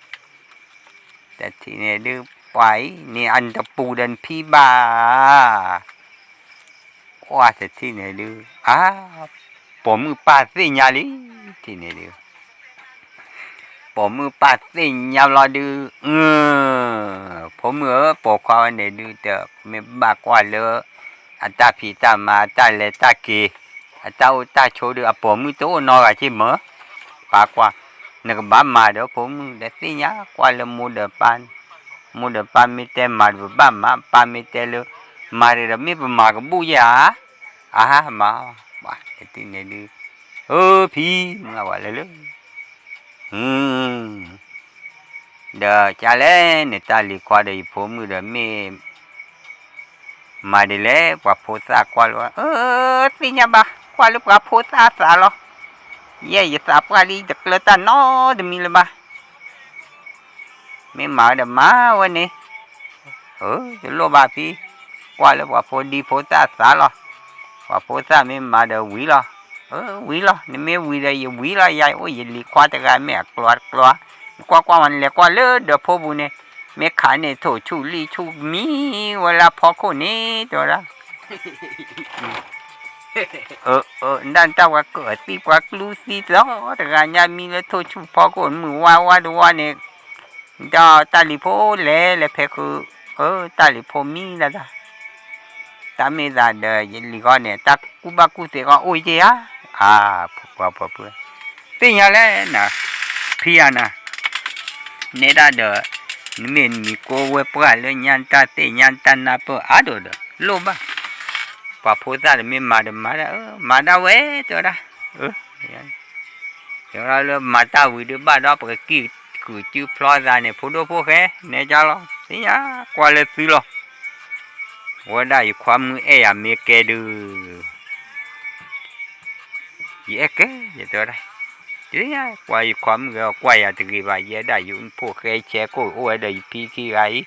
တထံၣ်န့ၣ်ဒုး ပှၤအံၤန့ၣ် အနတပူၤဒီးနဖံဘၣ်, ကွၢ်တထံၣ်န့ၣ်ဒုး အါ, ပိာ်မုၣ်ပၢ်သ့ၣ်ညါလံ, ထံၣ်န့ၣ်ဒုး ပိာ်မုၣ်ပၢ်သ့ၣ်ညါလီၤဒုး, ဖိမုၣ်ဧၢ ပိာ်ခွါဝဲန့ၣ်ဒုး တမ့ၢ်ဘၣ်ကွၢ်လၢ အတၢ်ဖံးတၢ်မၤ အတၢ်လဲၤတၢ်က့ၤ အတၢ်အိၣ်တၢ်ဆိးဒုး အပိာ်မုၣ်တအိၣ်နီတဂၤက့မၢ, ပၢ်ကွၢ်, နကဘၣ်မၤဒီးဖိမုၣ်ဒီးသ့ၣ်ညါ ကွၢ်လၢမိၢ်ဒီးပၢ်, မိၢ်ဒီးပၢ်မ့ၢ်တဲမၤဒီး ပဘၣ်မၤ, ပၢ်မ့ၢ်တဲလၢ မၤဒီး မ့ၢ်ပမၤကဘူၣ်ယဲဧါ, အါမၤ, ပှၤတထံၣ်န့ၣ်ဒုး, အၢ ဖံမုၣ်အဝဲလၢလၢ ဒီးကလဲၣ်န့ၣ် တၢ်လံၤခွါဒီးယဖိမုၣ်ဒီးမ့ၢ် မၤဒ်လဲၣ် ပှၤဖိသၣ်ကွၢ်လၢ, အၢ သ့ၣ်ညါဘၣ် ကွၢ်လၢပှၤဖိသၣ်သးလီၤ, ယဲယသးပှၢ်လံ တကျၢၤတၢ်နီတမံၤလၢၤဘၣ်, မ့ၢ်မၤဝဲဒီးမၤဝဲန့ၣ်, အၢ တလိၣ်ဘၣ်ဖံ, ကွၢ်လၢပှၤဖိဒံဖိသၣ်သးလီၤ, ပှၤဖိသၣ်မ့ၢ်မၤဒီးဝံၤလီၤ, အၢ ဝံၤလီၤ နမ့ၢ်ဝံၤဒီးယဝံၤလီၤ, ယအိၣ်ယလံၤခွါတဂၤ မ့ၢ်အကျီတကျီ, နကွၢ်ကွၢ်ဝဲ နလဲၤကွၢ်လၢဒၢးဖိပူၤန့ၣ်, မ့ၢ်ခးန့ၣ်ထိၣ်ဆူၣ်လံၣ်ဆူၣ်မံဝဲလၢအဖီခိၣ်န့ၣ် တဲဝဲဒၣ် အၢ အၢ ဒၣ်တၢ်ပှၤကၢၣ်သံပှၤကျူသံလီၤ, တဂၤညါမံလၢထိၣ်ဆူၣ်ဖီခိၣ် မုၢ်ဝါဝါတဝါန့ၣ်, ဒီးတၢ်လံၤဖိလဲၤလဲၤဖဲဃုာ်, အၢ တၢ်လံၤဖိမံဒၣ်တၢ်, တၢ်မ့ၢ်သးဒီးယလံၤဃီန့ၣ် တၢ်ကူၣ်ဘၣ်ကူၣ်သ့ဃီအိၣ်ယဲဧါ, အါ ပှၤပှၤပှၤ, သ့ၣ်ညါလဲၣ်နၤ, ဖံယၤနၤ, နဲဒၣ်ဒီး, နမ့ၢ်နမံၤကိးဝဲပှၢ်လၢညါတၢ်သ့ၣ်ညါတၢ်နၢ်ပၢၢ်အါဒိၣ်ဒီး လိၣ်ဘၣ် ပှၤဖိသၣ်တမ့ၢ်မၤတမၤဒၣ်, မၤဒၣ်ဝဲတဲဝဲဒၣ်, တဲဝဲဒၣ်လၢမၤတၢ်ဝံၤဒုးဘၣ်ဒီး ပကကံၢ်ကုာ်စုဖျီသးန့ၣ် ဖိဒိၣ်ဖိၣ်ဃဲ နဲကၢ်လီၤ သ့ၣ်ညါကွၢ်လၢသုလီၤ, ဝဲဒၣ်ယခွါမုၣ်အဲၣ်ယၤမ့ၢ်ကဲဒုး ယအဲၣ်ကဲ ယတဲဝဲဒၣ်, ယကွၢ်ယခွါမုၣ်ဂဲၤကွၢ်ယၤတဂ့ၤဘၣ်, ယဲဒၣ်ယဖိၣ်ဃဲဆဲးကိၣ်အိၣ်ဝဲဒီးယဖံခံဂၤအံၤ,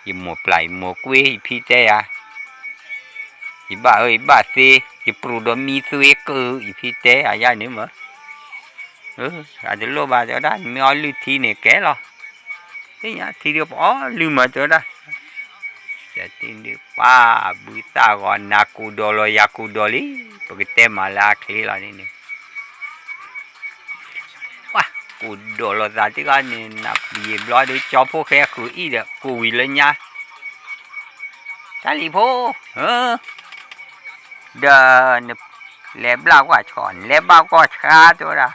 ယမိၢ်ပျၢ်ယမိၢ်ကွ့ ယဖံတဲယၤ, ယဘၣ်အၢယဘၣ်သ့, ယပြူးဒီးမံသွ့ကုာ် ယဖံတဲယၤယၤန့ၣ်မၢ်, အတလိၣ်ဘၣ်တဲဝဲဒၣ် နမ့ၢ်အီလုၢ်ထံန့ၣ်ကဲလီၤ, သ့ၣ်ညါထံဒုးပအီလုၢ်မၢ်တဲဝဲဒၣ် တထံၣ်ဒုးပှၤဘုသၣ်ဂီၤ နၤကူၣ်ဒိးလီၤယၤကူၣ်ဒိးလံ, ပကတဲမၤလၢအချ့လီၤန့ၣ်, ပှၤကူၣ်ဒိးလီၤသးတဂၤန့ၣ် နယံာ်ဘျီဒုး ကၠီဖိၣ်ဃဲကူၣ်အံၤဒီး ကူၣ်ဝံၤလၢညါ, တၢ်လံၤဖိ ဒီး နလဲၤဘျၣ်ကွၢ်ဆှီ နလဲၤဘၣ်ကွၢ်ဆှါတဲဝဲဒၣ်,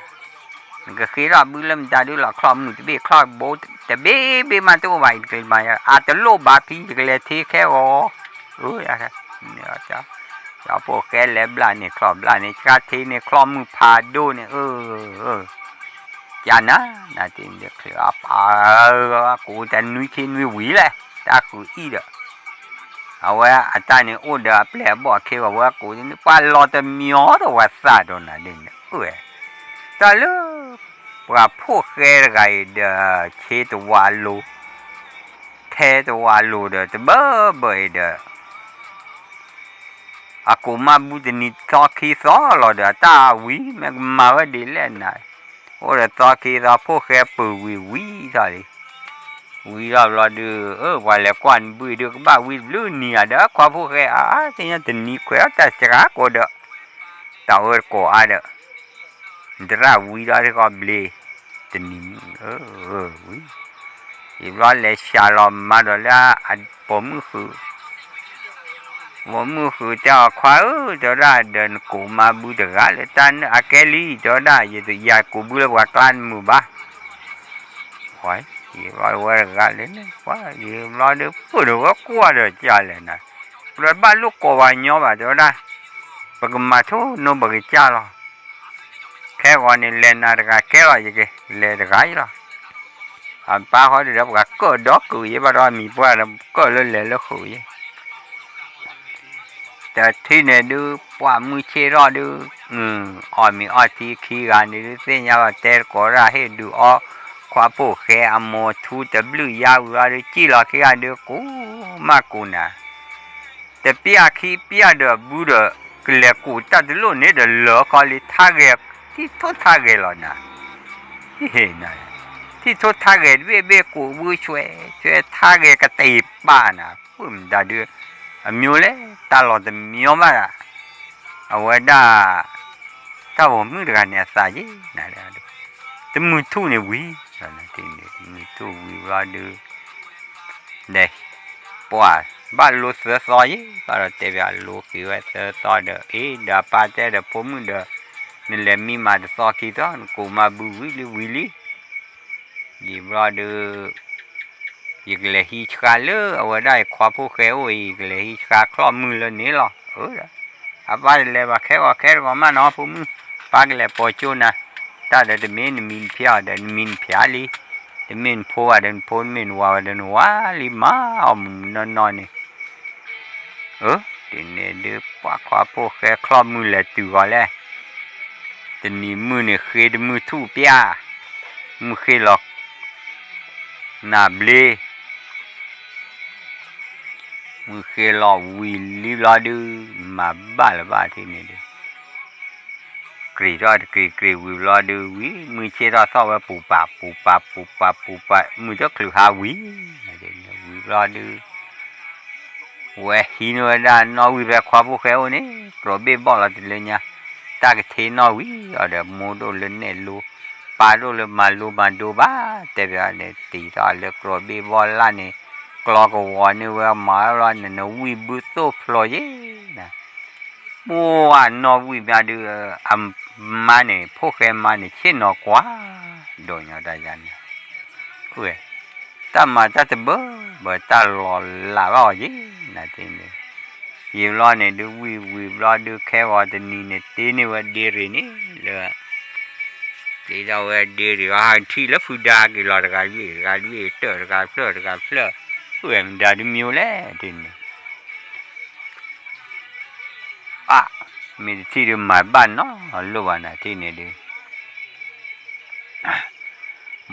နကဃ့ထီၣ်ဘုလၢမတၤဒုလီၤ ချီၣ်မုၢ်တဘ့ၣ်ချီၣ်ဘိတဘ့ၣ်ဘ့ၣ်မးတအိၣ်ဘၣ် ယတကလဲၤမၤယၤ အတလိၣ်ဘၣ်ဖံ ယကလဲၤထ့ခဲဂီၤ, ကၠီဖိၣ်ဃဲလဲၤဘျၣ်န့ၣ် ချီၣ်ဘျၣ်န့ၣ် ဆှါထ့န့ၣ် ချီၣ်မုၢ်ဖးဒိၣ်န့ၣ် အၢ ကနၤ နၤတ့ၢ်န့ၣ်ချၢအပၢ်, ကူၣ်တနွံခ့နွံဝံၤလဲၣ် တၢ်ဃုာ်အံၤဒီး, အဝဲအတၢ်န့ၣ်အိၣ်ဒီးအပျဲၢ်အဘီၣ်အခ့ဂီၤ ဝဲကူၣ်န့ၣ် ပှၤလီၤတမံၤဒီးဝဲသးဒီးနၤဒ်န့ၣ်, တၢ်လၢ ပှၤဖိၣ်ဃဲတဂၤအံၤဒီး ဆ့တဝါလိၤ, ထဲတဝါလိၤဒီးတဘၢဘၢအံၤဒီး အကူၣ်မၤဘူတနံၤသီခံသီလီၤဒီး အတၢ်ဝံၤ မ့ၢ်ကမၤဝဲဒ်လဲၣ်နၤ, အိၣ် အိၣ်ဒီးသီခံသီ ဖိၣ်ဃဲပုၢ်ဝံၤဝံၤထီၣ်လံ, ဝံၤထီၣ်ဘျီဒုး အၢ ပှၤလဲၤကွၢ်နဘုဒုး ကဘၣ်ဝံတဘျုးနံၤဧါဒီး ခွါဖိၣ်ဃဲဧါ, သ့ၣ်ညါတနံၤခွဲးအီၣ်တၢ်စှၤကိးဒီး တၢ်အၢတကိးအါဒီး နတရၣ်ဝံၤဒီးတကီၢ်ဘျ့ တနံၤမုၢ် ဝံၤ ယဘျီလဲၤစှၤလီၤမၤဒီးလၢ ပိာ်မုၣ်ဃုာ် ပိာ်မုၣ်ဃုာ်တဲအီၤ ခွါဧၢ တဲဝဲဒၣ် ဒီးနကိးမၤဘုတဂၤလၢတၢ်နၢအကဲလံ တဲဝဲဒၣ် ယကိးဘုလၢပှၤကျါတမုာ်ဘၣ် ယဘျီဝဲတဂၤလၢန့ၣ် ယဘျီဒီး ပၢၢ်ဒီးဝဲကွၢ်ဒီးကလဲၣ်နၤ, ဒီးဘၣ်လိၣ်ကိးပှၤကညီဘၣ် တဲဝဲဒၣ်, ပကမၤထိၣ်နိပကစၢ်လီၤ, ခဲဂီၤန့ၣ် လဲၤနၤတဂၤကဲလီၤ ယကလဲၤတဂၤအံၤလီၤ, အပၢ်ဃီဒီးပှၤကၢၣ်ဒီကုာ်ယဲဘၣ်ဒီး မံၤပှၢ်ဒီးကၢၣ်လၢလဲၤလၢဃုာ်ယဲ တထံၣ်န့ၣ်ဒုး ပှၢ်မုၢ်ဆ့ၣ်ထီၣ်ဒုး, အီၣ်မ့ၤအီထံခံဂၤန့ၣ်ဒုး သ့ၣ်ညါဘၣ်တဲတကိးဒၣ် ဟ့ၣ်ဒုးအီခွါဖိၣ်ဃဲအမိၢ်ထူတဘျုးယါဝံၤလီၤဒုး စံၣ်လီၤခံဂၤဒုး ကူမးကူနၤ, တပျၢ်ခံပျၢ်ဒီးဘုဒီး ကလဲၤကူးတၢ်တလိၣ်န့ၣ်ဒီး လၢာ်ခီလံထါဂဲၤ ထံၣ်ထိၣ်ထါဂဲၤလီၤနၤ ထံၣ်ထိၣ်ထါဂဲၤတဘ့ၣ်ဘ့ၣ်ကူးဘုဆွဲ ဆွဲထါဂဲၤကတ့ၤပာ်နၤ ပၢ်မတၤဒုး အမျိုးလဲၣ် တၢ်လီၤတမညီဘၣ်ဒၣ် အဝဲဒၣ် တၢ်ပိာ်မုၣ်တဂၤန့ၣ်အသးယ့ၣ် တမုၢ်ထူၣ်န့ၣ်ဝံၤ တမုၢ်ထူၣ်ဝံၤဘျီဒုး ဒီး ပှၢ်ဘၣ်လိသၢသီယ့ၣ် ဘၣ်ဒီးတဲဘၣ်လိက့ၤဝဲသၢသီဒီး အ့ ဒီးအပၢ်တဲဒီးဖိမုၣ်ဒီး နလဲၤမံမၤတသီခံသီ နကိးမၤဘုဝံၤလံဝံၤလံ ယံာ်ဘျီဒုး ယကလဲၤဟံးဆှါလၢအဝဲဒၣ်ယခွါဖိၣ်ဃဲအိၣ်အံၤ ယကလဲၤဟံးဆှါချီၣ်မုၢ်လၢန့ၣ်လီၤ. အၢ အပၢ်တလဲၤဘၣ်ခဲဂီၤခဲတဂီၤမးနီၤ ဖိမုၣ် ပၢ်ကလဲၤပိာ်ကၠိနၤ တၢ်ဒီးတမ့ၢ်နမံၤနဖျါအီၤဒီး နမံၤနဖျါလံ တမ့ၢ်နဖိဘၣ်ဒီးနဖိ တမ့ၢ်နဝၤဘၣ်ဒီးနဝၤလံ မၤအီၣ်မုၢ်မုၢ်နီၢ်နီၢ်န့ၣ် အၢ ဒ်န့ၣ်ဒုးပှၢ်ခွါဖိၣ်ဃဲချီၣ်မုၢ်လဲၤတုၤဂီၤလဲၣ် တနံၤမုၢ်န့ၣ်ဃ့တမုၢ်ထူၣ်ပျၢ် မုၢ်ဃ့လီၤ နၤဘျ့ မုၢ်ဃ့လီၤဝံၤလံဘျီဒုး မၤဘၣ်လၢၤဘၣ်ထံၣ်န့ၣ်ဒုး ကြ့ၤထီၣ်တကြ့ၤကြ့ၤဝံၤဘျီဒုး ဝံၤမုၢ်ဆ့ၣ်ထီၣ်သီၣ်ဝဲပူၤပာ်ပူၤပာ်ပူၤပာ်ပူၤပာ် မုၢ်တချုးဟါဝံၤ ဝံၤဘျီဒုး ဝဲဟံးန့ၢ်ဝဲဒၣ်နီၣ်ဝံၣ်ဖဲခွါဖိၣ်ဃဲအိၣ်န့ၣ် ကြိးဘ့ၣ်ဘီၣ်လီၤတလၢညါ တၢ်ကထ့နီၣ်ဝံၤအီၤဒီး မိၢ်ဒိၣ်လၢနဲၣ်လိ ပၢ်ဒိၣ်လၢမၤလိမၤဒိဘၣ် တဲဘၣ်န့ၣ် တံၤထီၣ်လၢကြိးဘ့ၣ်ဘီၣ်လၢ်န့ၣ် ကျီကဝီၤန့ၢ်ဝဲမၤလီၤန့ၣ် နဝံၣ်ဘုသိၣ်ဖျိးယ့ၣ် ပှၢ်နီၣ်ဝံၣ်မးဒုး အမါန့ၣ် ဖိၣ်ဃဲမါန့ၣ် ဆ့ၣ်နီၤကွၢ် ဒိးညီတၢ်ယါန့ၣ် တၢ်မၤတၢ်တဘၢဘၢ တၢ်လီၤလးဘၣ်အီၤယ့ၣ် နၤတ့ၢ်န့ၣ် ယံာ်ဘျီန့ၣ်ဒုးဝံၣ်ဝံၣ်ဘျီဒုး ခဲဂီၤတနံၤန့ၣ် တ့န့ၢ်ဝဲဒ့ရ့ၣ်န့ၣ်လၢ တ့ထီၣ်ဝဲဒ့ရ့ၣ်အီၤ ဟးထံၣ်လၢဖုဒါက့ၤလီၤ တဂၤလွံၢ်တဂၤလွံၢ် တၢၢ်တဂၤဖျၢၣ်တဂၤဖျၢၣ် အိၣ်ဝဲမတၤဒုးမံၤလဲၣ်တ့ၢ်န့ၣ် အါ မ့ၢ်တထံၣ်ဒုးမၤဘၣ်နီၤလိၣ်ဘၣ်နၤထံၣ်န့ၣ်ဒုး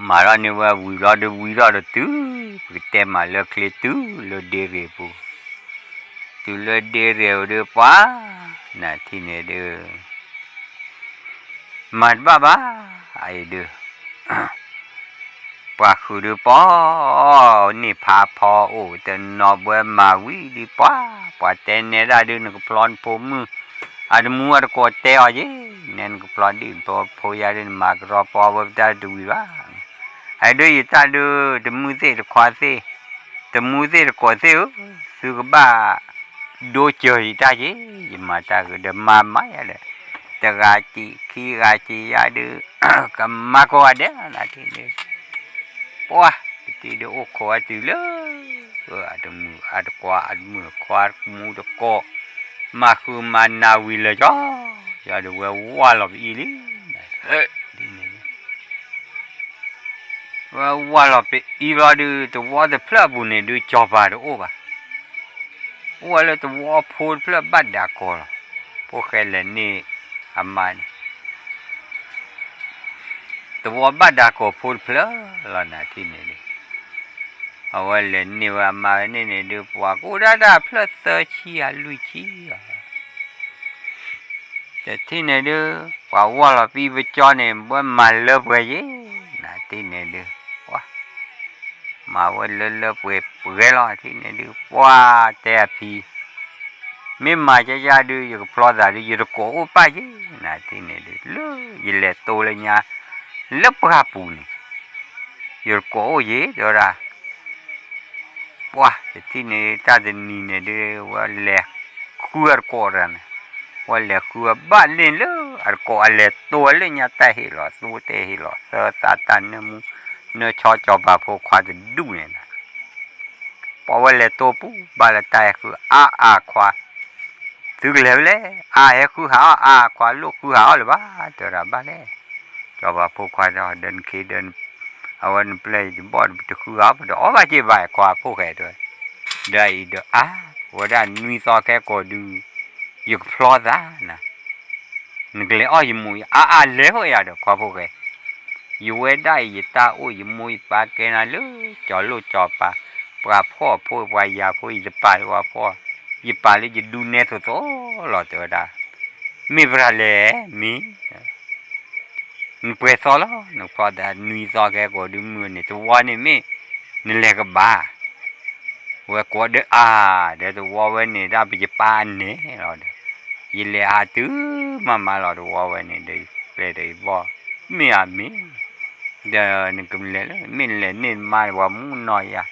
မၤထီၣ်န့ၢ်ဝဲဝံၤဘျီဒုးဝံၤထီၣ်ဒီးတုၤ ပကတဲမၤလၢချ့တုၤလၢဒ့ရ့ၣ်ပူၤ တုၤလၢဒ့ရ့ၣ်ပူၤဒုးပှၤ နၤထံၣ်န့ၣ်ဒုး မၤတဘၣ်ဘၣ် အအံၤဒုး ပှၤဃုာ်ဒုးပီၢ် န့ၢ်ဖးဖီအိၣ်တနီၤဘှဲမၤဝံၤလံပှၤ ပှၤတဲနဲဒၣ်ဒုး နကဖျီနဖိမုၣ် အတမူအတကိးတဲအီၤယ့ၣ် နဲနကဖျီဒံၣ်နဖိဖိယါဒုး နမၤကရီပီဝဲပတၢ်တဝံၤဘၣ် အဒုးယတၢ်ဒုး တမုၢ်သ့ၣ်တခွါသ့ၣ် တမူသ့ၣ်တကိးသ့ၣ်ဧၢ, သုကဘၣ်ဒိစၢၤယတၢ်က့ၤ, ယမၤတၢ်ဃုာ်ဒီးမၤမၤယၤဒီး, တဂၤစံးခံဂၤစံးယၤဒုး, ကမၤကိးဂၤဒဲးနၤတ့ၢ်န့ၣ်, ပှၤ တထံၣ်ဒုးအိၣ်ခိးဝဲတုၤလၢ အတမုာ်အတကွၢ် အတမုာ်ခွါတမူတကိး, မၤဃုာ်မၤနၤဝံၤလၢာ်ကီ, ယဒီးဝဲဝၢ်လီၤပအံၤလံ ဝဲဝၢ်လီၤပအံၤဘျီဒုး တဝီတဖျၢၣ်အပူၤန့ၣ်ဒုး စီၤပၤတအိၣ်ဘၣ်. အိၣ်ဝဲလၢတဝီဖိတဖျၢၣ်ဘၣ်ဒၣ်ကီၤလီၤ. ဖိၣ်ဃဲလဲၤန့ၢ်အမါန့ၣ် တဝီဘၣ်ဒၣ်ကီၤဖိတဖျၢၣ်လီၤနၤထံၣ်န့ၣ်ဒုး, အဝဲလဲၤန့ၢ်ဝဲအမါဝဲန့ၣ်န့ၣ်ဒုး ပှၤကအိၣ်ဒၣ်တၢ်ဖျၢၣ်သၢဆံဧါလွံၢ်ဆံဧါ. တထံၣ်န့ၣ်ဒုး ပှၤဝီၢ်လီၤပံပကၠီန့ၣ် ဘၣ်မၤလၢပှဲၤယ့ၣ်, နထံၣ်န့ၣ်ဒုး, ပှၤ မၤဝဲလၢလၢပှဲၤပှဲၤလီၤ ထံၣ်န့ၣ်ဒုး ပှၤတဲအဖံ, မ့ၢ်မၤကယၢ်ဒုး ယကဖျီသးဒုး ယတကိးအိၣ်ပၢ်ယ့ၣ်, နထံၣ်န့ၣ်ဒုး လၢယလဲၤတိလၢညါ လၢပှၢ်ပူၤန့ၣ် ယတကိးအိၣ်ယ့ၣ် တဲဝဲဒၣ် ပှၤတထံၣ်န့ၣ် တၢ်တနံၤန့ၣ်ဒုး ဝဲလဲၤဃုအတကိးတဂၤန့ၣ်, ဝဲလဲၤဃုဝဲဘၣ်လ့ၣ်လၢအတကိးအလဲၤတိဝဲလၢညါတၢ်ဟ့ၣ်လီၤ သူတဲဟ့ၣ်လီၤ သၢသၣ်တၢ်နၢမူ နၢဆီကၠီၤပၤဖိခွါတဒူၣ်န့ၣ်, ပှၤဝဲလဲၤတိပူၤ ဘၣ်လၢတၢ်ဟဲဃုအါအါခွါ သုကလဲၤဖဲလဲၣ်, အါဟဲဃုဟးအီၣ် အါခွါလိၣ်ဃုဟးအီၣ်လၢၤဘၣ် တဲဝဲဒၣ်ဘၣ်လဲၣ်, ကၠီၤပၤဖိခွါဒီး ဒီးနခ့ဒီး အဝဲနပျဲၢ်ယဘီၣ်တဃုဂၤ ပတအီၣ်ဘၣ်က့ၤဘၣ်ခွါဖိၣ်ဃဲတဲဝဲ, ဒီးအံၤဒီးအါ, ဝဲဒၣ်နွံသီခဲကိာ်ဒုး ယကဖျီသးနၤ, နကလဲၤအီၣ်ယမိၢ်ယအါအါလဲၤဟိယၤဒီးခွါဖိၣ်ဃဲ, ယဝဲဒၣ်အံၤယတၢ်အိၣ်ယမိၢ်ယပၢ်ကဲနၤလၢ ကၠီၤလိၣ်ကၠီၤပၤ, ပှၤဖှီၣ်ဖိ ပှၤယာ်ဖိ ယတပာ်လၢပှၤဖှီၣ်, ယပာ်လၢယဒူနဲသိးသိးလီၤ တဲဝဲဒၣ်, မ့ၢ်ပှၤလဲၣ်မ့ၢ် နပှဲၤသီလီၤ နဖျီသးနွံသီခဲကိာ်ဒုးမုၢ်န့ၣ် တဝီန့ၣ်မ့ၢ် နလဲၤကဘၣ်, ဝဲကိးဒီးအါ, ဒီးတဝီဝဲန့ၣ်ဒၣ်ပယပၢ်အနဲၣ်လီၤဒီး, ယလဲၤဟးတုၤမးမးလီၤ တဝီဝဲန့ၣ်ဒီး ပျဲၢ်ဒီးယဘီၣ်, မ့ၢ်ဧါမ့ၢ်, ဒီးနကလဲၤလၢ မ့ၢ်နလဲၤန့ၢ်မါပှၤမူနီၢ်ယၤ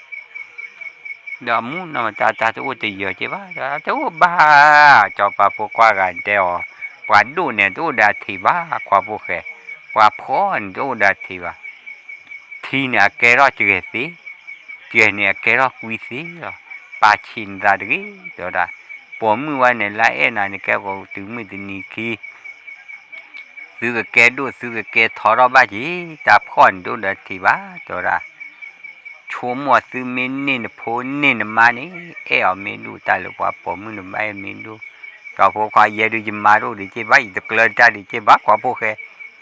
ဒီးမူနီၢ်မတၤတၢ်တအိၣ်တယၢၤက့ဘၣ်, တအိၣ်ဘၣ်, ကၠီၤပၤဖိခွါဂၤတဲအီၤ, ပှၤဒိၣ်န့ၣ်တအိၣ်ဒီးထံးဘၣ် ခွါဖိၣ်ဃဲ, ပှၤဖှီၣ်န့ၣ်တအိၣ်ဒီးထံးဘၣ်, ထံးန့ၣ်အကဲထီၣ်စှဲၤသ့, စှဲၤန့ၣ်အကဲထီၣ်ကွံသ့လီၤ, ပာ်ဆံးနသးတဂ့ၤ တဲဝဲဒၣ်, ပိာ်မုၣ်ဝဲန့ၣ် လၢအဲၣ်နၤန့ၣ်ကဲကီးတုၤမုၢ်တနံၤခံ သုကကဲဒိၣ်သုကကဲထီထီၣ်ဘၣ်က့ၤ, တၢ်ဖှီၣ်န့ၣ်တအိၣ်ဒီးထံးဘၣ် တဲဝဲဒၣ်, ဆိကမိၣ်သုမ့ၢ်န့ၢ်နဖိန့ၢ်နမါန့ၣ် အဲၣ်အီၤမ့ၢ်ဒိၣ်တၢ်လၢပှၤပိာ်မုၣ်န့ၣ်ဘၣ်အဲၣ်မ့ၢ်ဒိၣ်, ကၠီၤဖိခွါယဲဒုးယမါတအိၣ်ဒံးက့ဘၣ် ယတကျၢၤတၢ်ဒံးက့ဘၣ် ခွါဖိၣ်ဃဲ,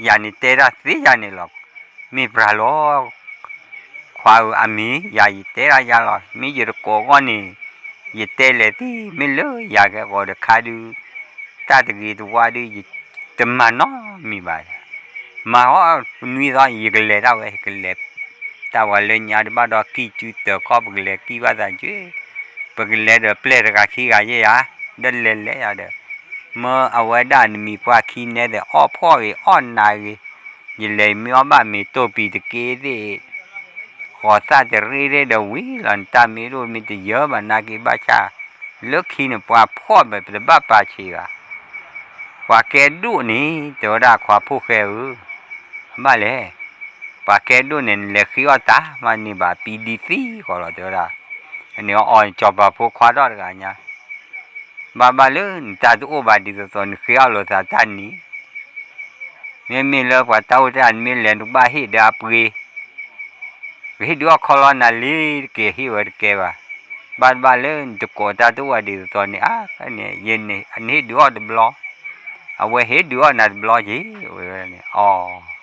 ယၤန့ၣ်တဲတၢ်သ့ယၤန့ၣ်လီၤ, မ့ၢ်ပြၤလီၤ ခွါဧၢ အမ့ၢ်ယၤယတဲဒၣ်ယၤလီၤ မ့ၢ်ယတကိးဂီၢ်န့ၣ် ယတဲလဲၤသ့ မ့ၢ်လၢယၤကဲကီးတခါဒုး တၢ်တဂ့ၤတဝါဒုး ယတမၤနီတမံၤဘၣ်, မၤဟီနွံသီ ယကလဲၤဒၣ်ဝဲ ယကလဲၤ တၢ်ဝဲလၢညါတဘၣ်ဒီးကံၢ်စုတၢၤခီၣ် ပကလဲၤကံၢ်ဘၣ်သးက့ၤ, ပကလဲၤဒီးပျဲၢ်တဂၤခံဂၤယဲၢ်ဧါ, ဒီးလဲၤလဲၤယၤဒီး မၢအဝဲဒၣ်နမံၤပှၢ်ခံနဲသ့ၣ် အီၣ်ဖှီၣ်ဂ့ၤအီၣ်နးဂ့ၤ, ယလဲၤမ့ၢ်အီၣ်ဘၣ်မ့ၤတိၢ်ပံၤတက့ၢ်သ့ၣ်, ဃီၤသၣ်တရ့ရ့ဒီးဝံၤလီၤ နတၢ်မ့ၢ်ဒိၣ်မ့ၢ်တယၢဘၣ်နာ်က့ဘၣ်ဆၣ်, လၢခံန့ၣ်ပှၤဖှီၣ်ဘၣ်ပတဘၣ်ပာ်ဆံးဘၣ်, ပှၤကဲဒိၣ်န့ၣ် တဲဝဲဒၣ်ခွါဖိၣ်ဃဲဧၢ, ဘၣ်လဲၣ်, ပှၤကဲဒိၣ်န့ၣ် နလဲၤဃ့အီၣ်တၢ်မးန့ၣ်ဘၣ် ပံဒံသံဃီလီၤ တဲဝဲဒၣ်, အန့ၣ်အီၤကၠီၤပၤဖိခွါထီၣ်တဂၤညါ ဘၣ်ဘၣ်လၢနတၢ်တအိၣ်ဘၣ်ဒ်သိးသိး နဃ့အီၣ်လိာ်သးတၢ်နံၤ, မ့မ့ၢ်လၢပှၤတၢ်အိၣ်တၢ် နမ့ၢ်လဲၤနကဘၣ်ဟ့ၣ်ဒီးအပှ့ၤ, ကဟ့ၣ်ဒုးအီၣ်ခီလီနၤလံ တက့ၢ်ဟ့ၣ်ဝဲတကဲဘၣ်, ဘၣ်တဘၣ်လၢနတကိးတၢ်တအိၣ်ဘၣ်ဒ်သိးသိးန့ၣ် အါန့ၣ် နဟ့ၣ်ဒုးအီၣ်တဘျီ, အဝဲဟ့ၣ်ဒုးအီၣ်နၤတဘျီက့ၤ, ဝဲန့ၣ် အီ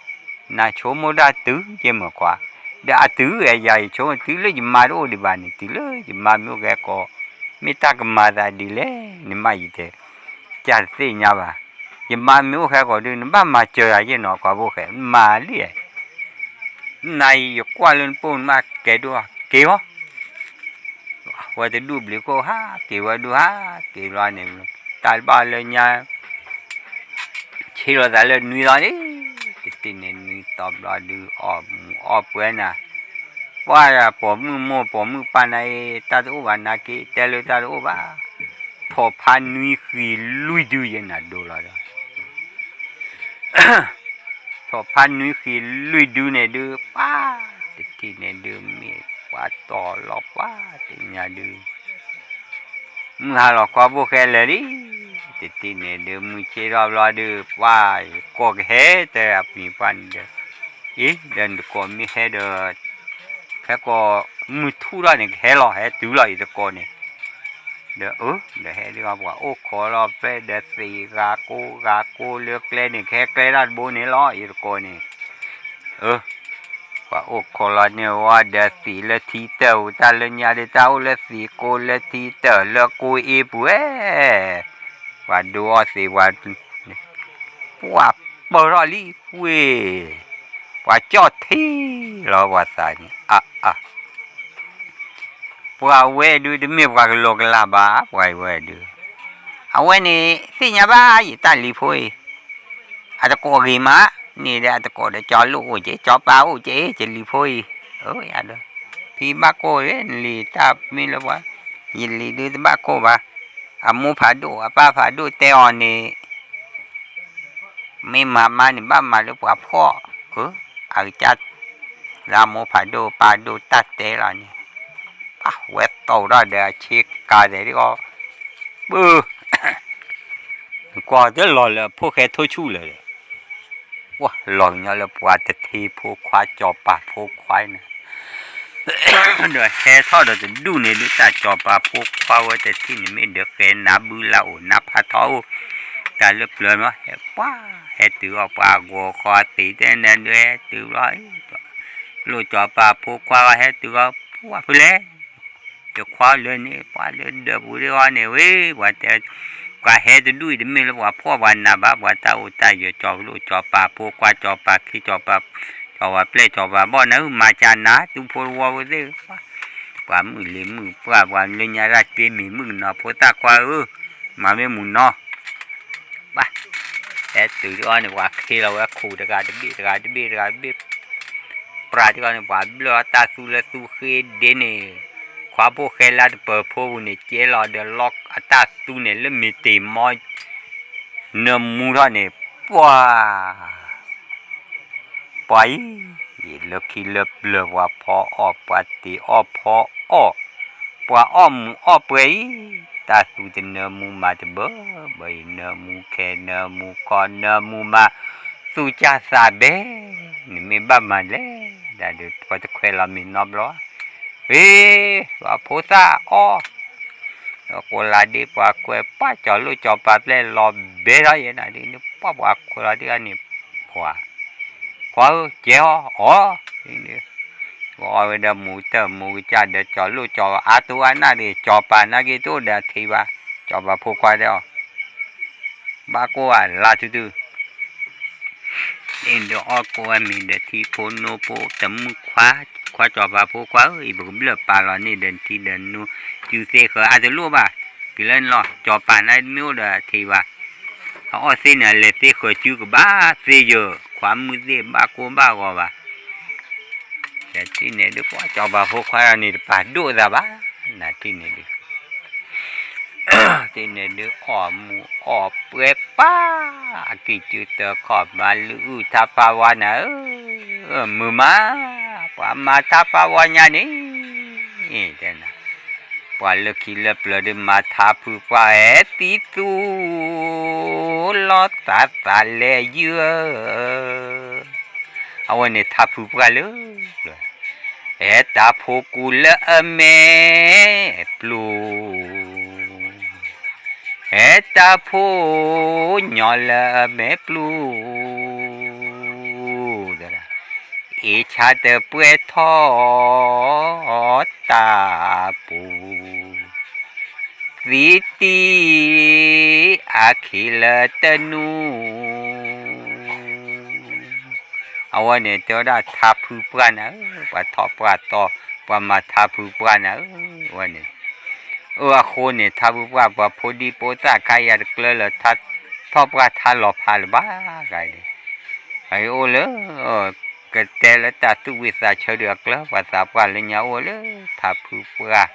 နဆိကမိၣ်တၢ်တုၤက့ၤမ့ၢ်ခွါ, ဒီးအတုၤဝဲယၤ ယဆိကမိၣ်တုၤလၢယမါတအိၣ်ဒံးဘၣ်န့ၣ် တုၤလၢယမါမ့ၢ်အိၣ်ခဲကိး, မ့ၢ်တၢ်ကမၤသးဒ်လဲၣ်န့ၣ်မး ယတဲ, ကၢ်တသ့ၣ်ညါဘၣ်, ယမါမ့ၢ်အိၣ်ခဲကိးဒုး နဘၣ်မၤစၢၤယၤယဲၢ်နီၤ ခွါဖိၣ်ဃဲ မၤလံ, နၤအံၤယကွၢ်လၢနပိၢ်နမါကဲဒိၣ်က့ၤအီၤ ဝဲတဒူၣ်ဘျုးခိၣ်ဟးက့ၤဝဲဒိၣ်ဟးက့ၤဘျီန့ၣ်, တၢ်တဘၣ်လၢညါ ဆ့လိာ်သးလၢနွံသီလံ, တထံၣ်န့ၣ်နွံသီဘျီဒုး အီၣ်မူၤအီၣ်ပွဲနၤ, ပှၤပိာ်မုၣ်မိၢ်ပိာ်မုၣ်ပၢ်နၤအံၤ တၢ်တအိၣ်ဘၣ်နာ်က့ တဲလၢတၢ်တအိၣ်ဘၣ်, ထိၣ်ဖးနွံဃံလွံၢ်ဒုယဲၢ်နၤဒိလီၤဒီး ထိၣ်ဖးနွံဃံလွံၢ်ဒုန့ၣ်ဒုး ပှၤတထံၣ်န့ၣ်ဒုး မ့ၢ်ပှၤတီၢ်လီၤပှၤတညါဒုး မုၢ်ဟါလီၤခွါဖိၣ်ဃဲလဲၤလံ, တထံၣ်န့ၣ်ဒုး မုၢ်ဆ့ၣ်ထီၣ်ဘျီဒုး ပှၤယကိးကဟဲတဲအပှ့ၤပှၢ်န့ၣ်ဒီး, အ့ ဒီးနတကိးမ့ၢ်ဟဲဒီး ခဲကိး မုၢ်ထူၣ်ထီၣ်န့ၣ် ကဟဲလီၤ ဟဲတုၤလီၤယတကိးန့ၣ်, ဒီးအၢ ဒီးဟဲဒုး ပှၤအိၣ်ခိးလီၤဖဲဒီးသ့ၣ်ဂၤကိးဂၤကိးလၢကျဲန့ၣ် ကဟဲကျဲတၢ်တဘိန့ၣ်လီၤ ယတကိးန့ၣ်, အၢ ပှၤအိၣ်ခိးလီၤန့ၢ်ဝဲဒီးသ့ၣ်လၢထံတၢၢ်ပူၤ တၢ်လၢညါဒုး တၢ်အိၣ်လၢသ့ၣ်ကိးလၢထံတၢၢ်လၢကိးအ့ပူၤဝဲ, ပှၤဒိအီၣ်သ့ၣ်ပှၤ ပှၤပၢၢ်ထီၣ်လံဝ့ၢ်, ပှၤကၠီၣ်ထံလီၤပှၤသးန့ၣ်, အါအါ ပှၤဝဲဒုတမ့ၢ်ပှၤကလီကလးဘၣ်, ပှၤဝဲဒု, အဝဲန့ၣ် သ့ၣ်ညါဘၣ်ယတၢ်လံၤဖိအံၤ, အတကိးဂ့ၤမး, န့ၣ်ဒီးအတကိးဒီးကၠီလိၣ်အိၣ်က့ၤ ကၠီပၢ်အိၣ်က့ၤ ယလံၤဖိအံၤ, ယဒီး, ဖံဘၣ်ကိၢ် နလံၤတၢ်မ့ၢ်လၢပှၤ, ယလံၤဒုတဘၣ်ကိၢ်ဘၣ်, အမိၢ်ဖးဒိၣ်အပၢ်ဖးဒိၣ်တဲအီၤန့ၣ် မ့ၢ်မၤမါန့ၣ် ဘၣ်မၤလၢပှၤဖှီၣ်, အကစၢ်, လၢအမိၢ်ဖးဒိၣ်ပၢ်ဒိၣ်တၢ်တဲလီၤန့ၣ်, ပှၤဝဲသိးထီၣ်ဒီးအဆ့ကၤသဲးဒ်အီၤ, ပၢ်, ကွၢ်တလီၤလၢအဖိၣ်ဃဲထိၣ်ဆူၣ်လၢာ်, ပှၤလီၤကညီလၢပှၤတထံဖိခွါကၠီၤပၤဖိခွါန့ၣ် ဒီးဟဲထီၣ်ဒီးတဒူၣ်န့ၣ်ဒုး တၢ်ကၠီၤပၤဖိခွါဝဲတထံၣ်န့ၣ် မ့ၢ်ဒုးဃဲနါဘုလၢအိၣ်နါဖးထီအိၣ်, တၢ်လၢပျၢၤမး ဟဲပှၤ, ဟဲတုၤအီၤပှၤဂီၤဃီသ့ၣ်တဲနဒုးဟဲတုၤဘျီ, လိၣ်ကၠီၤပၤဖိခွါဂီၤဟဲတုၤဂီၤ ပှၤဖုလဲၣ်, ယခွါလၢန့ၣ် ပှၤလၢဒၢးပူၤဒ်အီၤန့ၣ်ဝဲ, ပှၤတဲ, ပှၤဟဲတဒူၣ်အံၤတမ့ၢ်လၢပှၤဖှီၣ်ပှၤနးဘၣ်, ပှၤတၢ်အိၣ်တၢ်ယၢၤ ကၠီၤလိၣ်ကၠီၤပၤဖိခွါ ကၠီၤပၤခ့ ကၠီၤပၤ, ကၠီၤပၤပျဲၢ် ကၠီၤပၤဘီၣ်နၤ မၤကနၤ သူဖိတဝီဖိသ့ၣ်, ပှၤမုၣ်လံၤမုၣ်ပှၢ် ပှၤလၢညါတၢ်က့မံၤမုၣ်ကနီၤ ဖိသၣ်ခွါဧၢ, မၤမ့ၢ်မုၢ်နီၤ, ဘၣ်, ဟဲတုၤဒ်အီၤန့ၣ် ပှၤခ့လီၤဝဲခိၣ်တဂၤတဘ့ၣ်တဂၤတဘ့ၣ်တဂၤတဘ့ၣ်, ပြးဒ်အီၤန့ၣ် ပှၤဘျၢၣ်အီၤတၢ်သူလၢသူဃ့ဒ့န့ၣ်, ခွါဖိၣ်ဃဲလၢတပၢၤဖိပူၤန့ၣ် ကဲလီၤဒီးလီအတၢ်သူန့ၣ် လၢမ့ၢ်တ့ၢ်မီ နၢမူထီၣ်န့ၣ်, ပှၤ ပှၤအံၤ, လၢခံလၢပျၢၤပှၤဖီအီၣ် ပှၤတ့ၢ်အီၣ်ဖီအီၣ်, ပှၤအီၣ်မူးအီၣ်ပှဲၤအံၤ, တၢ်သူတနၢမူမၤတဘၢဘၢအံၤ နၢမူခဲ နၢမူခီ နၢမူမၤ, သူကၢ်သးဘဲ, နမ့ၢ်ဘၣ်မၤလဲၣ်, ဒၣ်ဒုးပှၤတခွဲးလီၤမ့ၢ်နီတဘျီ, ဟ့, ပှၤဖိသၣ်အီၣ် ကိးလါဒ့ပှၤခွဲးပှၢ် ကၠီၤလိၣ်ကၠီၤပၤပျဲၢ်လီၤဘဲထီၣ်ယဲနၤဒ်န့ၣ် ပှၢ်ပှၤခွဲးလီၤဒ်န့ၣ်, ပှၤ, ခွါဧၢ ကဲအီၤအီၤ, ပအီၣ်ဝဲဒီးမူၤတၢၢ်မူၤကစၢ်ဒီးကၠီၤလိၣ်ကၠီၤအါတိအါနၢ်ဒ် ကၠီၤပၤနာ်က့တအိၣ်ဒီးထံၣ်ဘၣ်, ကၠီၤပၤဖိခွါဒီးအီၤ ဘၣ်ကိၢ်ဘၣ်လါတုၤတုၤ, န့ၣ်ဒီးအီၣ်ကိးဝဲမ့ၢ်ဒီးထံဖိနိဖိတမုၣ်ခွါ, ခွါကၠီၤပၤဖိခွါဧၢ, အံၤပကဘျၢၣ်ပာ်လီၤန့ၣ်ဒီးထံဒီးနိ, စုသ့ဃၢၤအါတလိၣ်ဘၣ်, က့ၤလၢန့ၣ်လီၤ, ကၠီၤပၤနာ်မ့ၢ်အိၣ်ဒီးထံၣ်ဘၣ်, အအီၣ်သ့န့ၣ် အလဲၤသ့ဃၢၤစုကဘၣ်သ့ယၢၤ, ခွါမုၣ်သ့ၣ်ဘၣ်ကိၢ်ဘၣ်ဂီၤဘၣ် တထံၣ်န့ၣ်ဒုး ပှၤကၠီၤပၤဖိခွါန့ၣ်တပာ်ဒိၣ်သးဘၣ်, နထံၣ်န့ၣ်ဒုး, တထံၣ်န့ၣ်ဒုး အီၣ်မူးအီၣ်ပှဲၤပၢ်, အကံၢ်စုတခီၣ်မၤလုၢ်အုၣ်ထါဖးဝါနၤဧၢ, မုာ်မး, ပှၤမၤထါဖးဝါညါန့ၣ်, တဲနၤ, ပှၤလၢခံလၢပျၢၤဒုးမၤထါဖုပှၢ် ဟဲသံသူ လီၤသးသးလဲၤယုၢ်ဧၢ အဝဲန့ၣ်ထါဖုပှၢ်လၢ, ဟဲတၢ်ဖိကူလၢအမဲာ်ပျူၤ, ဟဲတၢ်ဖိညီလၢအမဲာ်ပျူၤ, အ့ၣ်ဆါတပှဲၤထီၣ်တၢ်ပူၤ သံတံၢ်အခံလၢတနူ, အဝဲန့ၣ်တဲဝဲဒၣ်ထါဖုပှၢ်နၤဧၢ, ပှၤထီၣ်ပှၢ်တီ ပှၤမၤထါဖုပှၢ်နၤဧၢ, အဝဲန့ၣ်, အၢ အဃိန့ၣ် ထါဖုပှၢ် ပှၤဖိဒံဖိသၣ်ခါယၤတကျၢလၢ ထီၣ်ပှၢ်ထါလီၤဖးလၢၤဘၣ်, ဂၤဒ် အအိၣ်လၢ ကတဲလၢတၢ်သူၣ်ဝံၣ်သးဆၢဒုးအကျၢၤ ပှၤသးပှၢ်လၢညါအိၣ်လၢထါဖုပှၢ်,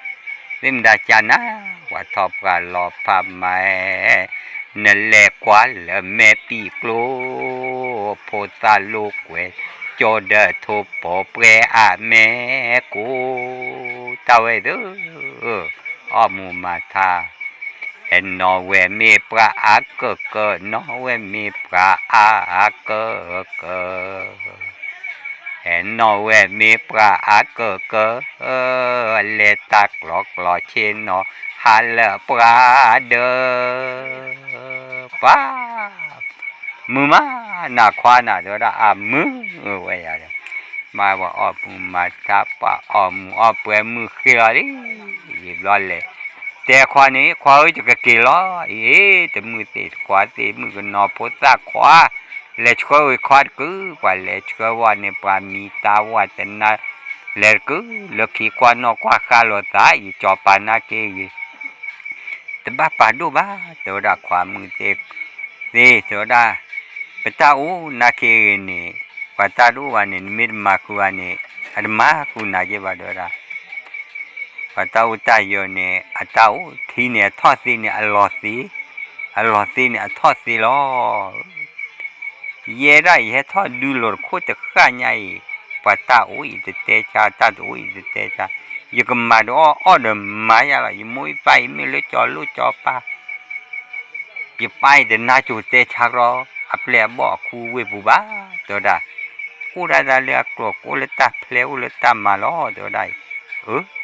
သ့ၣ်မတၤကၢ်နၤ, ပှၤထီၣ်ပှၢ်လီၤဖးမး, နလဲၤကွၢ်လၢမဲာ်ပံာ်ကျိ, ဖိသၣ်လိာ်ကွဲ ကၠီဒီးထိၣ်ပိာ်ပှဲၤအမဲာ်ကိး, တၢ်ဝဲသၢ အီၣ်မူးမၤထါ နီၢ်ဝဲမ့ၢ်ပှၤအါကၢၢ်ကၢၢ်, နီၢ်ဝဲမ့ၢ်ပှၤအါကၢၢ်ကၢၢ်, နီၢ်ဝဲမ့ၢ်ပှၤအါကၢၢ်ကၢၢ်, လဲၤတၢ်ကျီကျီဆ့နီၤ ဟါလၢပှၤဒၢး, ပှၤ မုာ်မး, နခွါနၤတဲဝဲဒၣ် အမုာ်ဝဲယၤဒီး, မ့ၢ်ပှၤအီၣ်မူးမၤထါ ပှၤအီၣ်မူးအီၣ်ပှဲၤမုၢ်ဃ့လီၤလံ, ယံာ်ဘျီလဲၣ်, တဲခွါန့ၣ် ခွါဧၢ ယကက့ၤလီၤအံၤ, တမုၢ်သ့ၣ်တခွါသ့ၣ် မုၣ်ကနီၤဖိသၣ်ခွါ လဲၤဆှၢဝံၤခီတကု, ပှၤလဲၤဆှၢဝံၤန့ၣ် ပှၤမံၤတၢ်ဝဲတနါ, လဲၤတကု, လၢခံကွၢ်နီၣ်ကွၢ်ဃါလိာ်သး ယကၠီၤပၤနာ်က့ဂ့ၤ တဘၣ်ပာ်ဒိၣ်ဘၣ်, တဲဝဲဒၣ်ခွါမုၣ်သ့ၣ်, သ့ၣ်တဲဝဲဒၣ်, ပတၢ်အိၣ်နာ်က့ဂ့ၤန့ၣ်, ပှၤတၢ်တအိၣ်ဘၣ်န့ၣ် နမ့ၢ်တမၤဃုာ်ဘၣ်န့ၣ်, အတမၤဃုာ်နၤက့ဘၣ် တဲဝဲဒၣ်. ပှၤတၢ်အိၣ်တၢ်ယၢၤန့ၣ် အတၢ်အိၣ်ထံန့ၣ် အထီၣ်သ့န့ၣ် အလီၤသ့, အလီၤသ့န့ၣ် အထီၣ်သ့လီၤ. ယဲဒၣ်ယဟဲထီၣ်ဒုးလိာ်တခိၣ်တဃၣ်ညါအံၤ, ပှၤတၢ်အိၣ်အံၤတတဲဆါ, တၢ်တအိၣ်အံၤတတဲဆါ, ယကမၤဒီးအီၣ်အီၣ်ဒီးမၤယါလီၤ, ယမိၢ်ယပၢ်အံၤမ့ၢ်လၢကၠီၤလိၣ်ကၠီၤပၤ ယပၢ်အံၤတနါကိၤတဲဆါကရီ အပျဲၢ်အဘီၣ်အခူအဝ့ၢ်ပူၤဘၣ်, တဲဝဲဒၣ်, အိၣ်ဒၣ်တၢ်လၢအကျိၤ ကအိၣ်လၢတၢ်ဖျဲးအိၣ်လၢတၢ်မၤလီၤ တဲဝဲဒၣ်အံၤ, အၢ,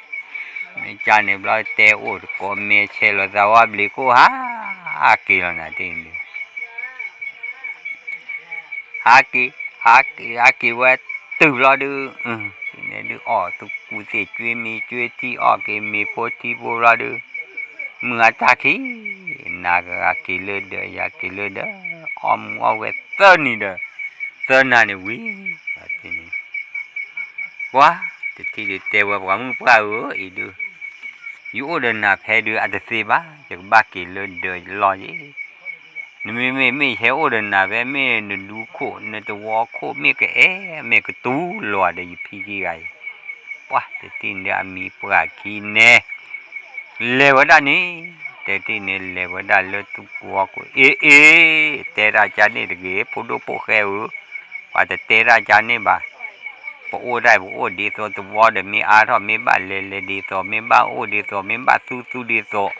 မ့ၢ်ကန့ၣ်ဘျီတဲအိၣ်တကိးမဲာ်ဆဲးလီၤသးဝါဘျ့းကိၣ်ဟးက့ၤလီၤနၤတ့ၢ်န့ၣ် ဟးက့ၤ, ဟးက့ၤ, ဟးက့ၤဝဲတုၤဘျီဒုး, န့ၣ်ဒုးအီၣ်သကူသ့ၣ် ကွ့မ့ၤကွ့ထံ အီၣ်က့ၤမ့ၤဖိထံဖိဘျီဒုး, မုၢ်အတၢ်ခံ, နၤကဂၤက့ၤလၢဒၢး ယၤက့ၤလၢဒၢး, အီၣ်မူအီၣ်ဝဲသၢနံၤဒီး, သၢနၤန့ၣ်ဝံၤ, ပှၤတထံၣ်ဒုးတဲဝဲ ပှၤမုၣ်ပှၢ်ဧၢ အံၤဒုး, ယအိၣ်ဒီးနၤဖဲဒုးအတသ့ဘၣ်, ယကဘၣ်က့ၤလၢဒၢးလီၤယ့ၣ် နမ့မ့ၢ်မ့ၢ်ယဟဲအိၣ်ဒီးနၤဖဲ မ့ၢ်နဒူခိၣ် နတဝီခိၣ် မ့ၢ်ကအဲၣ် မ့ၢ်ကတူၢ်လိာ်ဒီးယဖံခံဂၤအံၤ, ပှၤတထံၣ်န့ၣ်ဒုးအမံၤပှၢ်ခံန့ၣ်, လဲၤဝဲဒၣ်န့ၣ်, တထံၣ်န့ၣ်လဲၤဝဲဒၣ်လၢသူၣ်ကိၢ်အီၣ်ကိၢ် အ့ အ့ တဲဒၣ်ကန့ၣ်တဂ့ၤ ဖိဒိၣ်ဖိၣ်ဃဲဧၢ, ပှၤတတဲဒၣ်ကန့ၣ်ဘၣ် ပအိၣ်ဒၣ်ပအိၣ်ဒ်သိးသဝီဒီး မ့ၢ်အါထီၣ် မ့ၢ်ဘၣ်လဲၤလဲၤဒ်သိး မ့ၢ်ဘၣ်အိၣ်ဒ်သိး မ့ၢ်ဘၣ်သူသူဒ်သိး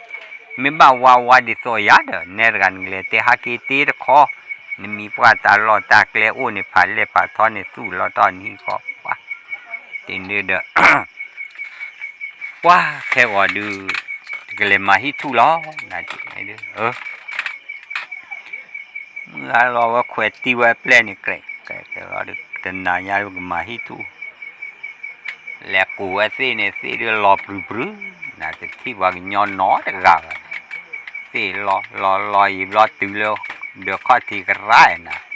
မ့ၢ်ဘၣ်ဝါဝါဒ်သိးယၤဒီး နဲတဂၤနကလဲၤတဲဟဲက့ၤတ့တခီ, နမံၤပှၢ်တၢ်လီၢ်တၢ်ကျဲအိၣ်န့ၣ် ဖးလဲၢ်ဖးထီန့ၣ် သူၣ်လီၤတီၢ်နဟံၣ်ဃီ, ပှၤတ့ၢ်န့ၣ်ဒီး ပှၤခဲဂီၤဒုး တကလဲၤမၤဟံၣ်ထူၣ်လီၤ, နၤတ့ၢ်န့ၣ်ဒုး မုၢ်ဂၤလီၤဝဲခွဲးတံၢ်ဝဲပျဲၢ်န့ၣ် ကြဲးကြဲးလီၤဒုး တနၤညါဒုးကမၤဟံၣ်ထူၣ်, လဲၤကူးဝဲသ့ၣ်န့ၣ် သ့ၣ်ဒုးလီၤပြုၤပြုၤ, နတထံၣ်ပှၤကညီနီတဂၤဘၣ်, သ့ၣ်လီၤလီၤလီၤယံၤဘျီတုၤလၢ ဒၢးခီၣ်ထံးကရၢနၤ,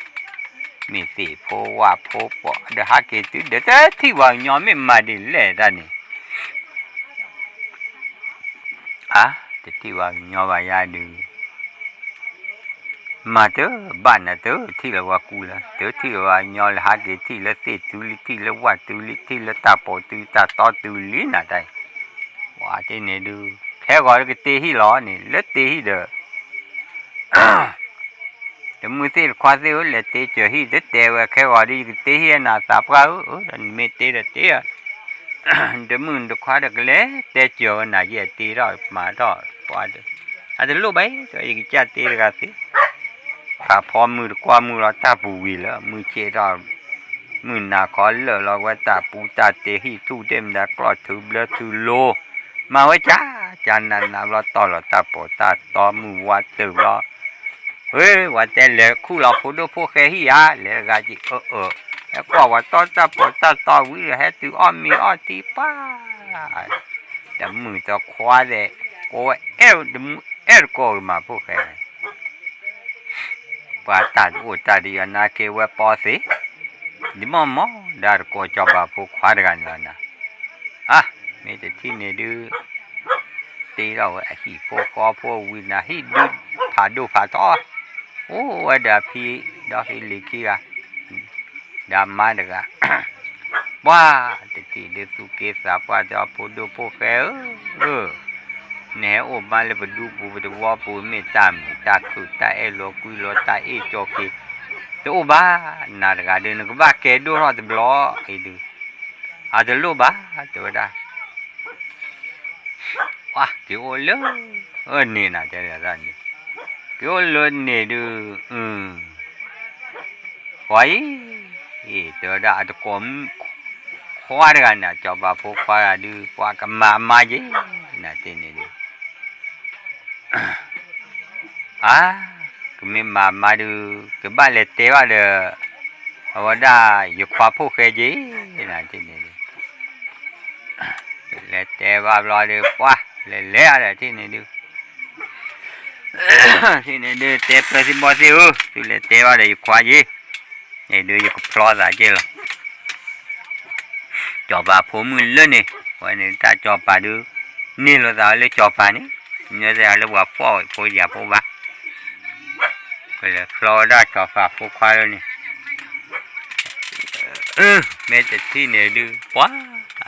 မ့ၢ်သ့ၣ်ဖိဝၣ်ဖိပှီၤဒီးဟးက့ၤတုၤဒီး တထံၣ်ပှၤကညီမ့ၢ်မၤဒ်လဲၣ်တၢ်န့ၣ် အါ တထံၣ်ပှၤကညီဘၣ်ယါဒုး, မၤတဘၣ်နၤ တထံၣ်လၢပှၤကူလၢ တထံၣ်လၢပှၤကညီလၢဟးက့ၤထံၣ်လၢသ့ၣ်တုၤလံ ထံၣ်လၢဝၣ်တုၤလံ ထံၣ်လၢတၢ်ပိာ်တုၤတၢ်တီတုၤလံနၤတၢ်အံၤ, ပှၤတ့ၢ်န့ၣ်ဒုး ခဲဂီၤလၢကတ့ဟံၣ်လီၤန့ၣ် လၢတ့ဟံၣ်ဒီး တမုၢ်သ့ၣ်တခွါသ့ၣ်ဧၢ လဲၤတ့စၢၤဟံၣ် တတဲဝဲခဲဂီၤဒ်ယကတ့ဟံၣ်နၤသးပှၢ်ဧၢ, ဒီးနမ့ၢ်တ့ဒီးတ့ဧါ, တမုၢ်တခွါဒီးကလဲၤတဲစၢၤဝဲနၤ ယဲၢ်တ့ထီၣ်မၤထီၣ်, ပှၤအတလိၣ်ဘၣ်အံၤ ဒီးယကစၢ်တ့တဂၤသ့, ဖးဖီမုၢ်တကွၢ်မုၢ်လီၤတၢ်ပူၤဝံၤလၢ မုၢ်ဆ့ၣ်ထီၣ် မုၢ်နၤခီလၢာ်လီၤဝဲတၢ်ပူတၢ်တ့ဟံၣ်ထူၣ်တ့ၢ်မတၤကျီၢ်ထုးဘျၢထုးလိၤ, မၤဝဲကၢ်ကၢ်နးနးဘျီတီၢ်လီၤတၢ်ပိာ်တၢ်တီမုၢ်ဝါတၢၢ်ဘျီ ဝဲ ဝဲတဲလဲၤခူၣ်လီၤဖိဒိၣ်ဖိၣ်ဃဲဟံၣ်ဧါ, လဲၤတဂၤက့ၤအၢအၢ, ဟဲကွၢ်ဝဲတီတၢ်ပိာ်တၢ်တီဝံၤဒီး ဟဲတုၤအီၣ်မ့ၤအီၣ်ထံပၢ်, တမုၢ်တခွါဒီး ကိးဝဲအဲၣ်တမုၢ်အဲၣ်တကိးကမၤဖိၣ်ဃဲ ပှၤတၢ်တအိၣ်တၢ်တယီၤနာ်က့ဝဲပီသ့, ဒ်မီၢ်မီၢ်ဒီးတကိးကၠီၤဘၣ်ဖိခွါတဂၤန့ၣ်လီၤနၤ, အါ မ့ၢ်တထံၣ်န့ၣ်ဒုး တ့ထီၣ်ဝဲအဟံၣ်ဖိဃီဖိဝံၤနၤ ဟံၣ်ဒုးဖးဒိၣ်ဖးထီ, အိၣ်ဝဲဒီးအဖံဒီးဖံလံၤခံဂၤ, ဒီးအမါတဂၤ, ပှၤတထံၣ်ဒုးသူၣ်က့သးပှၢ်ဒီးဖိဒိၣ်ဖိၣ်ဃဲဧၢ, နဟဲအိၣ်မးလၢပဒူပူၤပတဝီပူၤ မ့ၢ်တၢ်မုာ်တၢ်ခုၣ်တၢ်အဲၣ်လိာ်ကွံလိာ်တၢ်အ့ၣ်ကၠီက့ၤ, တအိၣ်ဘၣ်, နၤတဂၤဒုး နကဘၣ်ကဲဒိၣ်ထီၣ်တဘျီအံၤဒုး, အတလိၣ်ဘၣ် တဲဝဲဒၣ် ပှၤက့ၤအိၣ်လၢန့ၣ်နၤ တဲဒၣ်န့ၣ်, က့ၤအိၣ်လၢန့ၣ်ဒုး, ပှၤအံၤ, တဲဝဲဒၣ်အတကိးမုၣ်ခွါတဂၤန့ၣ် ကၠီၤပၤဖိခွါတဂၤဒုး ပှၤကမၤအမါက့ၤ, နၤတ့ၢ်န့ၣ်ဒုး အါ, ကမ့ၢ်မၤမါဒုး ကဘၣ်လဲၤတဲဘၣ်ဒီး အဝဲဒၣ်ယခွါဖိၣ်ဃဲက့ၤ, နၤတ့ၢ်န့ၣ်ဒုး လဲၤတဲဘၣ်ဘျီဒီး ပှၤလဲၤလဲၤအါဒီးတ့ၢ်န့ၣ်ဒုး, တ့ၢ်န့ၣ်ဒုး တဲပၢၤသံဘီသ့ၣ်ဧၢ, သုလဲၤတဲဘၣ်ဒီးယခွါက့ၤ န့ၣ်ဒုးယကဖျီသးက့ၢ်လီၤ. စီၤပၤဖိမုၣ်လၢန့ၣ်, ဝဲန့ၣ်တၢ်စီၤပၤဒုး, န့ၢ်လိာ်သးလၢစီၤပၤန့ၣ်, မ့ၢ်သ့ၣ်လၢပှၤဖှီၣ်ဖိယာ်ဖိဘၣ်, ကလဲၤဖျီဝဲဒၣ်စီၤပၤဖိခွါလၢန့ၣ်, မ့ၢ်တထံၣ်န့ၣ်ဒုး ပှၤ,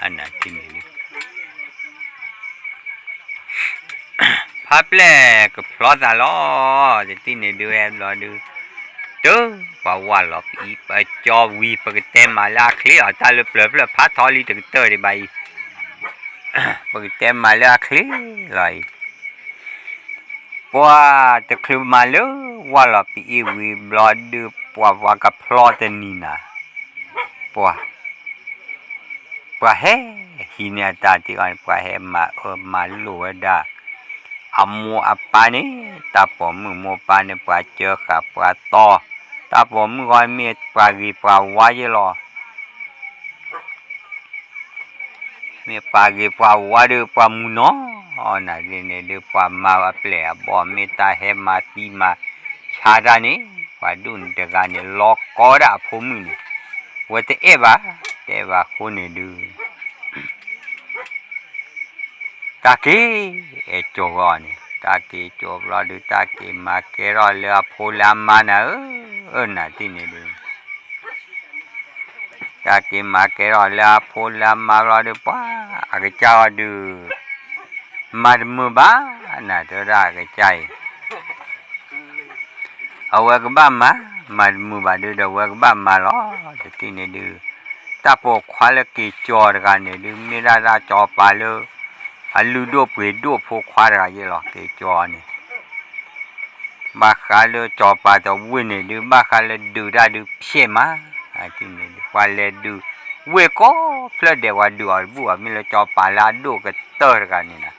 အနၤထံၣ်န့ၣ်ဒုး ဖါပျဲၢ်ကဖျီသးလီၤ, တထံၣ်န့ၣ်ဒုးဟဲဘျီဒုး, တပှၤဝၢ်လီၤပအံၤ ပကၠီဝံၤ ပကတဲမၤလၢအချ့လီၤ, တၢ်လၢပျၢၤဖျၢၣ်ဖးထီလံတကတၢၢ်ဒံးဘၣ်အံၤ, ပကတဲမၤလၢအချ့လီၤအံၤ, ပှၤတချုးမၤလၢဝၢ်လီၤပအံၤဝံၤဘျီဒုး ပှၤပှၤကဖျီတနံၤနၤ, ပှၤ ပှၤဟဲဟံးန့ၢ်အတၢ်တ့ၢ်အီၤန့ၣ် ပှၤဟဲမၤအၢမၤလိာ်ဝဲဒၣ်, အမိၢ်အပၢ်န့ၣ်, တၢ်ပိာ်မုၣ်မိၢ်ပၢ်န့ၣ် ပှၤစၢဃာ်ပှၤတီ, တၢ်ပိာ်မုၣ်ဂီၢ်မ့ၢ်ပှၤဂ့ၤပှၤဝါယဲလီၤ. မ့ၢ်ပှၤဂ့ၤပှၤဝါဒုး ပှၤမုၢ်နီၤ, အနၤဒ်န့ၣ်ဒုး ပှၤမၤအပျဲၢ်အဘီၣ် မ့ၢ်တၢ်ဟဲမၤသံမၤဆါတၢ်န့ၣ်, ပှၤဒိၣ်န့ၣ်တဂၤန့ၣ် လီၤကီဒၣ်အဖိမုၣ်န့ၣ်, ဝဲတအဲၣ်ဘၣ်, တအဲၣ်ဘၣ်အဃိန့ၣ်ဒုး တၢ်က့ၤအဲၣ်ကၠီၤဝဲအီၤန့ၣ်, တၢ်က့ၤကၠီၤဘျီဒုး တၢ်က့ၤမၤကဲထီၣ်လၢအဖိလၢအမါနၤဧၢ, အနၤဒ်န့ၣ်ဒုး တၢ်က့ၤမၤကဲထီၣ်လၢအဖိလၢအမါဘျီဒုး ပှၤအကစၢ်အီၤဒုး မၤတမုာ်ဘၣ်, နၤတဲဝဲဒၣ်အကစၢ်အံၤ အဝဲကဘၣ်မၤ, မၤတမုာ်ဘၣ်ဒုးဒီး အဝဲကဘၣ်မၤလီၤ. တထံၣ်န့ၣ်ဒုး တၢ်ပိာ်ခွါလၢက့ၤကၠီၤတဂၤန့ၣ်ဒုး မ့ၢ်ဒၣ်တၢ်စီၤပၤလၢ အလုၢ်ဒိၣ်ပှ့ၤဒိၣ်ဖိခွါတဂၤယဲလီၤ က့ၤကၠီၤန့ၣ် ဘၣ်ဃးလၢစီၤပၤတဝ့ၢ်န့ၣ်ဒုး ဘၣ်ဃးလၢဒုးတၢ်ဒုးဖျဲးမး, ပှၤလဲၤဒုး ဝ့ၢ်ကိးဖျၢၣ်ဒဲး ပှၤဒုးအီၤတဘူၣ်ဘၣ်, မ့ၢ်လၢစီၤပၤလၢအဒိၣ်ကတၢၢ်တဂၤန့ၣ်နၤ,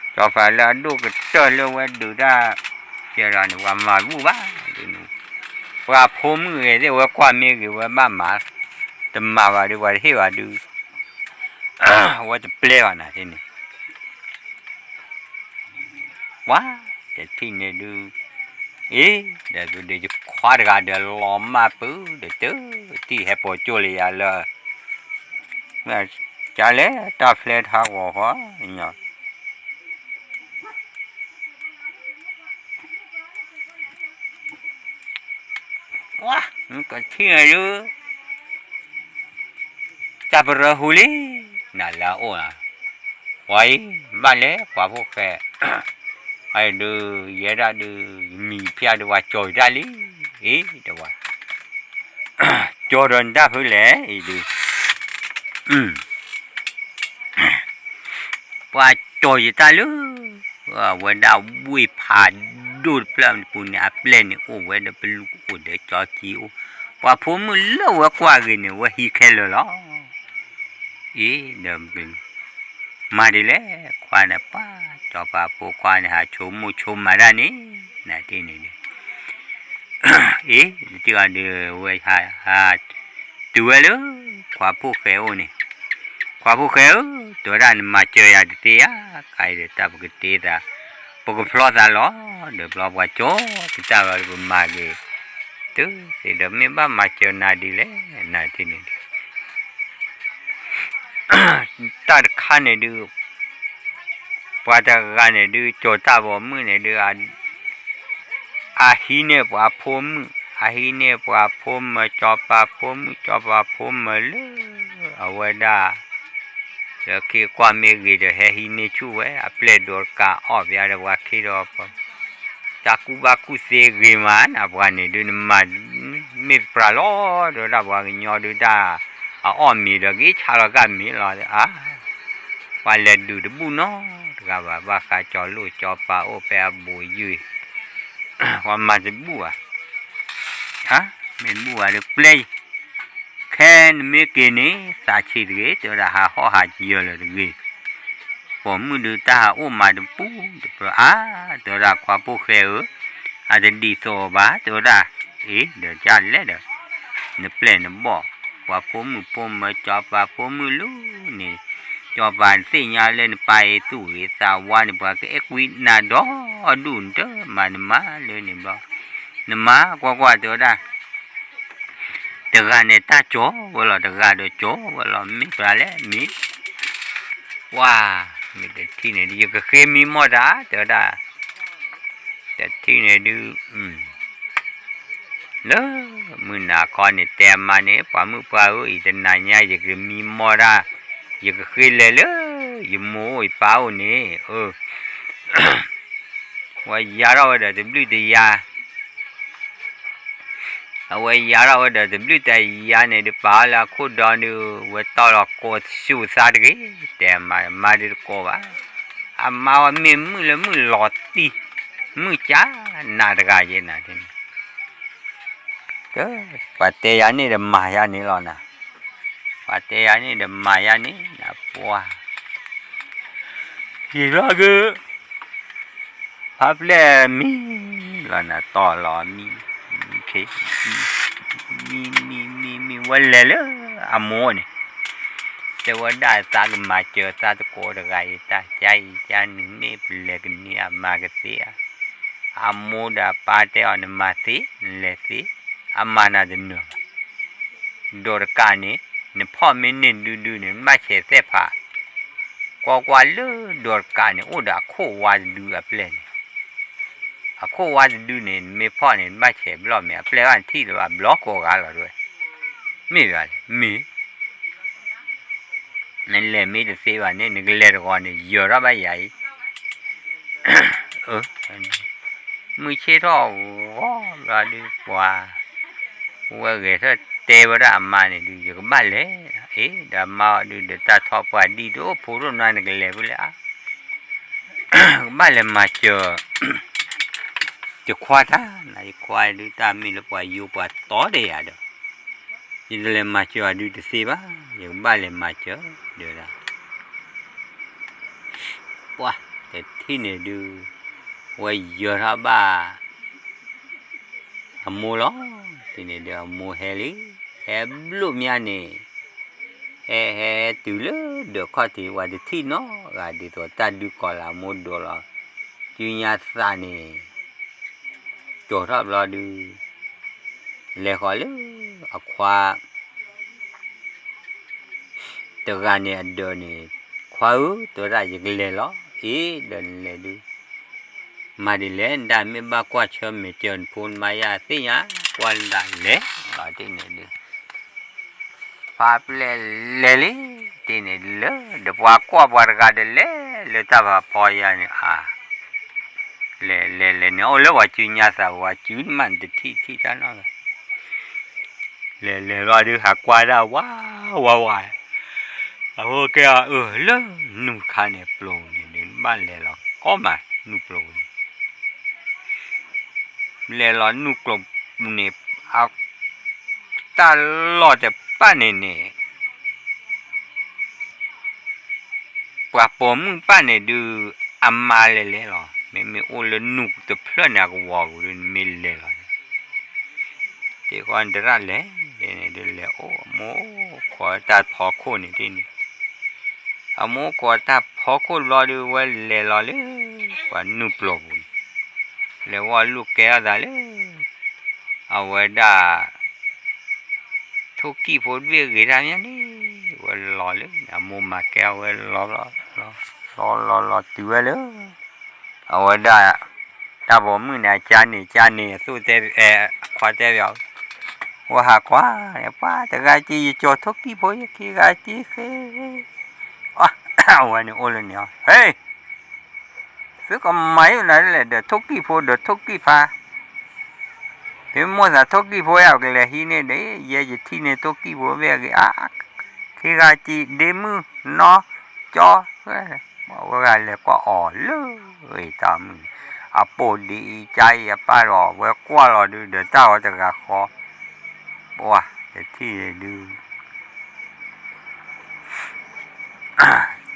စီၤပၤလၢအဒိၣ်ကတၢၢ်လၢဝဲဒုးတၢ် ကဲဒီးန့ၣ် ပှၤမၤတဘူၣ်ဘၣ်ဒ်န့ၣ်, ပှၤဖိမုၣ်ဂ့ၤသ့ၣ် ဝဲကွၢ်မ့ၢ်ဂ့ၤဝဲဘၣ်မၤ, တမၤဘၣ်ဒုး ပှၤတဟ့ၣ်ဘၣ်ဒုး အဝဲတပျဲဘၣ်နၤန့ၣ် ပှၤတထံၣ်န့ၣ်ဒုး, အ့ ဒီးပဒုးယခွါတဂၤဒီးလီၤမၢ်ပုၢ်ဒီးတၢ်, တံၢ်ဟဲပိာ်ကၠိလၢယၤလၢ, ကလဲၤတၢ်ဖျဲထါဂီၤဃီ, ကထံၣ်န့ၣ်ဒုး တၢ်ပရၢဟူလံ, နၤလၢအအိၣ်ဧါ, ပှၤအံၤ ဘၣ်လဲၤပှၤဖိၣ်ဃဲ, အဒုး ယဲဒၣ်ဒုး ယမံၤဖျါဒုး ပှၤကၠီၤယတၢ်လံ, အ့ ဒီးပှၤ ကၠီၤဒီးနတၢ်ဖုလဲၣ်အံၤဒုး ပှၤကၠီၤယတၢ်လၢ အဝဲဒၣ်ဝ့ၢ်ဖးဒိၣ်တဖျၢၣ်ပူၤန့ၣ် အပျဲၢ်န့ၣ်အိၣ်ဝဲဒီး ပလူအိၣ်ဒီးကၠီကံအိၣ်, ပှၤဖိမုၣ်လၢဝဲကွၢ်ဂ့ၤန့ၣ် ဝဲဟံးခဲလၢာ်လီၤ. အ့ ဒီး မၤဒ်လဲၣ် ခွါန့ၣ်ပှၤ စီၤပၤဖိခွါန့ၣ် ဟးဆိကမိၣ်ဆိကမးတၢ်န့ၣ် နၤတ့ၢ်န့ၣ်ဒုး အ့ တံၢ်အီၤဒုး ဝဲဟး ဟး တုၤဝဲလၢ ခွါဖိၣ်ဃဲအိၣ်န့ၣ်, ခွါဖိၣ်ဃဲဧၢ, တဲဝဲဒၣ်နမၤစၢၤယၤတသ့ဧါ, ခါအံၤဒီးတၢ်ပကတ့သး ပကဖျီသးလီၤ, ဒီးဘျီပှၤကၠီၤပတၢ်လီၤဒီးပမၤက့ၤ တုၤသ့ဒီးမ့ၢ်ဘၣ်မၤစၢၤနၤဒ်လဲၣ် နၤတ့ၢ်န့ၣ်ဒုး တၢ်တခါန့ၣ်ဒုး ပှၤတဂၤန့ၣ်ဒုး ကၠီၤတၢ်ပိာ်မုၣ်န့ၣ်ဒုး အဟံးန့ၢ်ပှၤဖိမုၣ်, အဟံးန့ၢ်ပှၤဖိမၢၤ စီၤပၤဖိမုၣ် စီၤပၤဖိမၢၤလၢ အဝဲဒၣ် လၢခံကွၢ်မ့ၢ်ဂ့ၤဒီးဟဲဟံးန့ၢ်ဆူၣ်ဝဲ အပျဲၢ်ဒိးတကးအီၣ်ပယါဒီးပှၤခံဒီး တၢ်ကူၣ်ဘၣ်ကူၣ်သ့ဂ့ၤမးနၤ ပှၤန့ၣ်ဒုး နမၤမ့ၢ်ပြးလီၤ ဒီးဒၣ်ပှၤကညီဒုးတၢ် အအီၣ်မ့ၤဒီးက့ၤဆါလီၤကၢ်မ့ၤလီၤ အါ ပှၤလဲၤဒုးတဘူၣ်နီတဂၤဘၣ် ဘၣ်ဃးကၠီၤလိၣ်ကၠီၤပၤအိၣ်ဖဲအဘူးယုၢ် ပှၤမၤတဘူၣ်ဘၣ် မ့ၢ်တဘူၣ်ဘၣ်ဒီးပျဲ ခဲနမ့ၢ်က့ၤန့ၣ် သးဆံးတဂ့ၤ တဲဝဲဒၣ် ဟးဟီၣ်ဟးယၢၤလၢၤတဂ့ၤ, ပိာ်မုၣ်ဒုးတၢ်ဟးအိၣ်မးတပူၤတပျၢၤအါ, တဲဝဲဒၣ် ခွါဖိၣ်ဃဲဧၢ, အတဒ်သိးဘၣ် တဲဝဲဒၣ်, အ့ ဒီးကလဲၣ်ဒီး နပျဲၢ်နဘီၣ် ပှၤဖိမုၣ်ဖိမၢၤ စီၤပၤဖိမုၣ်လၢန့ၣ်, စီၤပၤနသ့ၣ်ညါလၢနပၢ်အံၤသူၣ်ဂ့ၤသးဝါန့ၣ် ပှၤကအဲၣ်ကွံနၤဒီဒူၣ် နတမၤနမၤလၢန့ၣ်ဘျီ, နမၤကွၢ်ကွၢ် တဲဝဲဒၣ် တဂၤန့ၣ်တၢ်ကၠီဝဲလီၤ, တဂၤဒီးကၠီဝဲလီၤ, မ့ၢ်ပှၤလဲၣ်မ့ၢ်, ပှၤ, မ့ၢ်တထံၣ်န့ၣ် ယကဃ့မံမီၢ်တၢ် တဲဝဲဒၣ်, တထံၣ်န့ၣ်ဒုး လၢမုၢ်နၤခီန့ၣ် တဲအမါန့ၣ် ပှၤမုၣ်ပှၢ်ဧၢ, အံၤတနၤညါ ယကမံမီၢ်တၢ်, ယကဃ့လဲၤလၢ ယမိၢ်အိၣ်ယပၢ်အိၣ်န့ၣ်, ဝဲယါထီၣ်ဝဲဒီးတဘျုးတယါ အဝဲယါထီၣ်ဝဲဒီးတဘျုးတယါန့ၣ်ဒုး ပာ်အီၤလၢအခိၣ်ဒီဒုး ဝဲတီၢ်လီၤကိးဆူၣ်သါတဂ့ၤ, တဲအမါ, အမါဒုးတကိးဘၣ်, အမါဝဲမ့ၢ်မုၣ်လၢမုၣ်လီၤတံၢ်, မုၣ်ကၢ်နးတဂၤယဲနၤန့ၣ်, ပှၤတဲယၤန့ၣ်ဒီးမၤယၤန့ၣ်လီၤနၤ, ပှၤတဲယၤန့ၣ်ဒီးမၤယၤန့ၣ် နပှၤ ယံၤလီၤက့ၤ ဖါပျဲၢ်မံလီၤနၤ, တီၢ်လီၤမံ, မံမံမံမံ ဝဲလဲၤလၢအမိၢ်န့ၣ်, တဲဝဲဒၣ်သးကမၤစၢၤသးသကိးတဂၤအံၤ တၢ်ကါအံၤကါနုာ်န့ၣ် ပလဲၤကန့ၢ်အမၤကသ့ဧါ, အမိၢ်ဒီးအပၢ်တဲအီၤ နမၤသ့ နလဲၤသ့, အမၤနၤတနၢၤဘၣ် ဒိးတကးန့ၣ်, နဖီၣ်မ့ၢ်န့ၢ်ဒုဒုန့ၣ် နဘၣ်ဆဲးသဲၣ်ဖး, ကွၢ်ကွၢ်လၢဒိးတကးန့ၣ် အိၣ်ဒီးအခိၣ်ဝါတဒုအပျဲၢ်န့ၣ်, အခိၣ်ဝါတဒုန့ၣ် နမ့ၢ်ဖီၣ်န့ၣ် နဘၣ်ဆဲးဘျီၣ်မ့ၢ် အပျဲၢ်ဘၣ်နထံၣ်လၢၤဘၣ်ဘျီကိးဂၤလီၤတဲဝဲ, မ့ၢ်ဘၣ်လဲၣ် မ့ၢ် နလဲၤမ့ၢ်တသ့ဘၣ်န့ၣ် နကလဲၤတဂီၤန့ၣ် ယၢၤထီၣ်ဘၣ်ယၤအံၤ, မုၢ်ဆ့ၣ်ထီၣ်ဂီၤဘျီဒုးပှၤ, ဝဲဂဲၤထၢၣ်တဲဝဲဒၣ်အမါန့ၣ်ဒုး ယကဘၣ်လဲၤ, အ့ ဒီးအမါအီၤဒုး ဒီးတၢ်ထီၣ်ပှၢ်ဒံၣ်ဒိၣ်ဖိဒိၣ်နွါ နကလဲၤဖဲလဲၣ်ဧါ, ကဘၣ်လဲၤမၤစၢၤ ယခွါတၢ်နၤ, ယခွါဒုးတၢ်မ့ၢ်လၢပှၤယိပှၤတီဒီးယၤဒီး, ယတလဲၤမၤစၢၤအီၤဒုးတသ့ဘၣ်, ယကဘၣ်လဲၤမၤစၢၤ, ဒီးဒၣ် ပှၤတထံၣ်န့ၣ်ဒုး, ဝဲယၢၤထီၣ်ဘၣ် အမိၢ်လီၤ, တထံၣ်န့ၣ်ဒုး အမိၢ်ဟဲလံ, ဟဲဘျိၣ်မးန့ၣ်, ဟဲဟဲတုၤလၢဒၢးခီၣ်ထံး ပှၤတထံၣ်နီတဂၤ ဒ်သိးတၢ်ဒုးကီၤလၢအမိၢ်ဒိးလီၤ, စုညါသးန့ၣ် ကၠီၤထီၣ်ဘျီဒုး လဲၤဃီၤလၢအခွါ တဂၤန့ၣ်အဒၢးန့ၣ်, ခွါဧၢ တဲဝဲဒၣ် ယကလဲၤလီၤ, အ့ ဒီးနလဲၤဒုး, မၤဒ်လဲၣ် နဒၣ်မ့ၢ်ဘၣ်ကွၢ်ဆၢၣ်မဲာ်စၢၤနဖိနမါယါသ့ၣ်ညါ, ကွၢ်လၢဒၣ်လဲၤလီၤတထံၣ်န့ၣ်ဒုး, ဖါပျဲၢ်လဲၤလံ, တထံၣ်န့ၣ်လၢ ဒီးပှၤကွၢ်ပှၤတဂၤဒီးလဲၤလၢတၢ်ဖးဖီယါန့ၣ်ဧါ, လဲၤလဲၤလဲၤန့ၣ် အိၣ်လၢပှၤစုညါသး ပှၤစုမးန့ၣ်တထံၣ်ထံၣ်တၢ်နီတဂၤ လဲၤလဲၤလီၤဒုး ဟးကွၢ်ဒၣ်ဝးဝးဝး, အဃိကဲအီၤအၢၣ်လၢနူၢ်ခါန့ၣ် ပျိၤန့ၣ်ဒုး ဘၣ်လဲၤလီၤကီမးနူၢ်ပျိၤန့ၣ်, လဲၤလီၤနူၢ်ပျိၤန့ၣ်, အတၢ်လီၢ်တဖၣ်န့ၣ်န့ၣ် ပှၤပိာ်မုၣ်ပၢ်န့ၣ်ဒုး အမါလဲၤလဲၤလီၤ, မ့မ့ၢ်အိၣ်လၢနူၢ်တဖျၢၣ်န့ၣ် အကဝီၤပူၤဒုး နမ့ၢ်လဲၤလီၤန့ၣ်, တ့ၢ်ဃီန့ၣ်တရၣ်လဲၤန့ၣ်ဒုး လဲၤအိၣ်အမိၢ်ခိးတၢ်ဖီခိၣ်န့ၣ်ဒ်န့ၣ်, အမိၢ်ခိးတၢ်ဖီခိၣ်တဘျီဒုး ဝဲလဲၤလီၤလၢ ပှၤနူၢ်ပျိၤပူၤန့ၣ်, လဲၤဝီၢ်လူၢ်ကဲထီၣ်သးလၢ အဝဲဒၣ် ထိၣ်ကံၣ်ဖိတဘ့ၣ်ဂ့ၤတၢ်မးန့ၣ်, ဝဲလီၤလၢ အမိၢ်မၤကဲအဝဲလီၤ, လီၤလီၤလီၤတုၤဝဲလၢ အဝဲဒၣ် တၢ်ပိာ်မုၣ်န့ၣ် အကါန့ၣ် ကါန့ၣ် အသိၣ်တဲ အခွါတဲဘၣ်, ဝဲဟးကွၢ်န့ၣ် ပှၤတဂၤက့ၤ ယကၠီၤထိၣ်ကံၣ်ဖိ ယခံဂၤက့ၤဃ့, အဝဲန့ၣ်အိၣ်လၢန့ၣ်, ဟ့ သုကမၤယုာ်နၤဒ်လဲၣ် ဒီးထိၣ်ကံၣ်ဖိ ဒီးထိၣ်ကံၣ်ဖါ, သုမိၣ်သးထိၣ်ကံၣ်ဖိယါ ကလဲၤဟံးန့ၢ်ဒီး ယဲယထံၣ်န့ၢ်ထိၣ်ကံၣ်ဖိဘၣ်ဂ့ၤအါ, ခံဂၤကံၣ် ဒ့မုၢ် နီၢ် ကၠီ, ဝဲဂၤလဲၤကွၢ်အီၤလၢ တၢ်မုၢ်န့ၣ် အပိာ်ဒံးအံၤ ကါအံၤအပၢ်ဒီး ဝဲကွၢ်လီၤဒုး ဒီးတၢ်ဝဲတဂၤဃီ ပှၤတထံၣ်ဒုး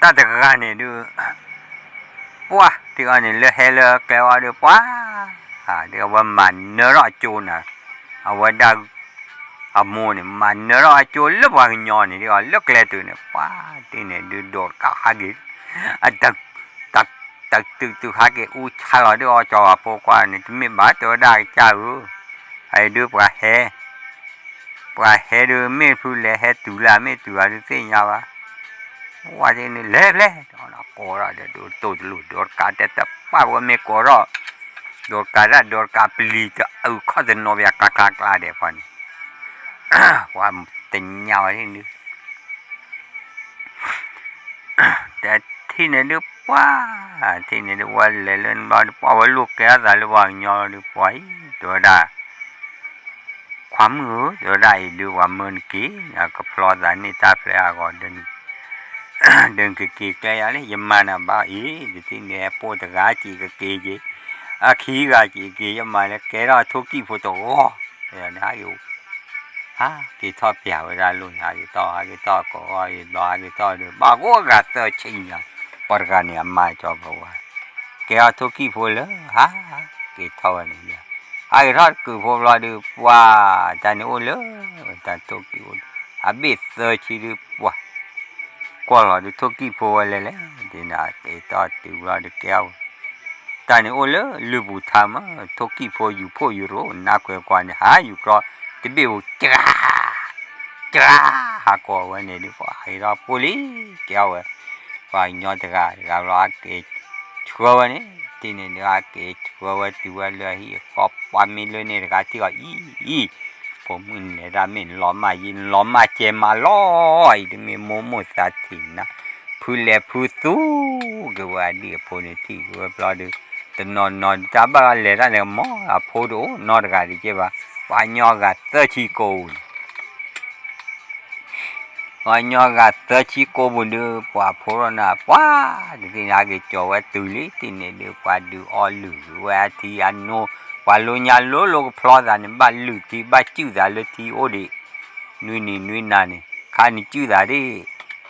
တၢ်တဂၤန့ၣ်ဒုး ပှၤတဂၤန့ၣ် လၢဟဲလၢကျဲဝဲဒုး ပှၤ ဒ်အဝဲမၤနၢထီၣ်အကၠိနၤ, အဝဲဒၣ် အမိၢ်န့ၣ် မၤနၢထီၣ်အကၠိလၢပှၤကညီန့ၣ် ဒ်အီၤလၢကျဲတုၤန့ၣ် ပှၤတထံၣ်န့ၣ်ဒုး ဒိးတကးဟးက့ၤ အတ တတုၤတုၤဟးက့ၤအူဆါလီၤဒုး အီၣ်ကၠီၤဝဲဖိကွၢ်န့ၣ် တမ့ၢ်ဘၣ်တဲဝဲဒၣ်ကစၢ်ဧၢ, အအံၤဒုးပှၤဟဲ ပှၤဟဲဒုးမ့ၢ်ဖုလဲၤဟဲတုၤလၢမ့ၢ်တုၤအီၤဒုးသ့ၣ်ညါဘၣ်, ဝဲသ့ၣ်န့ၣ်လဲၤဖျဲၣ်, ကိးထီၣ်ဒီးဒိၣ်တိၢ်တလိၣ် ဒီးတကးတဲတပၣ်ဝဲမ့ၢ်ကိးထီၣ်, ဒီးတကးတၢ်ဒီးတကးပျံၤတအုးခီၣ်တနီၤဘၣ်ကျါကျါကျါဒဲးဖီန့ၣ်, ပှၤတညါဝဲန့ၣ်ဒုး တထံၣ်န့ၣ်ဒုးပှၤ, ထံၣ်န့ၣ်ဒုးဝဲလဲၤလၢနဘျီဒုးပှၤဝဲလိာ်ကဲထီၣ်သးလၢပှၤကညီလီၤဒုးပှၤအံၤ တဲဝဲဒၣ်, ခွါမုၣ်ဧၢ တဲဝဲဒၣ်အံၤဒုးပှၤမၢနက့ၤ, ကဖျီသးန့ၢ်တၢ်ဖျဲးအဂီၢ် ဒုးနကက့ၤကျဲယၤလၢယမၤနၤဘၣ်အံၤ တထံၣ်န့ၣ်ပိၢ်တဂၤက့ၤကက့ၤက့ၤ, အခံဂၤက့ၤက့ၤ ယမၤလၢကဲထီၣ်ထိၣ်ကံၣ်ဖိတဂီၢ်, ဟးက့ၤ ဟးက့ၤထီၣ်ပျၢ်ဝဲဒၣ်လိၣ်န့ၣ် ဟးက့ၤထီၣ် ဟးက့ၤထီၣ်ကိးအီၤအံၤဘျီ ဟးက့ၤထီၣ်ဒုး ဘၣ်ကိးဂၤသၢဆံညါ, ပှၤတဂၤန့ၣ်အမါကၠီပဝါ, ကဲထီၣ်ထိၣ်ကံၣ်ဖိလၢ ဟးက့ၤထီၣ်ဝဲန့ၣ်, ဟးက့ၤထီၣ်တကုာ်ဖိဘျီဒုး ပှၤ တၢ်န့ၣ်အိၣ်လၢ တၢ်ထိၣ်ကံၣ်ဖိ, အဘ့ၣ်သၢဆံဒုးပှၤ ကွၢ်လီၤဒုးထိၣ်ကံၣ်ဖိဝဲလဲၣ်လဲၣ်, ဒ်န့ၣ်က့ၤထီၣ်တုၤဘျီဒုးကဲအီၤ တၢ်န့ၣ်အိၣ်လၢ လုၢ်ပူၤထါမး ထိၣ်ကံၣ်ဖိယူၤဖှိၣ်ယူၤရိၤ နါခွဲးကွၢ်န့ၣ် ဟးယူၤကြီ တဘ့ၣ်ဧိၤ ကရၢ, ကရၢ, ဟးကိးဝဲန့ၣ်ဒုး ပှၤဟးက့ၤထီၣ်ဖိလံ, ကဲအီၤဝဲ, ပှၤကညီတဂၤတဂၤဘျီ ဟးက့ၤဆှၢဝဲန့ၣ် ထံၣ်န့ၣ်ဒုး ဟးက့ၤဆှၢဝဲတုၤဝဲလၢအဟံၣ်အဃီ ပှၤမ့ၢ်လၢန့ၣ်တဂၤထံၣ်အီၤအံၤ, ဖိမုၣ်နလဲၤတၢ်မ့ၢ်နလီၤမၢ်ယံၤ နလီၤမၢ်ကဲမးလီၤအံၤ တမ့ၢ်မိၢ်မိၢ်သးထံၣ်နၤ, ဖုလဲၤဖုသူက့ၤဝဲအဒံၣ်အဖိန့ၣ်ထံၣ်က့ၤဝဲဘျီဒုး တနီၤနီၤဒုးတၢ်ဘၣ်လီၤလဲၤတၢ်န့ၣ်မ့ၢ် အဖိတအိၣ်နီတဂၤဒံးကဲဘၣ်, ပှၤကညီဂၤသၢဆံကိးပူၤန့ၣ် ပှၤကညီဂၤသၢဆံကိးပူၤဒုး ပှၤဖိထီၣ်နၤ ပှၤတသ့ၣ်ညါက့ၤကၠီၤဝဲတုၤလံ တထံၣ်န့ၣ်ဒုး ပှၤဒုးအီလုၢ်ဝဲအထံအနိ, ပှၤလိညါလိၤလိၤကဖျီသးန့ၣ် ဘၣ်လုၢ်ထံ ဘၣ်စုၣ်သးလၢထံအိၣ်ဒံး, နွံနံၤနွံနၤန့ၣ် ခါနစုၣ်သးဒ်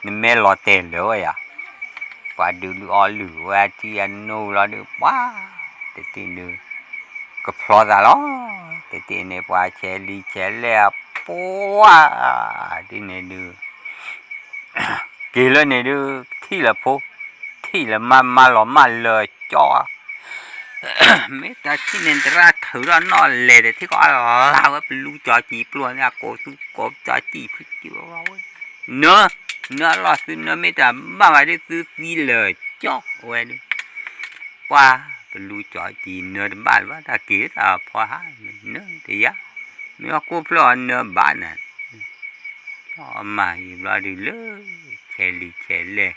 နမဲလီၤတဲာ်လၢာ်ဝဲယၤ, ပှၤဒုးဒုးအီလုၢ်ဝဲအထံအနိလီၤဒုး ပှၤ တထံၣ်ဒုး ကဖျီသးလီၤ, တထံၣ်န့ၣ် ပှၤဆဲးလံဆဲးလဲၣ်အပှၤ တထံၣ်န့ၣ်ဒုး က့ၤလၢန့ၣ်ဒုး ထံၣ်လၢဖိ, ထံၣ်လၢမါ မါလီၤမၢ်လၢာ်ကၠီ, မ့ၢ်တထံၣ်န့ၣ် တရၣ်ထုးထီၣ်နီၣ်လဲၤဒီး ထံၣ်ကီးအလါဝဲ ပလူကၠီကံၤပျိၢ်န့ၣ် အကိးသူကိးကၠီကံၤဖုကံၤဝဲဝဲ, နၢ, နၢအလီၢ်သုနၢမ့ၢ်တဘၣ်ဘၣ်ဒုး သုသံလၢာ်ကၠီဝဲဒုး, ပှၤ ပလူကၠီကံၤနၢတဘၣ်လၢၤဘၣ် တၢ်က့ၤတၢ်ဖီဟါ နၢတယါ, မ့ၢ်အကိၣ်ဖျၢၣ်အီၤနၢဘၣ်နၤ အမၤယံၤဘျီဒုးလၢ ဆဲးလံဆဲးလဲၣ်,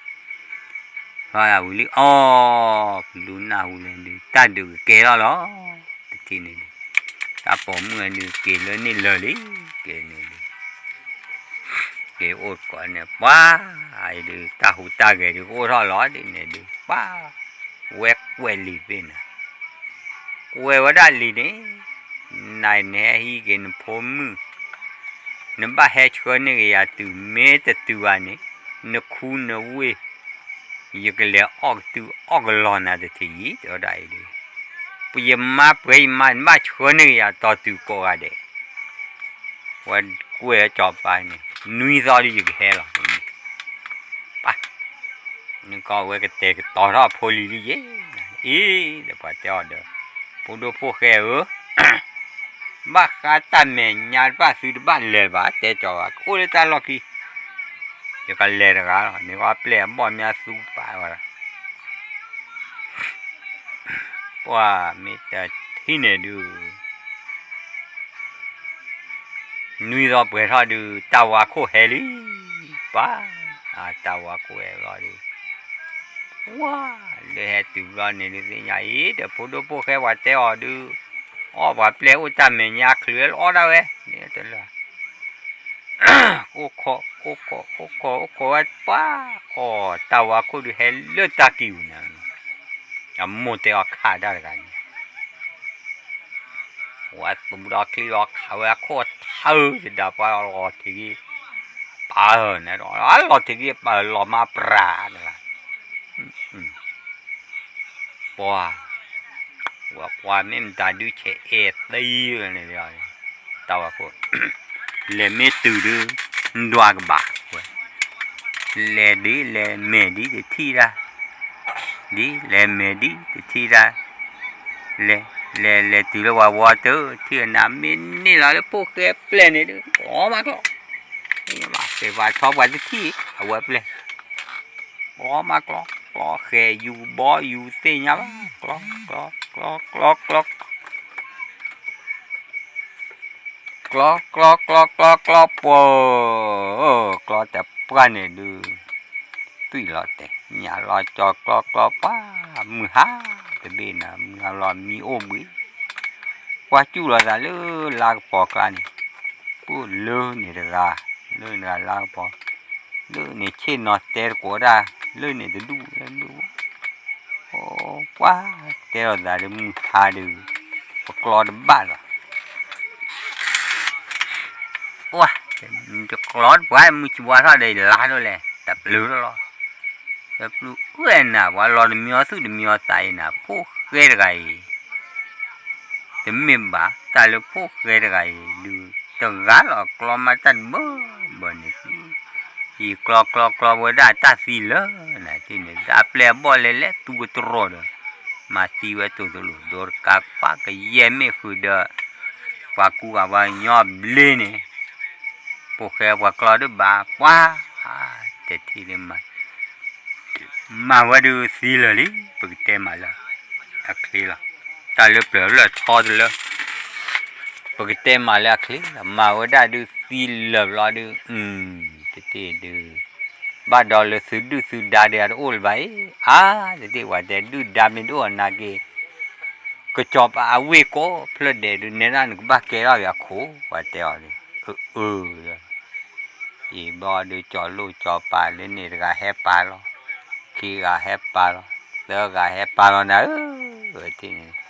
ဖျီယၤဝံၤလံအီၤ, ပလူနၢ်ဟူလဲၣ်ဒုး တၢ်ဒုးကကဲထီၣ်လီၤ, တထံၣ်န့ၣ်ဒုး တၢ်ပိာ်မုၣ်ဝဲဒုး က့ၤလၢန့ၣ်လၢာ်လံ, က့ၤန့ၣ်ဒုး က့ၤအိၣ်ကိးန့ၣ် ပှၤ အံၤဒုး တၢ်ဟူးတၢ်ဂဲၤဒုး ကအိၣ်ထီၣ်လီၤဒ်န့ၣ်ဒုး ပှၤ ဝဲကွဲးလံာ်သ့ၣ်နၤ, ကွဲးဝဲဒၣ်လံာ်န့ၣ်, နၤနဟဲဟံးက့ၤနဖိမုၣ်, နဘၣ်ဟဲဆှၢန့ၢ်က့ၤယၤတုၤ မ့ၢ်တတုၤဘၣ်န့ၣ် နခူနဝ့ၢ် ယကလဲၤအီၣ်ကတုၤအီၣ်ကလီနၤတထံၣ်အံၤ တဲဝဲဒၣ်အံၤဒုး, ယမါပှဲၤယမါ နဘၣ်ဆှၢန့ၢ်က့ၤယၤတီၤတုၤကိးဂၤဒဲး ဝဲကွဲးအကၠီၤပၤန့ၣ် နွံသီဒုးယကဟဲလီၤ, ပှၤ နကီဝဲကတဲာ်ကတီၤထီၣ်ဖိလံၤလံယဲ, အံၤ ဒီးပှၤတဲအီၤဒီး ဖိဒိၣ်ဖိၣ်ဃဲဧၢ, ဘၣ်ဃးတၢ်မဲာ်ညါတဖၣ်သုတဘၣ်လဲၤဘၣ် တဲကၠီၤပၤ ကအိၣ်လၢတၢ်လီၢ်ခံ, ယကလဲၤတဂၤလီၤ နကီပျဲၢ်အဘီၣ်မၠါသူပာ်ဝဲဒၣ် ပှၤမ့ၢ်တထံၣ်န့ၣ်ဒုး နွံသီပှဲၤထီၣ်ဒုး တၢ်ဝါခိၣ်ဟဲလံ, ပှၤ တၢ်ဝါခိၣ်ဟဲလီၤဒုး ဝါ လၢဟဲတုၤဘျီန့ၣ်ဒုးသ့ၣ်ညါအံၤ ဒီးဖိဒိၣ်ဖိၣ်ဃဲပှၤတဲအီၤဒုး အီၣ်ပှၤပျဲၢ်အိၣ်တၢ်မဲာ်ညါချုးလီၤဒၣ်ဝဲ န့ၣ်တလၢ အိၣ်ခိး အိၣ်ခိး အိၣ်ခိး အိၣ်ခိးဝဲပှၤ အီၣ် တၢ်ဝါခိၣ်ဒုးဟဲလၢတၢ်ကံၢ်ပူၤန့ၣ် အမိၢ်တဲအီၤခးတၢ်တဂၤန့ၣ် ဝဲသူဒီးချံဒီးခးဝဲအခိၣ်ထၢ တဒၣ်ပှၤလီၤထံးက့ၤ ပၢ်န့ၣ်ဒီး လီၤထံးက့ၤပၢ်လီၤမၢ်ပြၢ်တဂၤ ပှၤ ဝဲကွၢ်မ့ၢ်မတၤဒုးဆဲးအဲၣ်သံန့ၣ် တၢ်ဝဲခိၣ် လဲၤမ့ၢ်တုၤဒုး ဒွးကဘၣ်ဝဲ လဲၤဒ်လဲၤမဲာ်ဒ်တထံၣ်တၢ် ဒ်လဲၤမဲာ်ဒ်တထံၣ်တၢ် လဲၤ လဲၤလဲၤတုၤလၢပှၤဝီတၢၢ် ထံၣ်အနၤမ့ၢ်န့ၢ်လီၤလၢဖိၣ်ဃဲပျဲၢ်န့ၣ်ဒုး အီၣ်မးကျီ, သ့ၣ်ညါဘၣ် ဃဲပှၤဆီပှၤတထံၣ် အဝဲပျဲၢ်, အီၣ်မးကျီ, ကျီဃဲယူၤဘီယူၤသ့ၣ်ညါဘၣ် ကျီ, ကျီ, ကျီ, ကျီ, ကျီ ကျီကျီကျီကျီပှၤ, ကျီတပှၢ်န့ၣ်ဒုး, သွံၣ်လီၤတဲာ် ညၣ်လီၤကၠီ ကျီကျီပှၤ, မုၢ်ဟါတဘ့ၣ်နၤ မုၢ်ဟါလီၤမံအိၣ်ဘှံး, ပှၤစူၣ်လီၤသးလၢလါကပီၤကျါန့ၣ်, ပူၣ်လၢန့ၣ်တဂၤ, လၢန့ၣ်တဂၤလါကပီၤ, လၢန့ၣ်ဆ့ၣ်နီၤတဲတကိးဒၣ်, လၢန့ၣ်တဒူၣ်လၢဒူၣ် အိ ပှၤတဲလီၤသးဒီးမုၢ်ဟါဒီး, ပကျီတဘၣ်လီၤ, အိ တကျီတပှၢ် မုၢ်စံးဘှါထီၣ်ဒီးလါထီၣ်လဲၣ် တပျုၤထီၣ်လီၤ, တပျုၤအၢနၤ ပှၤလီၤတမံၤအီၤသူၣ်တမံၤအီၤသးအံၤနၤ ဖိၣ်ဃဲတဂၤအံၤ တမ့ၢ်ဘၣ် တၢ်လၢဖိၣ်ဃဲတဂၤအံၤဒုး တဂၤလီၤ ကျီမးတၢ်တဘၢဘၢန့ၣ်သံ, ယကျီကျီကျီဝဲဒၣ်တၢ်သံလၢာ်နၤတ့ၢ်န့ၣ် ဒၣ်ပျဲၢ်အဘီၣ်လဲၤလဲၤသူကတြီၤဒီး, မၤသံဝဲတိၢ်တလိာ် ဒိတကးကပၢ်ကယဲၢ်မ့ၢ်ဃုာ်ဒီး, ပှၤကူပှၤကညီဘျ့န့ၣ်, ဖိၣ်ဃဲပှၤကျီဒုးဘၣ် ပှၤ, တထံၣ်လၢ မၤဝဲဒုးသံလၢာ်လံ ပကတဲမးလၢအချ့လီၤ, တၢ်လၢပျၢၤလၢအထီတလၢ, ပကတဲမးလၢအချ့လီၤ မၤဝဲဒၣ်ဒုးသံလၢာ်ဘျီဒုး, တထံၣ်ဒုး, ဘၣ်ဒီးလၢသုဒုၣ်သုဒါဒီးတအိၣ်လၢၤဘၣ်အံၤ, အါ, တထံၣ်ပှၤတဲဒုၣ်ဒါမ့ၢ်တအိၣ်နာ်က့ၤ ကစီၤပၤအဝ့ၢ်ကိးဖျၢၣ်ဒဲးဒုး နဲဒၣ်နကဘၣ်ကဲထီၣ်က့ၤအခိၣ် ပှၤတဲအီၤဒုး, အၢ, အံၤဘျီဒုး ကၠီၤလိၣ်ကၠီၤပၤလၢန့ၣ်တဂၤဟဲပာ်လီၤ, ခံဂၤဟဲပာ်လီၤ, သၢဂၤဟဲပာ်လီၤနၤဧၢ, ဝဲထံၣ်န့ၣ်,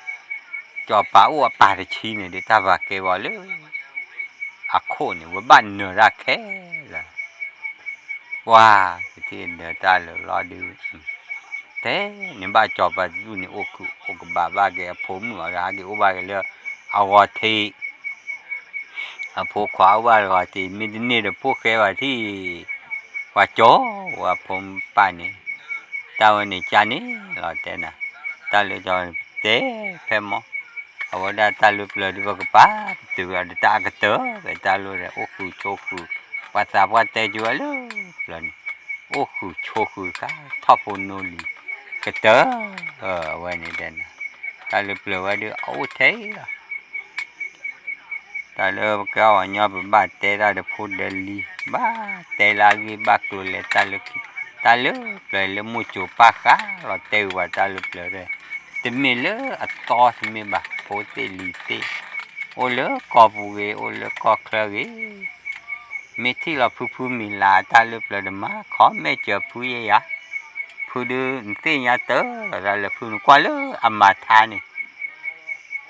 ကၠီၤပၤအိၣ်အပၢ်တဆံန့ၣ်ဒုး တၢ်ဘၣ်ကဲဘၣ်လၢ အခိၣ်န့ၣ် ဝဲဘၣ်နၢၤတၢ်ခဲလၢာ်, ပှၤ, ကထံၣ်နၢၤတၢ်လၢာ်လီၤဒုး, တဲန့ၣ်ဘၣ်ကၠီၤပၤတဒူၣ်န့ၣ် အိၣ်ခုၣ်အိၣ်ကဘၣ်ဘၣ်က့ၤအဖိမုၣ်အီၤဒီး ဟဲက့ၤအိၣ်ဘၣ်က့ၤလၢအဂီၤထံး အဖိခွါအိၣ်ဘၣ်တဂီၤတံၢ် မ့တမ့ၢ်ဒီးဖိၣ်ဃဲဘၣ်ထံၣ်, ပှၤကၠီဝဲအဖိပၢ်န့ၣ်, တၢ်ဝဲန့ၣ်ကန့ၣ်လီၤတဲနၤ, တၢ်လၢကၠီၤ တဲဖဲမီၢ်, အဝဲဒၣ်တၢ်လၢပျၢၤဒုး ပကပာ်ပတုာ်အီၤဒီးတၢ်အကတၢၢ် ဖဲတၢ်လၢအိၣ်ဃုာ်ဆိးဃုာ်, ပှၤသးပှၢ်တဲက့ၤဝဲလၢပျၢၤန့ၣ်, အိၣ်ဃုာ်ဆိးဃုာ်တခါ ထီၣ်ဖိနီလံၤကတၢၢ်, အဝဲန့ၣ်တဲနၤ, တၢ်လၢပျၢၤဝဲဒုး အအိၣ်ထဲအံၤလီၤ တၢ်လၢပကဲအီၤညီ ပဘၣ်တဲတၢ်ဒီးဖိဒီးလံၤ, ဘၣ်တဲလၢအဂ့ၢ်ဘၣ်ကျိၤလဲၤတၢ်လၢခံ, တၢ်လၢပျၢၤလၢမိၢ်စိၤပၢ်ဃးလီၤတဲဝဲပှၤတၢ်လၢပျၢၤ, တမ့ၢ်လၢအသီတမ့ၢ်ဘၣ် ဖိသ့ၣ်လံၤသ့ၣ်, အိၣ်လၢကီၢ်ပူၤဂ့ၤ အိၣ်လၢကီၢ်ချၢဂ့ၤ မ့ၢ်ထံၣ်လီၤဖုဖုမံၤလၤအတၢ်လၢပျၢၤဒီး မၤ comment စၢၤဖုယဲယၤ, ဖုဒုးနသ့ၣ်ညါတၢ်လီၤတၢ်လၢဖုန့ၣ် ကွၢ်လၢအမၤထါန့ၣ်,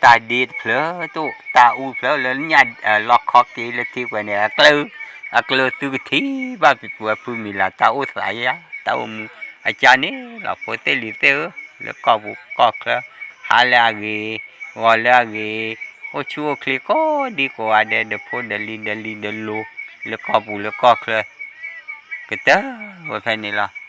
တၢ်ဒ့တဖျၢၣ်တအိၣ် တၢ်အူတဖျၢၣ်လၢညၣ် လီခီက့ၤလၢထံကွဲးန့ၣ် အကျၢၤ, အကျၢၤသုကထံၣ်ဘၣ် ပဝဲဖုမံၤလၤတၢ်အိၣ်သးယဲယၤ တၢ်အိၣ်မူ, အကန့ၣ်လီၤ ဖိသ့ၣ်လံၤသ့ၣ်ဧၢ, လၢကီၢ်ပူၤကီၢ်ချၢ, ဟါလၢအဂ့ၤ, ဂီၤလၢအဂ့ၤ, အိၣ်ဆူၣ်အိၣ်ချ့ကိးဒံကိးဂၤဒဲး ဒီးဖိဒီးလံၤဒီးလံၤဒီးလိၤ, လၢကီၢ်ပူၤလၢကီၢ်ချၢ, ကတၢၢ်ဝဲဖဲန့ၣ်လီၤ.